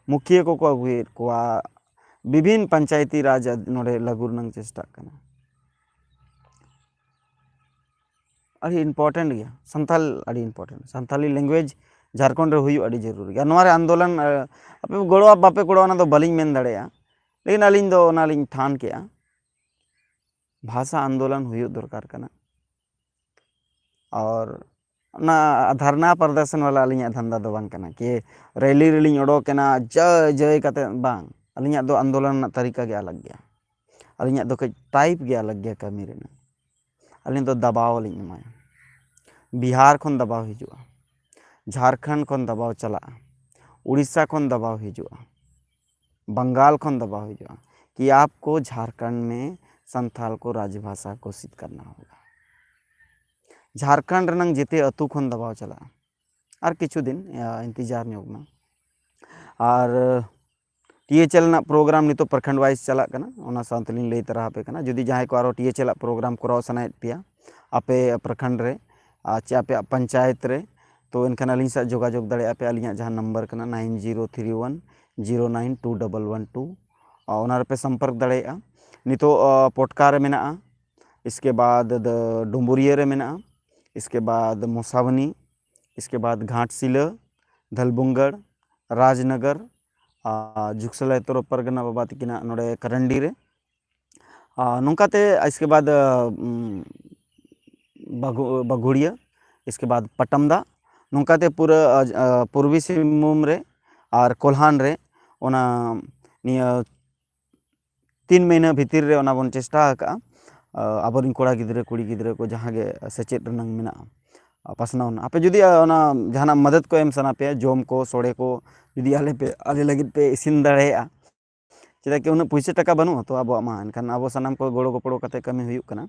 ᱢᱩᱠᱷᱤᱭᱟᱹ ᱠᱚᱠᱚ ᱟᱹᱜᱩᱭᱮᱫ ᱠᱚᱣᱟ, ᱵᱤᱵᱷᱤᱱ ᱯᱚᱧᱪᱟᱭᱮᱛᱤ ᱨᱟᱡᱽ ᱱᱚᱰᱮ ᱞᱟᱹᱜᱩ ᱨᱮᱱᱟᱜ ᱪᱮᱥᱴᱟᱜ ᱠᱟᱱᱟ᱾ ᱟᱹᱰᱤ important ᱜᱮᱭᱟ ᱥᱟᱱᱛᱟᱞ, ᱟᱹᱰᱤ important᱾ ᱥᱟᱱᱛᱟᱞᱤ language ᱡᱷᱟᱲᱠᱷᱚᱸᱰ ᱨᱮ ᱦᱩᱭᱩᱜ ᱟᱹᱰᱤ ᱡᱟᱹᱨᱩᱲ ᱜᱮᱭᱟ᱾ ᱱᱚᱣᱟ ᱨᱮ ᱟᱱᱫᱳᱞᱚᱱ, ᱟᱹ, ᱟᱯᱮ ᱜᱚᱲᱚ ᱵᱟᱯᱮ ᱜᱚᱲᱚ, ᱚᱱᱟ ᱫᱚ ᱵᱟᱹᱞᱤᱧ ᱢᱮᱱ ᱫᱟᱲᱮᱭᱟᱜᱼᱟ, ᱞᱮᱠᱤᱱ ᱟᱹᱞᱤᱧ ᱫᱚ ᱚᱱᱟᱞᱤᱧ ᱴᱷᱟᱱ ᱠᱮᱜᱼᱟ, ᱵᱷᱟᱥᱟ ᱟᱱᱫᱳᱞᱚᱱ ᱦᱩᱭᱩᱜ ᱫᱚᱨᱠᱟᱨ ᱠᱟᱱᱟ᱾ ᱟᱨ ᱚᱱᱟ ᱫᱷᱟᱨᱱᱟ ᱯᱨᱚᱫᱚᱨᱥᱚᱱ ᱣᱟᱞᱟ ᱟᱹᱞᱤᱧᱟᱜ ᱫᱷᱟᱱᱫᱟ ᱫᱚ ᱵᱟᱝ ᱠᱟᱱᱟ ᱠᱤ ᱨᱮᱞᱤ ᱨᱮᱞᱤᱧ ᱚᱰᱚᱠ ᱮᱱᱟ ᱡᱟᱹᱭ ᱡᱟᱹᱭ ᱠᱟᱛᱮ, ᱵᱟᱝ᱾ ᱟᱹᱞᱤᱧᱟᱜ ᱫᱚ ᱟᱱᱫᱳᱞᱚᱱ ᱨᱮᱱᱟᱜ ᱛᱟᱹᱨᱤᱠᱟ ᱜᱮ ᱟᱞᱟᱜᱽ ᱜᱮᱭᱟ, ᱟᱹᱞᱤᱧᱟᱜ ᱫᱚ ᱠᱟᱹᱡ type ᱜᱮ ᱟᱞᱟᱜᱽ ᱜᱮᱭᱟ ᱠᱟᱹᱢᱤ ᱨᱮᱱᱟᱜ᱾ ᱟᱹᱞᱤᱧ ᱫᱚ ᱫᱟᱵᱟᱣ ᱞᱤᱧ ᱮᱢᱟᱭᱟ᱾ ᱵᱤᱦᱟᱨ ᱠᱷᱚᱱ ᱫᱟᱵᱟᱣ ᱦᱤᱡᱩᱜᱼᱟ, ᱡᱷᱟᱲᱠᱷᱚᱸᱰ ᱠᱷᱚᱱ ᱫᱟᱵᱟᱣ ᱪᱟᱞᱟᱜᱼᱟ, ᱩᱲᱤᱥᱥᱟ ᱠᱷᱚᱱ ᱫᱟᱵᱟᱣ ᱦᱤᱡᱩᱜᱼᱟ, ᱵᱟᱝᱜᱟᱞ ᱠᱷᱚᱱ ᱫᱟᱵᱟᱣ ᱦᱤᱡᱩᱜᱼᱟ ᱠᱤ ᱟᱯᱠᱳ ᱡᱷᱟᱲᱠᱷᱚᱸᱰ ᱢᱮ ᱥᱟᱱᱛᱷᱟᱞ ᱠᱚ ᱨᱟᱡᱽᱵᱷᱟᱥᱟ ᱜᱷᱳᱥᱤᱛ ᱠᱟᱨᱱᱟ ᱦᱳᱜᱟ᱾ ᱡᱷᱟᱲᱠᱷᱚᱸᱰ ᱨᱮᱱᱟᱝ ᱡᱮᱛᱮ ᱟᱹᱛᱩ ᱠᱷᱚᱱ ᱫᱟᱵᱟᱣ ᱪᱟᱞᱟᱜᱼᱟ᱾ ᱟᱨ ᱠᱤᱪᱷᱩ ᱫᱤᱱ, ᱟ, ᱤᱱᱛᱮᱡᱟᱨ ᱧᱚᱜ ᱢᱮ᱾ ᱟᱨ ᱴᱤ ᱮᱭᱤᱪ ᱮᱞ ᱨᱮᱱᱟᱜ program ᱱᱤᱛᱚᱜ ᱯᱨᱚᱠᱷᱚᱸᱰ wise ᱪᱟᱞᱟᱜ ᱠᱟᱱᱟ, ᱚᱱᱟ ᱥᱟᱶ ᱛᱮᱞᱤᱧ ᱞᱟᱹᱭ ᱛᱟᱨᱟ ᱟᱯᱮ ᱠᱟᱱᱟ᱾ ᱡᱩᱫᱤ ᱡᱟᱦᱟᱸᱭ ᱠᱚ ᱟᱨᱚ ᱴᱤ ᱮᱭᱤᱪ ᱮᱞ ᱟᱜ program ᱠᱚᱨᱟᱣ ᱥᱟᱱᱟᱭᱮᱫ ᱯᱮᱭᱟ ᱟᱯᱮ ᱯᱨᱚᱠᱷᱚᱸᱰ ᱨᱮ, ᱟᱨ ᱪᱮ ᱟᱯᱮᱭᱟᱜ ᱯᱚᱧᱪᱟᱭᱮᱛ ᱨᱮ, ᱛᱚ ᱮᱱᱠᱷᱟᱱ ᱟᱹᱞᱤᱧ ᱥᱟᱶ ᱡᱳᱜᱟᱡᱳᱜᱽ ᱫᱟᱲᱮᱭᱟᱜᱼᱟ ᱯᱮ᱾ ᱟᱹᱞᱤᱧᱟᱜ ᱡᱟᱦᱟᱸ number ᱠᱟᱱᱟ nine zero three one zero nine two double one two, ᱟᱨ ᱚᱱᱟ ᱨᱮᱯᱮ ᱥᱚᱢᱯᱚᱨᱠ ᱫᱟᱲᱮᱭᱟᱜᱼᱟ᱾ ᱱᱤᱛᱚᱜ, ᱟ, ᱯᱚᱴᱠᱟ ᱨᱮ ᱢᱮᱱᱟᱜᱼᱟ, ᱤᱥᱠᱮ ᱵᱟᱫ ᱫᱚ ᱰᱩᱢᱵᱩᱨᱤᱭᱟᱹ ᱨᱮ ᱢᱮᱱᱟᱜᱼᱟ, ᱤᱥᱠᱮ ᱵᱟᱫ ᱢᱚᱥᱟᱵᱚᱱᱤ, ᱤᱥᱠᱮ ᱵᱟᱫ ᱜᱷᱟᱴᱥᱤᱞᱟᱹ, ᱫᱷᱟᱞᱵᱩᱝᱜᱟᱲ, ᱨᱟᱡᱽᱱᱚᱜᱚᱨ, ᱟᱨ ᱡᱷᱩᱠᱥᱟᱞᱟᱭ ᱛᱚᱨᱚᱯ ᱯᱟᱨᱜᱟᱱᱟ ᱵᱟᱵᱟ ᱛᱤᱠᱤᱱᱟᱜ ᱱᱚᱰᱮ ᱠᱟᱨᱟᱱᱰᱤ ᱨᱮ᱾ ᱟᱨ ᱱᱚᱝᱠᱟᱛᱮ ᱤᱥᱠᱮ ᱵᱟᱫ, ᱩᱢ, ᱵᱟᱜᱷᱩ-, ᱵᱟᱜᱷᱩᱲᱤᱭᱟᱹ, ᱤᱥᱠᱮ ᱵᱟᱫ ᱯᱟᱴᱟᱢᱫᱟ, ᱱᱚᱝᱠᱟᱛᱮ ᱯᱩᱨᱟᱹ, ᱟ, ᱟ, ᱯᱩᱨᱵᱤ ᱥᱤᱝᱵᱷᱩᱢ ᱨᱮ ᱟᱨ ᱠᱳᱞᱦᱟᱱ ᱨᱮ ᱚᱱᱟ ᱱᱤᱭᱟᱹ ᱛᱤᱱ ᱢᱟᱹᱦᱱᱟᱹ ᱵᱷᱤᱛᱤᱨ ᱨᱮ ᱚᱱᱟ ᱵᱚᱱ ᱪᱮᱥᱴᱟ ᱟᱠᱟᱫᱼᱟ᱾ ᱟᱵᱚᱨᱮᱱ ᱠᱚᱲᱟ ᱜᱤᱫᱽᱨᱟᱹ, ᱠᱩᱲᱤ ᱜᱤᱫᱽᱨᱟᱹ ᱠᱚ ᱡᱟᱦᱟᱸ ᱜᱮ ᱥᱮᱪᱮᱫ ᱨᱮᱱᱟᱜ ᱢᱮᱱᱟᱜᱼᱟ, ᱯᱟᱥᱱᱟᱣ ᱨᱮᱱᱟᱜ, ᱟᱯᱮ ᱡᱩᱫᱤ ᱚᱱᱟ ᱡᱟᱦᱟᱱᱟᱜ ᱢᱚᱫᱚᱫ ᱠᱚ ᱮᱢ ᱥᱟᱱᱟ ᱯᱮᱭᱟ, ᱡᱚᱢ ᱠᱚ, ᱥᱚᱲᱮ ᱠᱚ, ᱡᱩᱫᱤ ᱟᱞᱮ ᱯᱮ, ᱟᱞᱮ ᱞᱟᱹᱜᱤᱫ ᱯᱮ ᱤᱥᱤᱱ ᱫᱟᱲᱮᱭᱟᱜᱼᱟ, ᱪᱮᱫᱟᱜ ᱠᱤ ᱩᱱᱟᱹᱜ ᱯᱩᱭᱥᱟᱹ ᱴᱟᱠᱟ ᱵᱟᱹᱱᱩᱜᱼᱟ ᱛᱚ ᱟᱵᱚᱣᱟᱜ ᱢᱟ, ᱮᱱᱠᱷᱟᱱ ᱟᱵᱚ ᱥᱟᱱᱟᱢ ᱠᱚ ᱜᱚᱲᱚ ᱜᱚᱯᱚᱲᱚ ᱠᱟᱛᱮ ᱠᱟᱹᱢᱤ ᱦᱩᱭᱩᱜ ᱠᱟᱱᱟ᱾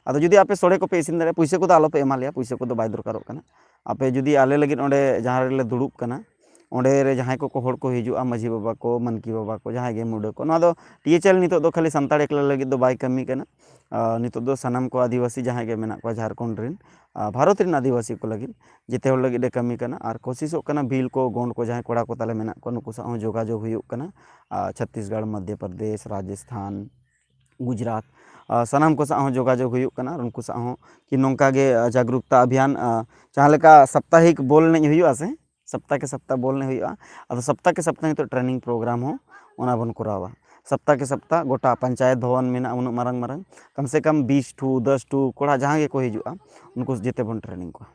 ᱟᱫᱚ ᱡᱩᱫᱤ ᱟᱯᱮ ᱥᱚᱲᱮ ᱠᱚᱯᱮ ᱤᱥᱤᱱ ᱫᱟᱲᱮᱭᱟᱜᱼᱟ, ᱯᱩᱭᱥᱟᱹ ᱠᱚᱫᱚ ᱟᱞᱚᱯᱮ ᱮᱢᱟ ᱞᱮᱭᱟ, ᱯᱩᱭᱥᱟᱹ ᱠᱚᱫᱚ ᱵᱟᱭ ᱫᱚᱨᱠᱟᱨᱚᱜ ᱠᱟᱱᱟ᱾ ᱟᱯᱮ ᱡᱩᱫᱤ ᱟᱞᱮ ᱞᱟᱹᱜᱤᱫ ᱚᱸᱰᱮ ᱡᱟᱦᱟᱸ ᱨᱮᱞᱮ ᱫᱩᱲᱩᱵ ᱠᱟᱱᱟ, ᱚᱸᱰᱮ ᱨᱮ ᱡᱟᱦᱟᱸᱭ ᱠᱚᱠᱚ ᱦᱚᱲ ᱠᱚ ᱦᱤᱡᱩᱜᱼᱟ, ᱢᱟᱹᱡᱷᱤ ᱵᱟᱵᱟ ᱠᱚ, ᱢᱟᱹᱱᱠᱤ ᱵᱟᱵᱟ ᱠᱚ, ᱡᱟᱦᱟᱸᱭ ᱜᱮ ᱢᱩᱰᱟᱹ ᱠᱚ, ᱱᱚᱣᱟ ᱫᱚ ᱴᱤ ᱮᱭᱤᱪ ᱮᱞ ᱱᱤᱛᱚᱜ ᱫᱚ ᱠᱷᱟᱹᱞᱤ ᱥᱟᱱᱛᱟᱲ ᱮᱠᱞᱟ ᱞᱟᱹᱜᱤᱫ ᱫᱚ ᱵᱟᱭ ᱠᱟᱹᱢᱤ ᱠᱟᱱᱟ᱾ ᱟᱨ ᱱᱤᱛᱚᱜ ᱫᱚ ᱥᱟᱱᱟᱢ ᱠᱚ ᱟᱹᱫᱤᱵᱟᱹᱥᱤ ᱡᱟᱦᱟᱸᱭ ᱜᱮ ᱢᱮᱱᱟᱜ ᱠᱚᱣᱟ ᱡᱷᱟᱲᱠᱷᱚᱸᱰ ᱨᱮᱱ, ᱟᱨ ᱵᱷᱟᱨᱚᱛ ᱨᱮᱱ ᱟᱹᱫᱤᱵᱟᱹᱥᱤ ᱠᱚ ᱞᱟᱹᱜᱤᱫ, ᱡᱮᱛᱮ ᱦᱚᱲ ᱞᱟᱹᱜᱤᱫ ᱮ ᱠᱟᱹᱢᱤ ᱠᱟᱱᱟ᱾ ᱟᱨ ᱠᱳᱥᱤᱥᱚᱜ ᱠᱟᱱᱟ ᱵᱷᱤᱞ ᱠᱚ, ᱜᱚᱸᱰ ᱠᱚ, ᱡᱟᱦᱟᱸᱭ ᱠᱚᱲᱟ ᱠᱚ ᱛᱟᱞᱮ ᱢᱮᱱᱟᱜ ᱠᱚᱣᱟ, ᱱᱩᱠᱩ ᱥᱟᱶ ᱦᱚᱸ ᱡᱳᱜᱟᱡᱳᱜᱽ ᱦᱩᱭᱩᱜ ᱠᱟᱱᱟ᱾ ᱟᱨ ᱪᱷᱚᱛᱛᱤᱥᱜᱚᱲ, ᱢᱚᱫᱽᱫᱷᱚ ᱯᱨᱚᱫᱮᱥ, ᱨᱟᱡᱚᱥᱛᱷᱟᱱ, ᱜᱩᱡᱽᱨᱟᱴ, ᱟᱨ ᱥᱟᱱᱟᱢ ᱠᱚ ᱥᱟᱶ ᱦᱚᱸ ᱡᱳᱜᱟᱡᱳᱜᱽ ᱦᱩᱭᱩᱜ ᱠᱟᱱᱟ᱾ ᱟᱨ ᱩᱱᱠᱩ ᱥᱟᱶ ᱦᱚᱸ ᱠᱤ ᱱᱚᱝᱠᱟ ᱜᱮ, ᱟᱨ ᱡᱟᱜᱽᱨᱩᱠᱛᱟ ᱚᱵᱷᱤᱭᱟᱱ, ᱟᱨ ᱡᱟᱦᱟᱸ ᱞᱮᱠᱟ ᱥᱟᱯᱛᱟᱦᱤᱠ ᱵᱚᱞ ᱮᱱᱮᱡ ᱦᱩᱭᱩᱜᱼᱟ ᱥᱮ, ᱥᱟᱯᱛᱟ ᱠᱮ ᱥᱟᱯᱛᱟ ᱵᱚᱞ ᱮᱱᱮᱡ ᱦᱩᱭᱩᱜᱼᱟ, ᱟᱫᱚ ᱥᱟᱯᱛᱟ ᱠᱮ ᱥᱟᱯᱛᱟ ᱱᱤᱛᱚᱜ ᱴᱨᱮᱱᱤᱝ ᱯᱨᱳᱜᱨᱟᱢ ᱦᱚᱸ ᱚᱱᱟ ᱵᱚᱱ ᱠᱚᱨᱟᱣᱟ᱾ ᱥᱟᱯᱛᱟ ᱠᱮ ᱥᱟᱯᱛᱟ ᱜᱚᱴᱟ ᱯᱚᱧᱪᱟᱭᱮᱛ ᱵᱷᱚᱵᱚᱱ ᱢᱮᱱᱟᱜᱼᱟ, ᱩᱱᱟᱹᱜ ᱢᱟᱨᱟᱝ ᱢᱟᱨᱟᱝ, ᱠᱟᱢ ᱥᱮ ᱠᱟᱢ ᱵᱤᱥ ᱴᱩ, ᱫᱚᱥ ᱴᱩ ᱠᱚᱲᱟ ᱡᱟᱦᱟᱸ ᱜᱮᱠᱚ ᱦᱤᱡᱩᱜᱼᱟ, ᱩᱱᱠᱩ ᱡᱮᱛᱮ ᱵᱚᱱ ᱴᱨᱮᱱᱤᱝ ᱠᱚᱣᱟ᱾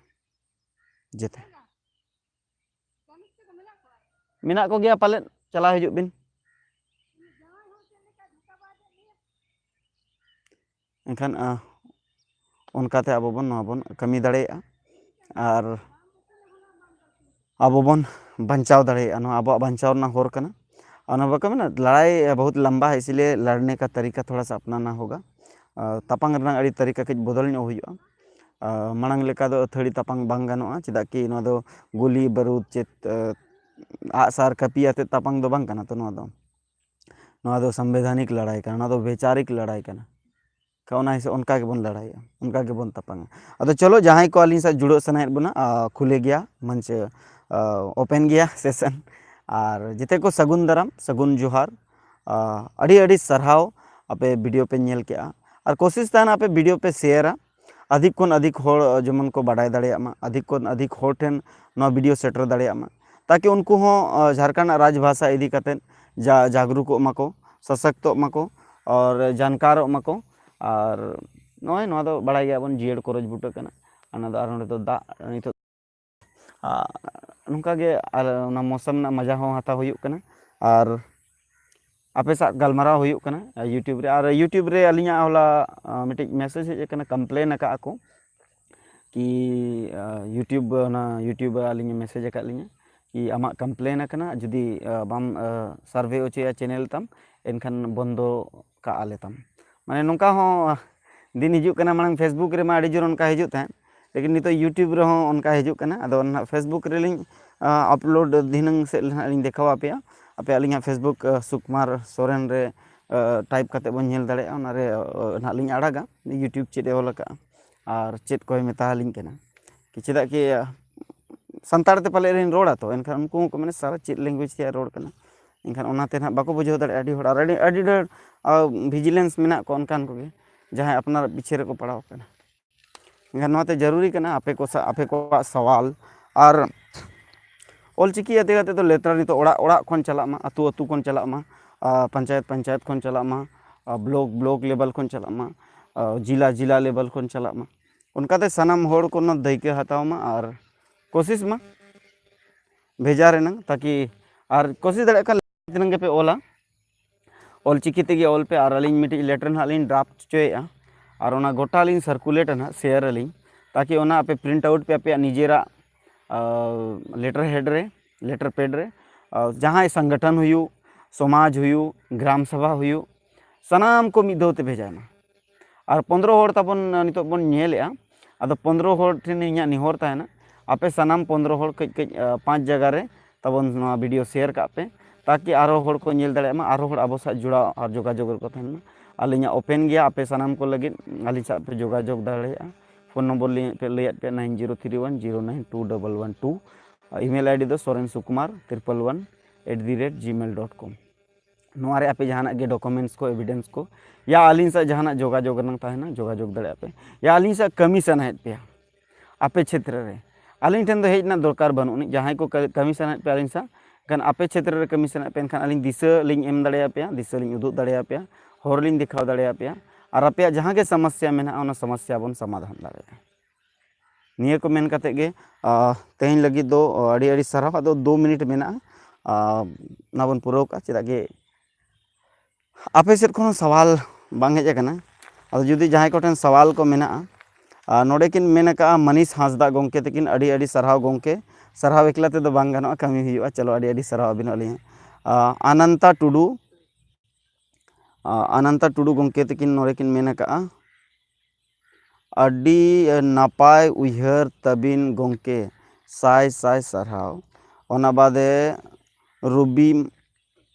ᱡᱮᱛᱮ ᱢᱮᱱᱟᱜ ᱠᱚᱜᱮᱭᱟ ᱯᱟᱞᱮᱫ, ᱪᱟᱞᱟᱣ ᱦᱤᱡᱩᱜ ᱵᱤᱱ᱾ ᱮᱱᱠᱷᱟᱱ, ᱟᱸ, ᱚᱱᱠᱟᱛᱮ ᱟᱵᱚ ᱵᱚᱱ, ᱱᱚᱣᱟ ᱵᱚᱱ ᱠᱟᱹᱢᱤ ᱫᱟᱲᱮᱭᱟᱜᱼᱟ ᱟᱨ ᱟᱵᱚ ᱵᱚᱱ ᱵᱟᱧᱪᱟᱣ ᱫᱟᱲᱮᱭᱟᱜᱼᱟ᱾ ᱱᱚᱣᱟ ᱟᱵᱚᱣᱟᱜ ᱵᱟᱧᱪᱟᱣ ᱨᱮᱱᱟᱜ ᱦᱚᱨ ᱠᱟᱱᱟ᱾ ᱟᱨ ᱚᱱᱟ ᱵᱟᱠᱚ ᱢᱮᱱᱟ, ᱞᱟᱲᱟᱭ ᱵᱚᱦᱩᱛ ᱞᱟᱢᱵᱟ ᱦᱟᱭ, ᱤᱥᱤᱞᱤᱭᱮ ᱞᱟᱲᱱᱮ ᱠᱟ ᱛᱟᱨᱤᱠᱟ ᱛᱷᱚᱲᱟ ᱥᱟ ᱟᱯᱱᱟᱱᱟ ᱦᱳᱜᱟ᱾ ᱟᱨ ᱛᱟᱯᱟᱝ ᱨᱮᱱᱟᱜ ᱟᱹᱰᱤ ᱛᱟᱨᱤᱠᱟ ᱠᱟᱹᱡ ᱵᱚᱫᱚᱞ ᱧᱚᱜ ᱦᱩᱭᱩᱜᱼᱟ᱾ ᱟᱨ ᱢᱟᱲᱟᱝ ᱞᱮᱠᱟ ᱫᱚ ᱟᱹᱛᱷᱟᱹᱲᱤ ᱛᱟᱯᱟᱝ ᱵᱟᱝ ᱜᱟᱱᱚᱜᱼᱟ, ᱪᱮᱫᱟᱜ ᱠᱤ ᱱᱚᱣᱟ ᱫᱚ ᱜᱩᱞᱤ ᱵᱟᱹᱨᱩᱫ ᱪᱮᱫ, ᱟᱸ, ᱟᱜᱼᱥᱟᱨ ᱠᱟᱹᱯᱤ ᱟᱛᱮᱫ ᱛᱟᱯᱟᱝ ᱫᱚ ᱵᱟᱝ ᱠᱟᱱᱟ ᱛᱚ ᱱᱚᱣᱟ ᱫᱚ᱾ ᱱᱚᱣᱟ ᱫᱚ ᱥᱟᱢᱵᱤᱫᱷᱟᱱᱤᱠ ᱞᱟᱲᱟᱭ ᱠᱟᱱᱟ, ᱱᱚᱣᱟ ᱫᱚ ᱵᱮᱪᱟᱨᱤᱠ ᱞᱟᱲᱟᱭ ᱠᱟᱱᱟ᱾ ᱠᱷᱟᱱ ᱚᱱᱟ ᱦᱤᱥᱟᱹᱵ ᱚᱱᱠᱟ ᱜᱮᱵᱚᱱ ᱞᱟᱲᱟᱭᱟ, ᱚᱱᱠᱟ ᱜᱮᱵᱚᱱ ᱛᱟᱯᱟᱝᱟ᱾ ᱟᱫᱚ ᱪᱚᱞᱚ, ᱡᱟᱦᱟᱸᱭ ᱠᱚ ᱟᱹᱞᱤᱧ ᱥᱟᱶ ᱡᱩᱲᱟᱹᱜ ᱥᱟᱱᱟᱭᱮᱫ ᱵᱚᱱᱟ, ᱟ, ᱠᱷᱩᱞᱟᱹ ᱜᱮᱭᱟ ᱢᱚᱧᱪ, ᱟ, open ᱜᱮᱭᱟ session᱾ ᱟᱨ ᱡᱮᱛᱮ ᱠᱚ ᱥᱟᱹᱜᱩᱱ ᱫᱟᱨᱟᱢ, ᱥᱟᱹᱜᱩᱱ ᱡᱚᱦᱟᱨ᱾ ᱟ, ᱟᱹᱰᱤ ᱟᱹᱰᱤ ᱥᱟᱨᱦᱟᱣ, ᱟᱯᱮ video ᱯᱮ ᱧᱮᱞ ᱠᱮᱜᱼᱟ᱾ ᱟᱨ ᱠᱳᱥᱤᱥ ᱛᱟᱦᱮᱱᱟ ᱟᱯᱮ video ᱯᱮ share ᱟ, ᱟᱫᱷᱤᱠ ᱠᱷᱚᱱ ᱟᱫᱷᱤᱠ ᱦᱚᱲ, ᱟ, ᱡᱮᱢᱚᱱ ᱠᱚ ᱵᱟᱰᱟᱭ ᱫᱟᱲᱮᱭᱟᱜ ᱢᱟ, ᱟᱫᱷᱤᱠ ᱠᱷᱚᱱ ᱟᱫᱷᱤᱠ ᱦᱚᱲ ᱴᱷᱮᱱ ᱱᱚᱣᱟ video ᱥᱮᱴᱮᱨ ᱫᱟᱲᱮᱭᱟᱜ ᱢᱟ, ᱛᱟᱠᱤ ᱩᱱᱠᱩ ᱦᱚᱸ, ᱟ, ᱡᱷᱟᱲᱠᱷᱚᱸᱰ ᱨᱮᱱᱟᱜ ᱨᱟᱡᱽ ᱵᱷᱟᱥᱟ ᱤᱫᱤ ᱠᱟᱛᱮᱫ ᱡᱟ-, ᱡᱟᱜᱽᱨᱩᱠᱚᱜ ᱢᱟᱠᱚ, ᱥᱚᱥᱚᱠᱛᱚᱜ ᱢᱟᱠᱚ, ᱟᱨ ᱡᱟᱱᱠᱟᱨᱚᱜ ᱢᱟᱠᱚ᱾ ᱟᱨ ᱱᱚᱜᱼᱚᱭ ᱱᱚᱣᱟ ᱫᱚ ᱵᱟᱲᱟᱭ ᱜᱮᱭᱟᱵᱚᱱ, ᱡᱤᱭᱟᱹᱲ ᱠᱚᱨᱚᱡᱽ ᱵᱩᱴᱟᱹ ᱠᱟᱱᱟ᱾ ᱚᱱᱟ ᱫᱚ ᱟᱨ ᱱᱚᱰᱮ ᱫᱚ ᱫᱟᱜ ᱱᱤᱛᱚᱜ, ᱟᱨ ᱱᱚᱝᱠᱟ ᱜᱮ ᱟᱨ ᱚᱱᱟ ᱢᱚᱥᱟᱢ ᱨᱮᱱᱟᱜ ᱢᱟᱡᱟ ᱦᱚᱸ ᱦᱟᱛᱟᱣ ᱦᱩᱭᱩᱜ ᱠᱟᱱᱟ᱾ ᱟᱨ ᱟᱯᱮ ᱥᱟᱶ ᱜᱟᱞᱢᱟᱨᱟᱣ ᱦᱩᱭᱩᱜ ᱠᱟᱱᱟ YouTube ᱨᱮ᱾ ᱟᱨ YouTube ᱨᱮ ᱟᱹᱞᱤᱧᱟᱜ ᱦᱚᱞᱟ ᱢᱤᱫᱴᱤᱡ ᱢᱮᱥᱮᱡᱽ ᱦᱮᱡ ᱟᱠᱟᱱᱟ, ᱠᱚᱢᱯᱞᱮᱱ ᱟᱠᱟᱫᱼᱟ ᱠᱚ ᱠᱤ YouTube, ᱚᱱᱟ YouTube ᱟᱹᱞᱤᱧᱮ ᱢᱮᱥᱮᱡᱽ ᱟᱠᱟᱫ ᱞᱤᱧᱟ ᱠᱤ ᱟᱢᱟᱜ ᱠᱚᱢᱯᱞᱮᱱ ᱟᱠᱟᱱᱟ, ᱡᱩᱫᱤ ᱵᱟᱢ ᱥᱟᱨᱵᱷᱮ ᱦᱚᱪᱚᱭᱟ ᱪᱮᱱᱮᱞ ᱛᱟᱢ, ᱮᱱᱠᱷᱟᱱ ᱵᱚᱱᱫᱚ ᱠᱟᱜᱼᱟ ᱞᱮ ᱛᱟᱢ᱾ ᱢᱟᱱᱮ ᱱᱚᱝᱠᱟ ᱦᱚᱸ ᱫᱤᱱ ᱦᱤᱡᱩᱜ ᱠᱟᱱᱟ᱾ ᱢᱟᱲᱟᱝ Facebook ᱨᱮᱢᱟ ᱟᱹᱰᱤ ᱡᱳᱨ ᱚᱱᱠᱟ ᱦᱤᱡᱩᱜ ᱛᱟᱦᱮᱸᱫ, ᱞᱮᱠᱤᱱ ᱱᱤᱛᱚᱜ YouTube ᱨᱮᱦᱚᱸ ᱚᱱᱠᱟ ᱦᱤᱡᱩᱜ ᱠᱟᱱᱟ᱾ ᱟᱫᱚ ᱱᱟᱦᱟᱜ Facebook ᱨᱮᱞᱤᱧ ᱟᱯᱞᱳᱰ ᱫᱷᱤᱱᱟᱹᱝ ᱥᱮᱫ ᱱᱟᱦᱟᱜ ᱞᱤᱧ ᱫᱮᱠᱷᱟᱣ ᱟᱯᱮᱭᱟ᱾ ᱟᱯᱮ ᱟᱹᱞᱤᱧᱟᱜ Facebook, ᱥᱩᱠᱢᱟᱨ ᱥᱚᱨᱮᱱ ᱨᱮ ᱴᱟᱭᱤᱯ ᱠᱟᱛᱮ ᱵᱚᱱ ᱧᱮᱞ ᱫᱟᱲᱮᱭᱟᱜᱼᱟ᱾ ᱚᱱᱟᱨᱮ ᱱᱟᱦᱟᱜ ᱞᱤᱧ ᱟᱲᱟᱜᱟ YouTube ᱪᱮᱫ ᱮ ᱚᱞ ᱟᱠᱟᱫᱼᱟ ᱟᱨ ᱪᱮᱫ ᱠᱚᱭ ᱢᱮᱛᱟ ᱟᱹᱞᱤᱧ ᱠᱟᱱᱟ᱾ ᱪᱮᱫᱟᱜ ᱠᱤ ᱥᱟᱱᱛᱟᱲ ᱛᱮ ᱯᱟᱞᱮ ᱞᱤᱧ ᱨᱚᱲᱟ, ᱛᱚ ᱮᱱᱠᱷᱟᱱ ᱩᱱᱠᱩ ᱦᱚᱸᱠᱚ ᱢᱮᱱᱟ, "ᱥᱟᱨᱟ ᱪᱮᱫ ᱞᱮᱝᱜᱩᱭᱮᱡᱽ ᱛᱮ ᱨᱚᱲ ᱠᱟᱱᱟ?" ᱮᱱᱠᱷᱟᱱ ᱚᱱᱟᱛᱮ ᱱᱟᱦᱟᱜ ᱵᱟᱠᱚ ᱵᱩᱡᱷᱟᱹᱣ ᱫᱟᱲᱮᱭᱟᱜᱼᱟ᱾ ᱟᱹᱰᱤ ᱦᱚᱲ ᱟᱨ ᱟᱹᱰᱤ, ᱟᱹᱰᱤ ᱰᱷᱮᱨ ᱵᱷᱤᱡᱤᱞᱮᱱᱥ ᱢᱮᱱᱟᱜ ᱠᱚᱣᱟ ᱚᱱᱠᱟᱱ ᱠᱚᱜᱮ, ᱡᱟᱦᱟᱸᱭ ᱟᱯᱱᱟᱨ ᱯᱤᱪᱷᱮ ᱨᱮᱠᱚ ᱯᱟᱲᱟᱣ ᱠᱟᱱᱟ᱾ ᱮᱱᱠᱷᱟᱱ ᱱᱚᱣᱟᱛᱮ ᱡᱟᱹᱨᱩᱨᱤ ᱠᱟᱱᱟ ᱟᱯᱮ ᱠᱚ ᱥᱟ-, ᱟᱯᱮ ᱠᱚᱣᱟᱜ ᱥᱟᱣᱟᱞ ᱟᱨ ᱚᱞᱪᱤᱠᱤ ᱤᱫᱤ ᱠᱟᱛᱮ ᱫᱚ ᱞᱮᱛᱟᱲ ᱱᱤᱛᱚᱜ ᱚᱲᱟᱜ ᱚᱲᱟᱜ ᱠᱷᱚᱱ ᱪᱟᱞᱟᱜ ᱢᱟ, ᱟᱹᱛᱩ ᱟᱹᱛᱩ ᱠᱷᱚᱱ ᱪᱟᱞᱟᱜ ᱢᱟ, ᱟᱨ ᱯᱚᱧᱪᱟᱭᱮᱛ ᱯᱚᱧᱪᱟᱭᱮᱛ ᱠᱷᱚᱱ ᱪᱟᱞᱟᱜ ᱢᱟ, ᱟᱨ ᱵᱞᱚᱠ ᱵᱞᱚᱠ ᱞᱮᱵᱮᱞ ᱠᱷᱚᱱ ᱪᱟᱞᱟᱜ ᱢᱟ, ᱟᱨ ᱡᱤᱞᱟ ᱡᱤᱞᱟ ᱞᱮᱵᱮᱞ ᱠᱷᱚᱱ ᱪᱟᱞᱟᱜ ᱢᱟ᱾ ᱚᱱᱠᱟᱛᱮ ᱥᱟᱱᱟᱢ ᱦᱚᱲ ᱠᱚ ᱚᱱᱟ ᱫᱟᱹᱭᱠᱟᱹ ᱦᱟᱛᱟᱣ ᱢᱟ ᱟᱨ ᱠᱳᱥᱤᱥ ᱢᱟ ᱵᱷᱮᱡᱟ ᱨᱮᱱᱟᱝ, ᱛᱟᱠᱤ ᱟᱨ ᱠᱳᱥᱤᱥ ᱫᱟᱲᱮᱭᱟᱜ ᱠᱷᱟᱱ ᱛᱤᱱᱟᱹᱝ ᱜᱮᱯᱮ ᱚᱞᱟ, ᱚᱞᱪᱤᱠᱤ ᱛᱮᱜᱮ ᱚᱞ ᱯᱮ᱾ ᱟᱨ ᱟᱹᱞᱤᱧ ᱢᱤᱫᱴᱤᱡ ᱞᱮᱴᱟᱨ ᱱᱟᱦᱟᱜ ᱞᱤᱧ ᱰᱨᱟᱯᱴ ᱦᱚᱪᱚᱭᱮᱫᱼᱟ, ᱟᱨ ᱚᱱᱟ ᱜᱚᱴᱟ ᱞᱤᱧ ᱥᱟᱨᱠᱩᱞᱮᱴᱟ ᱱᱟᱦᱟᱜ, ᱥᱮᱭᱟᱨ ᱟᱹᱞᱤᱧ, ᱛᱟᱠᱤ ᱚᱱᱟ ᱟᱯᱮ ᱯᱨᱤᱱᱴ ᱟᱣᱩᱴ ᱯᱮ ᱟᱯᱮᱭᱟᱜ ᱱᱤᱡᱮᱨᱟᱜ ᱞᱮᱴᱟᱨ ᱦᱮᱰ ᱨᱮ, ᱞᱮᱴᱟᱨ ᱯᱮᱰ ᱨᱮ, ᱟᱨ ᱡᱟᱦᱟᱸᱭ ᱥᱚᱝᱜᱚᱴᱷᱚᱱ ᱦᱩᱭᱩᱜ, ᱥᱚᱢᱟᱡᱽ ᱦᱩᱭᱩᱜ, ᱜᱨᱟᱢ ᱥᱚᱵᱷᱟ ᱦᱩᱭᱩᱜ, ᱥᱟᱱᱟᱢ ᱠᱚ ᱢᱤᱫ ᱫᱷᱟᱣ ᱛᱮ ᱵᱷᱮᱡᱟᱭ ᱢᱟ᱾ ᱟᱨ ᱯᱚᱱᱫᱽᱨᱚ ᱦᱚᱲ ᱛᱟᱵᱚᱱ ᱱᱤᱛᱚᱜ ᱵᱚᱱ ᱧᱮᱞᱮᱜᱼᱟ, ᱟᱫᱚ ᱯᱚᱱᱫᱽᱨᱚ ᱦᱚᱲ ᱴᱷᱮᱱ ᱤᱧᱟᱹᱜ ᱱᱮᱦᱚᱨ ᱛᱟᱦᱮᱱᱟ, ᱟᱯᱮ ᱥᱟᱱᱟᱢ ᱯᱚᱱᱫᱽᱨᱚ ᱦᱚᱲ ᱠᱟᱹᱡ ᱠᱟᱹᱡ, ᱟ, ᱯᱟᱸᱪ ᱡᱟᱭᱜᱟ ᱨᱮ ᱛᱟᱵᱚᱱ ᱱᱚᱣᱟ ᱵᱷᱤᱰᱤᱭᱳ ᱥᱮᱭᱟᱨ ᱠᱟᱜ ᱯᱮ, ᱛᱟᱠᱤ ᱟᱨᱦᱚᱸ ᱦᱚᱲ ᱠᱚ ᱧᱮᱞ ᱫᱟᱲᱮᱭᱟᱜ ᱢᱟ, ᱟᱨᱦᱚᱸ ᱦᱚᱲ ᱟᱵᱚ ᱥᱟᱶ ᱡᱚᱲᱟᱣ ᱟᱨ ᱡᱳᱜᱟᱡᱳᱜᱽ ᱨᱮᱠᱚ ᱛᱟᱦᱮᱱ ᱢᱟ᱾ ᱟᱹᱞᱤᱧᱟᱜ ᱳᱯᱮᱱ ᱜᱮᱭᱟ ᱟᱯᱮ ᱥᱟᱱᱟᱢ ᱠᱚ ᱞᱟᱹᱜᱤᱫ, ᱟᱹᱞᱤᱧ ᱥᱟᱶ ᱯᱮ ᱡᱳᱜᱟᱡᱳᱜᱽ ᱫᱟᱲᱮᱭᱟᱜᱼᱟ᱾ ᱯᱷᱳᱱ ᱱᱚᱢᱵᱚᱨ ᱞᱤᱧ ᱯᱮ ᱞᱟᱹᱭᱟᱫ ᱯᱮᱭᱟ, nine zero three one zero nine two double one two᱾ Email ID ᱫᱚ soren sukumar triple one at the rate gmail dot com᱾ ᱱᱚᱣᱟ ᱨᱮ ᱟᱯᱮ ᱡᱟᱦᱟᱱᱟᱜ ᱜᱮ ᱰᱚᱠᱩᱢᱮᱱᱴᱥ ᱠᱚ, ᱮᱵᱷᱤᱰᱮᱱᱥ ᱠᱚ, ᱭᱟ ᱟᱹᱞᱤᱧ ᱥᱟᱶ ᱡᱟᱦᱟᱱᱟᱜ ᱡᱳᱜᱟᱡᱳᱜᱽ ᱨᱮᱱᱟᱜ ᱛᱟᱦᱮᱱᱟ, ᱡᱳᱜᱟᱡᱳᱜᱽ ᱫᱟᱲᱮᱭᱟᱜᱼᱟ ᱯᱮ᱾ ᱭᱟ ᱟᱹᱞᱤᱧ ᱥᱟᱶ ᱠᱟᱹᱢᱤ ᱥᱟᱱᱟᱭᱮᱫ ᱯᱮᱭᱟ ᱟᱯᱮ ᱪᱷᱮᱛᱨᱚ ᱨᱮ, ᱟᱹᱞᱤᱧ ᱴᱷᱮᱱ ᱫᱚ ᱦᱮᱡ ᱨᱮᱱᱟᱜ ᱫᱚᱨᱠᱟᱨ ᱵᱟᱹᱱᱩᱜ ᱟᱹᱱᱤᱡ᱾ ᱡᱟᱦᱟᱸᱭ ᱠᱚ ᱠᱟᱹ-, ᱠᱟᱹᱢᱤ ᱥᱟᱱᱟᱭᱮᱫ ᱯᱮᱭᱟ ᱟᱹᱞᱤᱧ ᱥᱟᱶ, ᱮᱱᱠᱷᱟᱱ ᱟᱯᱮ ᱪᱷᱮᱛᱨᱚ ᱨᱮ ᱠᱟᱹᱢᱤ ᱥᱟᱱᱟᱭᱮᱫ ᱯᱮᱭᱟ, ᱮᱱᱠᱷᱟᱱ ᱟᱹᱞᱤᱧ ᱫᱤᱥᱟᱹ ᱞᱤᱧ ᱮᱢ ᱫᱟᱲᱮᱭᱟᱯᱮᱭᱟ, ᱫᱤᱥᱟᱹ ᱞᱤᱧ ᱩᱫᱩᱜ ᱫᱟᱲᱮᱭᱟᱯᱮᱭᱟ, ᱦᱚᱨ ᱞᱤᱧ ᱫᱮᱠᱷᱟᱣ ᱫᱟᱲᱮᱭᱟᱯᱮᱭᱟ᱾ ᱟᱨ ᱟᱯᱮᱭᱟᱜ ᱡᱟᱦᱟᱸ ᱜᱮ ᱥᱚᱢᱚᱥᱥᱟ ᱢᱮᱱᱟᱜᱼᱟ, ᱚᱱᱟ ᱥᱚᱢᱚᱥᱥᱟ ᱵᱚᱱ ᱥᱚᱢᱟᱫᱷᱟᱱ ᱫᱟᱲᱮᱭᱟᱜᱼᱟ᱾ ᱱᱤᱭᱟᱹ ᱠᱚ ᱢᱮᱱ ᱠᱟᱛᱮᱫ ᱜᱮ, ᱟ, ᱛᱮᱦᱮᱧ ᱞᱟᱹᱜᱤᱫ ᱫᱚ, ᱟ, ᱟᱹᱰᱤ ᱟᱹᱰᱤ ᱥᱟᱨᱦᱟᱣ᱾ ᱟᱫᱚ ᱫᱩ ᱢᱤᱱᱤᱴ ᱢᱮᱱᱟᱜᱼᱟ, ᱟ, ᱚᱱᱟ ᱵᱚᱱ ᱯᱩᱨᱟᱹᱣ ᱠᱟᱜᱼᱟ, ᱪᱮᱫᱟᱜ ᱡᱮ ᱟᱯᱮ ᱥᱮᱫ ᱠᱷᱚᱱ ᱦᱚᱸ ᱥᱟᱣᱟᱞ ᱵᱟᱝ ᱦᱮᱡ ᱟᱠᱟᱱᱟ᱾ ᱟᱫᱚ ᱡᱩᱫᱤ ᱡᱟᱦᱟᱸᱭ ᱠᱚᱴᱷᱮᱱ ᱥᱟᱣᱟᱞ ᱠᱚ ᱢᱮᱱᱟᱜᱼᱟ, ᱟᱨ ᱱᱚᱰᱮ ᱠᱤᱱ ᱢᱮᱱ ᱟᱠᱟᱫᱼᱟ ᱢᱟᱱᱤᱥ ᱦᱟᱸᱥᱫᱟ ᱜᱚᱢᱠᱮ ᱛᱟᱹᱠᱤᱱ, ᱟᱹᱰᱤ ᱟᱹᱰᱤ ᱥᱟᱨᱦᱟᱣ ᱜᱚᱢᱠᱮ᱾ ᱥᱟᱨᱦᱟᱣ ᱮᱠᱞᱟ ᱛᱮᱫᱚ ᱵᱟᱝ ᱜᱟᱱᱚᱜᱼᱟ, ᱠᱟᱹᱢᱤ ᱦᱩᱭᱩᱜᱼᱟ᱾ ᱪᱚᱞᱚ, ᱟᱹᱰᱤ ᱟᱹᱰᱤ ᱥᱟᱨᱦᱟᱣ ᱟᱹᱵᱤᱱ ᱟᱹᱞᱤᱧ ᱦᱚᱸ᱾ ᱟᱨ ᱟᱱᱟᱱᱛᱟ ᱴᱩᱰᱩ, ᱟᱨ ᱟᱱᱟᱱᱛᱟ ᱴᱩᱰᱩ ᱜᱚᱢᱠᱮ ᱛᱟᱹᱠᱤᱱ ᱱᱚᱰᱮ ᱠᱤᱱ ᱢᱮᱱ ᱟᱠᱟᱫᱼᱟ, ᱟᱹᱰᱤ ᱱᱟᱯᱟᱭ ᱩᱭᱦᱟᱹᱨ ᱛᱟᱹᱵᱤᱱ ᱜᱚᱢᱠᱮ, ᱥᱟᱭ ᱥᱟᱭ ᱥᱟᱨᱦᱟᱣ᱾ ᱚᱱᱟ ᱵᱟᱫᱮ ᱨᱩᱵᱤ,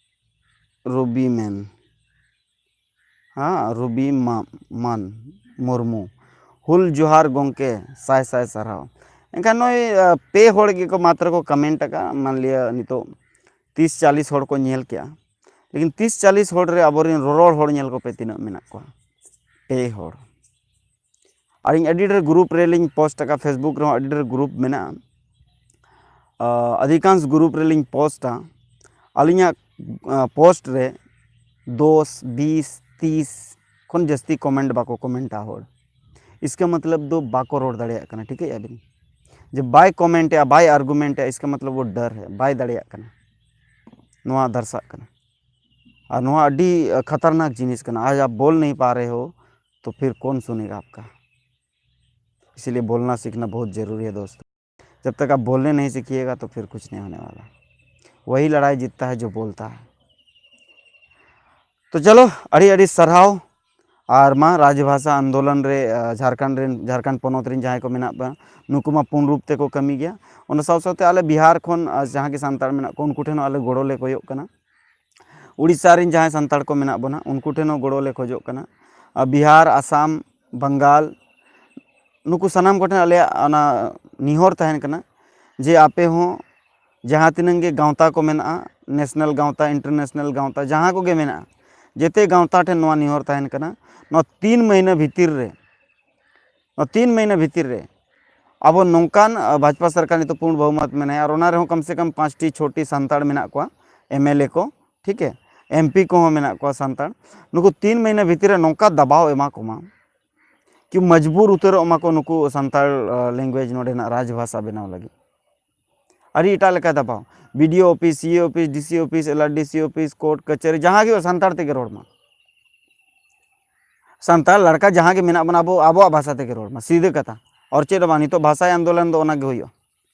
ᱨᱩᱵᱤ ᱢᱮᱱ, ᱦᱮᱸ, ᱨᱩᱵᱤ ᱢᱟ-, ᱢᱟᱱ ᱢᱩᱨᱢᱩ, ᱦᱩᱞ ᱡᱚᱦᱟᱨ ᱜᱚᱢᱠᱮ, ᱥᱟᱭ ᱥᱟᱭ ᱥᱟᱨᱦᱟᱣ᱾ ᱮᱱᱠᱷᱟᱱ ᱱᱚᱜᱼᱚᱭ, ᱟ, ᱯᱮ ᱦᱚᱲ ᱜᱮᱠᱚ ᱢᱟᱛᱨᱚ ᱠᱚ ᱠᱚᱢᱮᱱᱴ ᱟᱠᱟᱫᱼᱟ᱾ ᱢᱟᱱᱞᱤᱭᱟ ᱱᱤᱛᱚᱜ ᱛᱤᱥ ᱪᱟᱞᱤᱥ ᱦᱚᱲ ᱠᱚ ᱧᱮᱞ ᱠᱮᱜᱼᱟ, ᱞᱮᱠᱤᱱ ᱛᱤᱥ ᱪᱟᱞᱤᱥ ᱦᱚᱲ ᱨᱮ ᱟᱵᱚᱨᱮᱱ ᱨᱚᱨᱚᱲ ᱦᱚᱲ ᱧᱮᱞ ᱠᱚᱯᱮ ᱛᱤᱱᱟᱹᱜ ᱢᱮᱱᱟᱜ ᱠᱚᱣᱟ? ᱯᱮ ᱦᱚᱲ᱾ ᱟᱨ ᱤᱧ ᱟᱹᱰᱤ ᱰᱷᱮᱨ ᱜᱨᱩᱯ ᱨᱮᱞᱤᱧ ᱯᱳᱥᱴ ᱟᱠᱟᱫ, ᱯᱷᱮᱥᱵᱩᱠ ᱨᱮᱦᱚᱸ ᱟᱹᱰᱤ ᱰᱷᱮᱨ ᱜᱨᱩᱯ ᱢᱮᱱᱟᱜᱼᱟ᱾ ᱟ, ᱚᱫᱷᱤᱠᱟᱝᱥ ᱜᱨᱩᱯ ᱨᱮᱞᱤᱧ ᱯᱳᱥᱴᱟ᱾ ᱟᱹᱞᱤᱧᱟᱜ, ᱟ, ᱯᱳᱥᱴ ᱨᱮ ᱫᱚᱥ, ᱵᱤᱥ, ᱛᱤᱥ ᱠᱷᱚᱱ ᱡᱟᱹᱥᱛᱤ ᱠᱚᱢᱮᱱᱴ ᱵᱟᱠᱚ ᱠᱚᱢᱮᱱᱴᱟ ᱦᱚᱲ᱾ ᱤᱥᱠᱟ ᱢᱚᱛᱞᱚᱵ ᱫᱚ ᱵᱟᱠᱚ ᱨᱚᱲ ᱫᱟᱲᱮᱭᱟᱜ ᱠᱟᱱᱟ, ᱴᱷᱤᱠᱟᱹᱭᱮᱫᱼᱟ ᱵᱤᱱ? ᱡᱮ ᱵᱟᱭ ᱠᱚᱢᱮᱱᱴᱮᱜᱼᱟ, ᱵᱟᱭ ᱟᱨᱜᱩᱢᱮᱱᱴᱮᱜᱼᱟ, ᱤᱥᱠᱟ ᱢᱚᱛᱞᱚᱵ ᱣᱚ ᱰᱟᱨ ᱦᱮ, ᱵᱟᱭ ᱫᱟᱲᱮᱭᱟᱜ ᱠᱟᱱᱟ᱾ ᱱᱚᱣᱟ ᱫᱟᱨᱥᱟᱜ ᱠᱟᱱᱟ᱾ ᱟᱨ ᱱᱚᱣᱟ ᱟᱹᱰᱤ ᱠᱷᱟᱛᱟᱨᱱᱟᱠ ᱡᱤᱱᱤᱥ ᱠᱟᱱᱟ᱾ ᱟᱡ ᱟᱯ ᱵᱳᱞ ᱱᱟᱦᱤ ᱯᱟ ᱨᱮ ᱦᱳ, ᱛᱚ ᱯᱷᱤᱨ ᱠᱳᱱ ᱥᱩᱱᱮᱜᱟ ᱟᱯᱠᱟ? ᱤᱥᱤᱞᱤᱭᱮ ᱵᱳᱞᱱᱟ ᱥᱤᱠᱷᱱᱟ ᱵᱚᱦᱩᱛ ᱡᱟᱨᱩᱨᱤ ᱦᱮ ᱫᱳᱥᱛᱳ᱾ ᱡᱟᱵ ᱛᱟᱠ ᱟᱯ ᱵᱳᱞᱱᱮ ᱱᱟᱦᱤ ᱥᱤᱠᱷᱤᱭᱮᱜᱟ, ᱛᱚ ᱯᱷᱤᱨ ᱠᱩᱪᱷ ᱱᱟᱦᱤ ᱦᱳᱱᱮ ᱣᱟᱞᱟ᱾ ᱣᱟᱦᱤ ᱞᱟᱲᱟᱭ ᱡᱤᱛᱛᱟ ᱦᱮ ᱡᱳ ᱵᱳᱞᱛᱟ ᱦᱮ᱾ ᱛᱚ ᱪᱚᱞᱚ, ᱟᱹᱰᱤ ᱟᱹᱰᱤ ᱥᱟᱨᱦᱟᱣ᱾ ᱟᱨ ᱢᱟ ᱨᱟᱡᱽᱵᱷᱟᱥᱟ ᱟᱱᱫᱳᱞᱚᱱ ᱨᱮ, ᱟ, ᱡᱷᱟᱲᱠᱷᱚᱸᱰ ᱨᱮᱱ, ᱡᱷᱟᱲᱠᱷᱚᱸᱰ ᱯᱚᱱᱚᱛ ᱨᱮᱱ ᱡᱟᱦᱟᱸᱭ ᱠᱚ ᱢᱮᱱᱟᱜ ᱵᱚᱱᱟ, ᱱᱩᱠᱩ ᱢᱟ ᱯᱩᱱ ᱨᱩᱯ ᱛᱮᱠᱚ ᱠᱟᱹᱢᱤ ᱜᱮᱭᱟ᱾ ᱚᱱᱟ ᱥᱟᱶ ᱥᱟᱶᱛᱮ ᱟᱞᱮ ᱵᱤᱦᱟᱨ ᱠᱷᱚᱱ, ᱟ, ᱡᱟᱦᱟᱸ ᱜᱮ ᱥᱟᱱᱛᱟᱲ ᱢᱮᱱᱟᱜ ᱠᱚ, ᱩᱱᱠᱩ ᱴᱷᱮᱱ ᱦᱚᱸ ᱟᱞᱮ ᱜᱚᱲᱚ ᱞᱮ ᱠᱚᱭᱚᱜ ᱠᱟᱱᱟ᱾ ᱩᱲᱤᱥᱥᱟ ᱨᱮᱱ ᱡᱟᱦᱟᱸᱭ ᱥᱟᱱᱛᱟᱲ ᱠᱚ ᱢᱮᱱᱟᱜ ᱵᱚᱱᱟ, ᱩᱱᱠᱩ ᱴᱷᱮᱱ ᱦᱚᱸ ᱜᱚᱲᱚ ᱞᱮ ᱠᱷᱚᱡᱚᱜ ᱠᱟᱱᱟ᱾ ᱟ, ᱵᱤᱦᱟᱨ, ᱟᱥᱟᱢ, ᱵᱟᱝᱜᱟᱞ, ᱱᱩᱠᱩ ᱥᱟᱱᱟᱢ ᱠᱚᱴᱷᱮᱱ ᱟᱞᱮᱭᱟᱜ ᱚᱱᱟ ᱱᱤᱦᱚᱨ ᱛᱟᱦᱮᱱ ᱠᱟᱱᱟ ᱡᱮ ᱟᱯᱮ ᱦᱚᱸ ᱡᱟᱦᱟᱸ ᱛᱤᱱᱟᱹᱝ ᱜᱮ ᱜᱟᱶᱛᱟ ᱠᱚ ᱢᱮᱱᱟᱜᱼᱟ, ᱱᱮᱥᱱᱟᱞ ᱜᱟᱶᱛᱟ, ᱤᱱᱴᱟᱨᱱᱮᱥᱱᱟᱞ ᱜᱟᱶᱛᱟ, ᱡᱟᱦᱟᱸ ᱠᱚᱜᱮ ᱢᱮᱱᱟᱜᱼᱟ, ᱡᱮᱛᱮ ᱜᱟᱶᱛᱟ ᱴᱷᱮᱱ ᱱᱚᱣᱟ ᱱᱤᱦᱚᱨ ᱛᱟᱦᱮᱱ ᱠᱟᱱᱟ, ᱱᱚᱣᱟ ᱛᱤᱱ ᱢᱟᱹᱦᱱᱟᱹ ᱵᱷᱤᱛᱤᱨ ᱨᱮ, ᱱᱚᱣᱟ ᱛᱤᱱ ᱢᱟᱹᱦᱱᱟᱹ ᱵᱷᱤᱛᱤᱨ ᱨᱮ ᱟᱵᱚ ᱱᱚᱝᱠᱟᱱ, ᱟ, ᱵᱷᱟᱡᱽᱯᱟ ᱥᱚᱨᱠᱟᱨ ᱱᱤᱛᱚᱜ ᱯᱩᱨᱱ ᱵᱚᱦᱩᱢᱚᱛ ᱢᱮᱱᱟᱭᱟ, ᱟᱨ ᱚᱱᱟ ᱨᱮᱦᱚᱸ ᱠᱚᱢ ᱥᱮ ᱠᱚᱢ ᱯᱟᱸᱪᱴᱤ ᱪᱷᱚᱴᱤ ᱥᱟᱱᱛᱟᱲ ᱢᱮᱱᱟᱜ ᱠᱚᱣᱟ, ᱮᱢ ᱮᱞ ᱮ ᱠᱚ, ᱴᱷᱤᱠ ᱦᱮ, ᱮᱢ ᱯᱤ ᱠᱚᱦᱚᱸ ᱢᱮᱱᱟᱜ ᱠᱚᱣᱟ ᱥᱟᱱᱛᱟᱲ᱾ ᱱᱩᱠᱩ ᱛᱤᱱ ᱢᱟᱹᱦᱱᱟᱹ ᱵᱷᱤᱛᱤᱨ ᱨᱮ ᱱᱚᱝᱠᱟ ᱫᱟᱵᱟᱣ ᱮᱢᱟ ᱠᱚᱢᱟ, ᱠᱤ ᱢᱚᱡᱽᱵᱩᱨ ᱩᱛᱟᱹᱨᱚᱜ ᱢᱟᱠᱚ ᱱᱩᱠᱩ ᱥᱟᱱᱛᱟᱲ, ᱟ, ᱞᱮᱝᱜᱩᱭᱮᱡᱽ ᱱᱚᱰᱮᱱᱟᱜ ᱨᱟᱡᱽᱵᱷᱟᱥᱟ ᱵᱮᱱᱟᱣ ᱞᱟᱹᱜᱤᱫ᱾ ᱟᱹᱰᱤ ᱮᱴᱟᱜ ᱞᱮᱠᱟ ᱫᱟᱵᱟᱣ᱾ ᱵᱤ ᱰᱤ ᱳ ᱚᱯᱷᱤᱥ, ᱥᱤ ᱤ ᱳ ᱚᱯᱷᱤᱥ, ᱰᱤ ᱥᱤ ᱚᱯᱷᱤᱥ, ᱮᱞ ᱟᱨ ᱰᱤ ᱥᱤ ᱚᱯᱷᱤᱥ, ᱠᱳᱨᱴ ᱠᱟᱪᱷᱟᱹᱨᱤ, ᱡᱟᱦᱟᱸ ᱜᱮ ᱦᱩᱭᱩᱜ, ᱥᱟᱱᱛᱟᱲ ᱛᱮᱜᱮ ᱨᱚᱲ ᱢᱟ᱾ ᱥᱟᱱᱛᱟᱲ ᱞᱟᱲᱠᱟ ᱡᱟᱦᱟᱸ ᱜᱮ ᱢᱮᱱᱟᱜ ᱵᱚᱱᱟ, ᱟᱵᱚ ᱟᱵᱚᱣᱟᱜ ᱵᱷᱟᱥᱟ ᱛᱮᱜᱮ ᱨᱚᱲ ᱢᱟ, ᱥᱤᱫᱷᱟᱹ ᱠᱟᱛᱷᱟ᱾ ᱟᱨ ᱪᱮᱫ ᱦᱚᱸ ᱵᱟᱝ, ᱱᱤᱛᱚᱜ ᱵᱷᱟᱥᱟ ᱟᱱᱫᱳᱞᱚᱱ ᱫᱚ ᱚᱱᱟ ᱜᱮ ᱦᱩᱭᱩᱜᱼᱟ᱾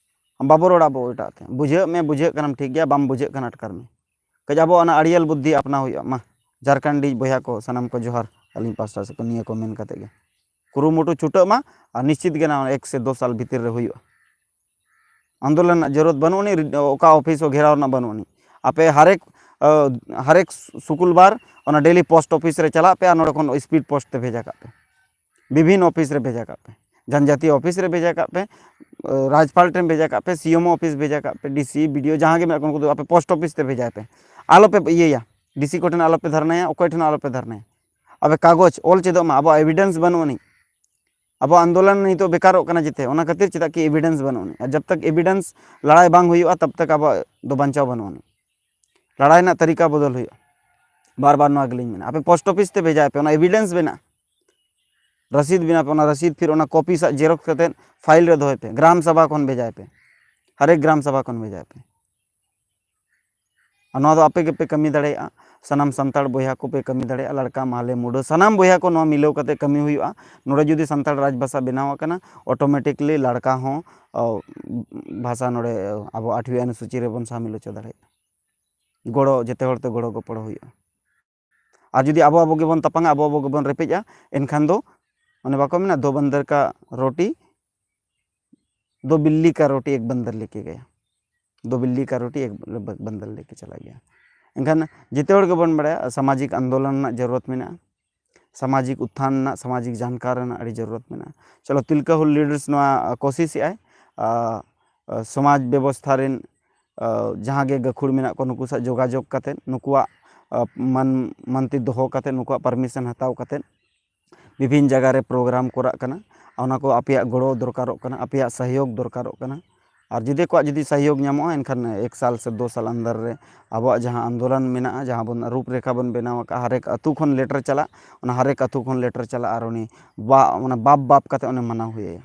ᱵᱟᱵᱚ ᱨᱚᱲᱟ ᱟᱵᱚ ᱮᱴᱟᱜ ᱛᱮ᱾ ᱵᱩᱡᱷᱟᱹᱜ ᱢᱮ, ᱵᱩᱡᱷᱟᱹᱜ ᱠᱟᱱᱟᱢ ᱴᱷᱤᱠ ᱜᱮᱭᱟ, ᱵᱟᱢ ᱵᱩᱡᱷᱟᱹᱜ ᱠᱟᱱᱟ ᱟᱴᱠᱟᱨ ᱢᱮ᱾ ᱠᱟᱡ ᱟᱵᱚ ᱚᱱᱟ ᱟᱲᱤᱭᱟᱞ ᱵᱩᱫᱽᱫᱷᱤ ᱟᱯᱱᱟᱣ ᱦᱩᱭᱩᱜᱼᱟ᱾ ᱢᱟ, ᱡᱷᱟᱨᱠᱷᱚᱸᱰᱤ ᱵᱚᱭᱦᱟ ᱠᱚ, ᱥᱟᱱᱟᱢ ᱠᱚ ᱡᱚᱦᱟᱨ ᱟᱹᱞᱤᱧ ᱯᱟᱥᱴᱟ ᱥᱮᱫ ᱠᱷᱚᱱ ᱱᱤᱭᱟᱹ ᱠᱚ ᱢᱮᱱ ᱠᱟᱛᱮ ᱜᱮ᱾ ᱠᱩᱨᱩᱢᱩᱴᱩ ᱪᱷᱩᱴᱟᱹᱜ ᱢᱟ, ᱟᱨ ᱱᱤᱥᱪᱤᱛ ᱜᱮ ᱱᱚᱣᱟ ᱮᱠ ᱥᱮ ᱫᱩ ᱥᱟᱞ ᱵᱷᱤᱛᱤᱨ ᱨᱮ ᱦᱩᱭᱩᱜᱼᱟ᱾ ᱟᱱᱫᱳᱞᱚᱱ ᱨᱮᱱᱟᱜ ᱡᱟᱹᱨᱩᱲ ᱵᱟᱹᱱᱩᱜ ᱟᱹᱱᱤᱡ, ᱚᱠᱟ ᱚᱯᱷᱤᱥ ᱦᱚᱸ ᱜᱷᱮᱨᱟᱣ ᱨᱮᱱᱟᱜ ᱵᱟᱹᱱᱩᱜ ᱟᱹᱱᱤᱡ᱾ ᱟᱯᱮ ᱦᱟᱨᱮᱠ, ᱟᱹ, ᱦᱟᱨᱮᱠ ᱥᱩᱠᱩᱞᱵᱟᱨ ᱚᱱᱟ ᱰᱮᱞᱤ ᱯᱳᱥᱴ ᱚᱯᱷᱤᱥ ᱨᱮ ᱪᱟᱞᱟᱜ ᱯᱮ ᱟᱨ ᱱᱚᱰᱮ ᱠᱷᱚᱱ ᱥᱯᱤᱰ ᱯᱳᱥᱴ ᱛᱮ ᱵᱷᱮᱡᱟ ᱠᱟᱜ ᱯᱮ᱾ ᱵᱤᱵᱷᱤᱱᱱᱚ ᱚᱯᱷᱤᱥ ᱨᱮ ᱵᱷᱮᱡᱟ ᱠᱟᱜ ᱯᱮ᱾ ᱡᱟᱱᱡᱟᱛᱤᱭᱚ ᱚᱯᱷᱤᱥ ᱨᱮ ᱵᱷᱮᱡᱟ ᱠᱟᱜ ᱯᱮ, ᱟᱹ, ᱨᱟᱡᱽᱯᱟᱞ ᱴᱷᱮᱱ ᱵᱷᱮᱡᱟ ᱠᱟᱜ ᱯᱮ, ᱥᱤ ᱮᱢ ᱳ ᱚᱯᱷᱤᱥ ᱵᱷᱮᱡᱟ ᱠᱟᱜ ᱯᱮ, ᱰᱤ ᱥᱤ, ᱵᱤ ᱰᱤ ᱳ ᱡᱟᱦᱟᱸ ᱜᱮ ᱢᱮᱱᱟᱜ ᱠᱚᱣᱟ, ᱩᱱᱠᱩ ᱫᱚ ᱟᱯᱮ ᱯᱳᱥᱴ ᱚᱯᱷᱤᱥ ᱛᱮ ᱵᱷᱮᱡᱟᱭ ᱯᱮ᱾ ᱟᱞᱚ ᱯᱮ ᱤᱭᱟᱹᱭᱟ, ᱰᱤ ᱥᱤ ᱠᱚᱴᱷᱮᱱ ᱟᱞᱚ ᱯᱮ ᱫᱷᱟᱨᱱᱟᱭᱟ, ᱚᱠᱚᱭ ᱴᱷᱮᱱ ᱦᱚᱸ ᱟᱞᱚ ᱯᱮ ᱫᱷᱟᱨᱱᱟᱭᱟ᱾ ᱟᱯᱮ ᱠᱟᱜᱚᱡᱽ ᱚᱞ ᱪᱮᱫᱚᱜ ᱢᱟ, ᱟᱵᱚᱣᱟᱜ ᱮᱵᱷᱤᱰᱮᱱᱥ ᱵᱟᱹᱱᱩᱜ ᱟᱹᱱᱤᱡ᱾ ᱟᱵᱚ ᱟᱱᱫᱳᱞᱚᱱ ᱱᱤᱛᱚᱜ ᱵᱮᱠᱟᱨᱚᱜ ᱠᱟᱱᱟ ᱡᱮᱛᱮ, ᱚᱱᱟ ᱠᱷᱟᱹᱛᱤᱨ ᱪᱮᱫᱟᱜ ᱠᱤ ᱮᱵᱷᱤᱰᱮᱱᱥ ᱵᱟᱹᱱᱩᱜ ᱟᱹᱱᱤᱡ᱾ ᱟᱨ ᱡᱟᱵ ᱛᱟᱠ ᱮᱵᱷᱤᱰᱮᱱᱥ ᱞᱟᱲᱟᱭ ᱵᱟᱝ ᱦᱩᱭᱩᱜᱼᱟ, ᱛᱟᱵ ᱛᱟᱠ ᱟᱵᱚᱣᱟᱜ ᱫᱚ ᱵᱟᱧᱪᱟᱣ ᱵᱟᱹᱱᱩᱜ ᱟᱹᱱᱤᱡ᱾ ᱞᱟᱲᱟᱭ ᱨᱮᱱᱟᱜ ᱛᱟᱹᱨᱤᱠᱟ ᱵᱚᱫᱚᱞ ᱦᱩᱭᱩᱜᱼᱟ᱾ ᱵᱟᱨ ᱵᱟᱨ ᱱᱚᱣᱟ ᱜᱮᱞᱤᱧ ᱢᱮᱱᱟ, ᱟᱯᱮ ᱯᱳᱥᱴ ᱚᱯᱷᱤᱥ ᱛᱮ ᱵᱷᱮᱡᱟᱭ ᱯᱮ, ᱚᱱᱟ ᱮᱵᱷᱤᱰᱮᱱᱥ ᱵᱮᱱᱟᱜᱼᱟ, ᱨᱚᱥᱤᱫ ᱵᱮᱱᱟᱣ ᱯᱮ, ᱚᱱᱟ ᱨᱚᱥᱤᱫ ᱯᱷᱤᱨ ᱚᱱᱟ ᱠᱚᱯᱤ ᱥᱟᱜ ᱡᱮᱨᱚᱠᱥ ᱠᱟᱛᱮᱫ ᱯᱷᱟᱭᱤᱞ ᱨᱮ ᱫᱚᱦᱚᱭ ᱯᱮ, ᱜᱨᱟᱢ ᱥᱟᱵᱷᱟ ᱠᱷᱚᱱ ᱵᱷᱮᱡᱟᱭ ᱯᱮ, ᱦᱟᱨᱮᱠ ᱜᱨᱟᱢ ᱥᱟᱵᱷᱟ ᱠᱷᱚᱱ ᱵᱷᱮᱡᱟᱭ ᱯᱮ᱾ ᱟᱨ ᱱᱚᱣᱟ ᱫᱚ ᱟᱯᱮ ᱜᱮᱯᱮ ᱠᱟᱹᱢᱤ ᱫᱟᱲᱮᱭᱟᱜᱼᱟ᱾ ᱥᱟᱱᱟᱢ ᱥᱟᱱᱛᱟᱲ ᱵᱚᱭᱦᱟ ᱠᱚᱯᱮ ᱠᱟᱹᱢᱤ ᱫᱟᱲᱮᱭᱟᱜᱼᱟ, ᱞᱟᱲᱠᱟ, ᱢᱟᱦᱞᱮ, ᱢᱩᱰᱟᱹ, ᱥᱟᱱᱟᱢ ᱵᱚᱭᱦᱟ ᱠᱚ ᱱᱚᱣᱟ ᱢᱤᱞᱟᱹᱣ ᱠᱟᱛᱮ ᱠᱟᱹᱢᱤ ᱦᱩᱭᱩᱜᱼᱟ᱾ ᱱᱚᱰᱮ ᱡᱩᱫᱤ ᱥᱟᱱᱛᱟᱲ ᱨᱟᱡᱽ ᱵᱷᱟᱥᱟ ᱵᱮᱱᱟᱣ ᱟᱠᱟᱱᱟ, ᱚᱴᱳᱢᱮᱴᱤᱠᱞᱤ ᱞᱟᱲᱠᱟ ᱦᱚᱸ, ᱚ, ᱵᱷᱟᱥᱟ ᱱᱚᱰᱮ ᱟᱵᱚ ᱟᱴᱷᱣᱤ ᱚᱱᱩᱥᱩᱪᱤ ᱨᱮᱵᱚᱱ ᱥᱟᱢᱤᱞ ᱦᱚᱪᱚ ᱫᱟᱲᱮᱭᱟᱜᱼᱟ᱾ ᱜᱚᱲᱚ, ᱡᱮᱛᱮ ᱦᱚᱲ ᱛᱮ ᱜᱚᱲᱚ ᱜᱚᱯᱚᱲᱚ ᱦᱩᱭᱩᱜᱼᱟ᱾ ᱟᱨ ᱡᱩᱫᱤ ᱟᱵᱚ ᱟᱵᱚ ᱜᱮᱵᱚᱱ ᱛᱟᱯᱟᱝᱟ, ᱟᱵᱚ ᱟᱵᱚ ᱜᱮᱵᱚᱱ ᱨᱮᱯᱮᱡᱼᱟ, ᱮᱱᱠᱷᱟᱱ ᱫᱚ ᱚᱱᱮ ᱵᱟᱠᱚ ᱢᱮᱱᱟ, ᱫᱳ ᱵᱟᱱᱫᱟᱨ ᱠᱟ ᱨᱳᱴᱤ, ᱫᱳ ᱵᱤᱞᱞᱤ ᱠᱟ ᱨᱳᱴᱤ ᱮᱠ ᱵᱟᱱᱫᱟᱨ ᱞᱮᱠᱮ ᱜᱟᱭᱟ, ᱫᱳ ᱵᱤᱞᱞᱤ ᱠᱟ ᱨᱳᱴᱤ ᱮᱠ ᱵᱟᱱᱫᱟᱨ ᱞᱮᱠᱮ ᱪᱟᱞᱟ ᱜᱟᱭᱟ᱾ ᱮᱱᱠᱷᱟᱱ ᱡᱮᱛᱮ ᱦᱚᱲ ᱜᱮᱵᱚᱱ ᱵᱟᱲᱟᱭᱟ, ᱥᱟᱢᱟᱡᱤᱠ ᱟᱱᱫᱳᱞᱚᱱ ᱨᱮᱱᱟᱜ ᱡᱟᱹᱨᱩᱲᱟᱛ ᱢᱮᱱᱟᱜᱼᱟ, ᱥᱟᱢᱟᱡᱤᱠ ᱩᱛᱛᱷᱟᱱ ᱨᱮᱱᱟᱜ, ᱥᱟᱢᱟᱡᱤᱠ ᱡᱟᱱᱠᱟᱨ ᱨᱮᱱᱟᱜ ᱟᱹᱰᱤ ᱡᱟᱹᱨᱩᱲᱟᱛ ᱢᱮᱱᱟᱜᱼᱟ᱾ ᱪᱚᱞᱚ, ᱛᱤᱞᱠᱟᱹ ᱦᱩᱞ ᱞᱤᱰᱟᱨᱥ ᱱᱚᱣᱟ, ᱟ, ᱠᱳᱥᱤᱥ ᱮᱫᱟᱭ, ᱟ, ᱟ, ᱥᱚᱢᱟᱡᱽ ᱵᱮᱵᱚᱥᱛᱷᱟ ᱨᱮᱱ, ᱟ, ᱡᱟᱦᱟᱸ ᱜᱮ ᱜᱟᱹᱠᱷᱩᱲ ᱢᱮᱱᱟᱜ ᱠᱚ, ᱱᱩᱠᱩ ᱥᱟᱶ ᱡᱳᱜᱟᱡᱳᱜᱽ ᱠᱟᱛᱮᱫ, ᱱᱩᱠᱩᱣᱟᱜ, ᱟ, ᱢᱟᱱ, ᱢᱟᱱᱛᱤ ᱫᱚᱦᱚ ᱠᱟᱛᱮᱫ, ᱱᱩᱠᱩᱣᱟᱜ ᱯᱟᱨᱢᱤᱥᱚᱱ ᱦᱟᱛᱟᱣ ᱠᱟᱛᱮᱫ, ᱵᱤᱵᱷᱤᱱ ᱡᱟᱭᱜᱟ ᱨᱮ ᱯᱨᱳᱜᱨᱟᱢ ᱠᱚᱨᱟᱜ ᱠᱟᱱᱟ, ᱚᱱᱟ ᱠᱚ ᱟᱯᱮᱭᱟᱜ ᱜᱚᱲᱚ ᱫᱚᱨᱠᱟᱨᱚᱜ ᱠᱟᱱᱟ, ᱟᱯᱮᱭᱟᱜ ᱥᱚᱦᱭᱳᱜᱽ ᱫᱚᱨᱠᱟᱨᱚᱜ ᱠᱟᱱᱟ᱾ ᱟᱨ ᱡᱩᱫᱤ ᱠᱚᱣᱟᱜ ᱡᱩᱫᱤ ᱥᱚᱦᱭᱳᱜᱽ ᱧᱟᱢᱚᱜᱼᱟ, ᱮᱱᱠᱷᱟᱱ ᱮᱠ ᱥᱟᱞ ᱥᱮ ᱫᱩ ᱥᱟᱞ ᱟᱱᱫᱟᱨ ᱨᱮ ᱟᱵᱚᱣᱟᱜ ᱡᱟᱦᱟᱸ ᱟᱱᱫᱳᱞᱚᱱ ᱢᱮᱱᱟᱜᱼᱟ, ᱡᱟᱦᱟᱸ ᱵᱚᱱ ᱨᱩᱯᱨᱮᱠᱷᱟ ᱵᱚᱱ ᱵᱮᱱᱟᱣ ᱟᱠᱟᱫᱼᱟ, ᱦᱟᱨᱮᱠ ᱟᱹᱛᱩ ᱠᱷᱚᱱ ᱞᱮᱴᱟᱨ ᱪᱟᱞᱟᱜ, ᱚᱱᱟ ᱦᱟᱨᱮᱠ ᱟᱹᱛᱩ ᱠᱷᱚᱱ ᱞᱮᱴᱟᱨ ᱪᱟᱞᱟᱜ ᱟᱨ ᱩᱱᱤ ᱵᱟ-, ᱚᱱᱟ ᱵᱟᱯ ᱵᱟᱯ ᱠᱟᱛᱮ ᱩᱱᱤ ᱢᱟᱱᱟᱣ ᱦᱩᱭ ᱟᱭᱟ᱾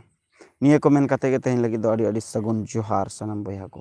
ᱱᱤᱭᱟᱹ ᱠᱚ ᱢᱮᱱ ᱠᱟᱛᱮ ᱜᱮ ᱛᱮᱦᱮᱧ ᱞᱟᱹᱜᱤᱫ ᱫᱚ ᱟᱹᱰᱤ ᱟᱹᱰᱤ ᱥᱟᱹᱜᱩᱱ ᱡᱚᱦᱟᱨ ᱥᱟᱱᱟᱢ ᱵᱚᱭᱦᱟ ᱠᱚ᱾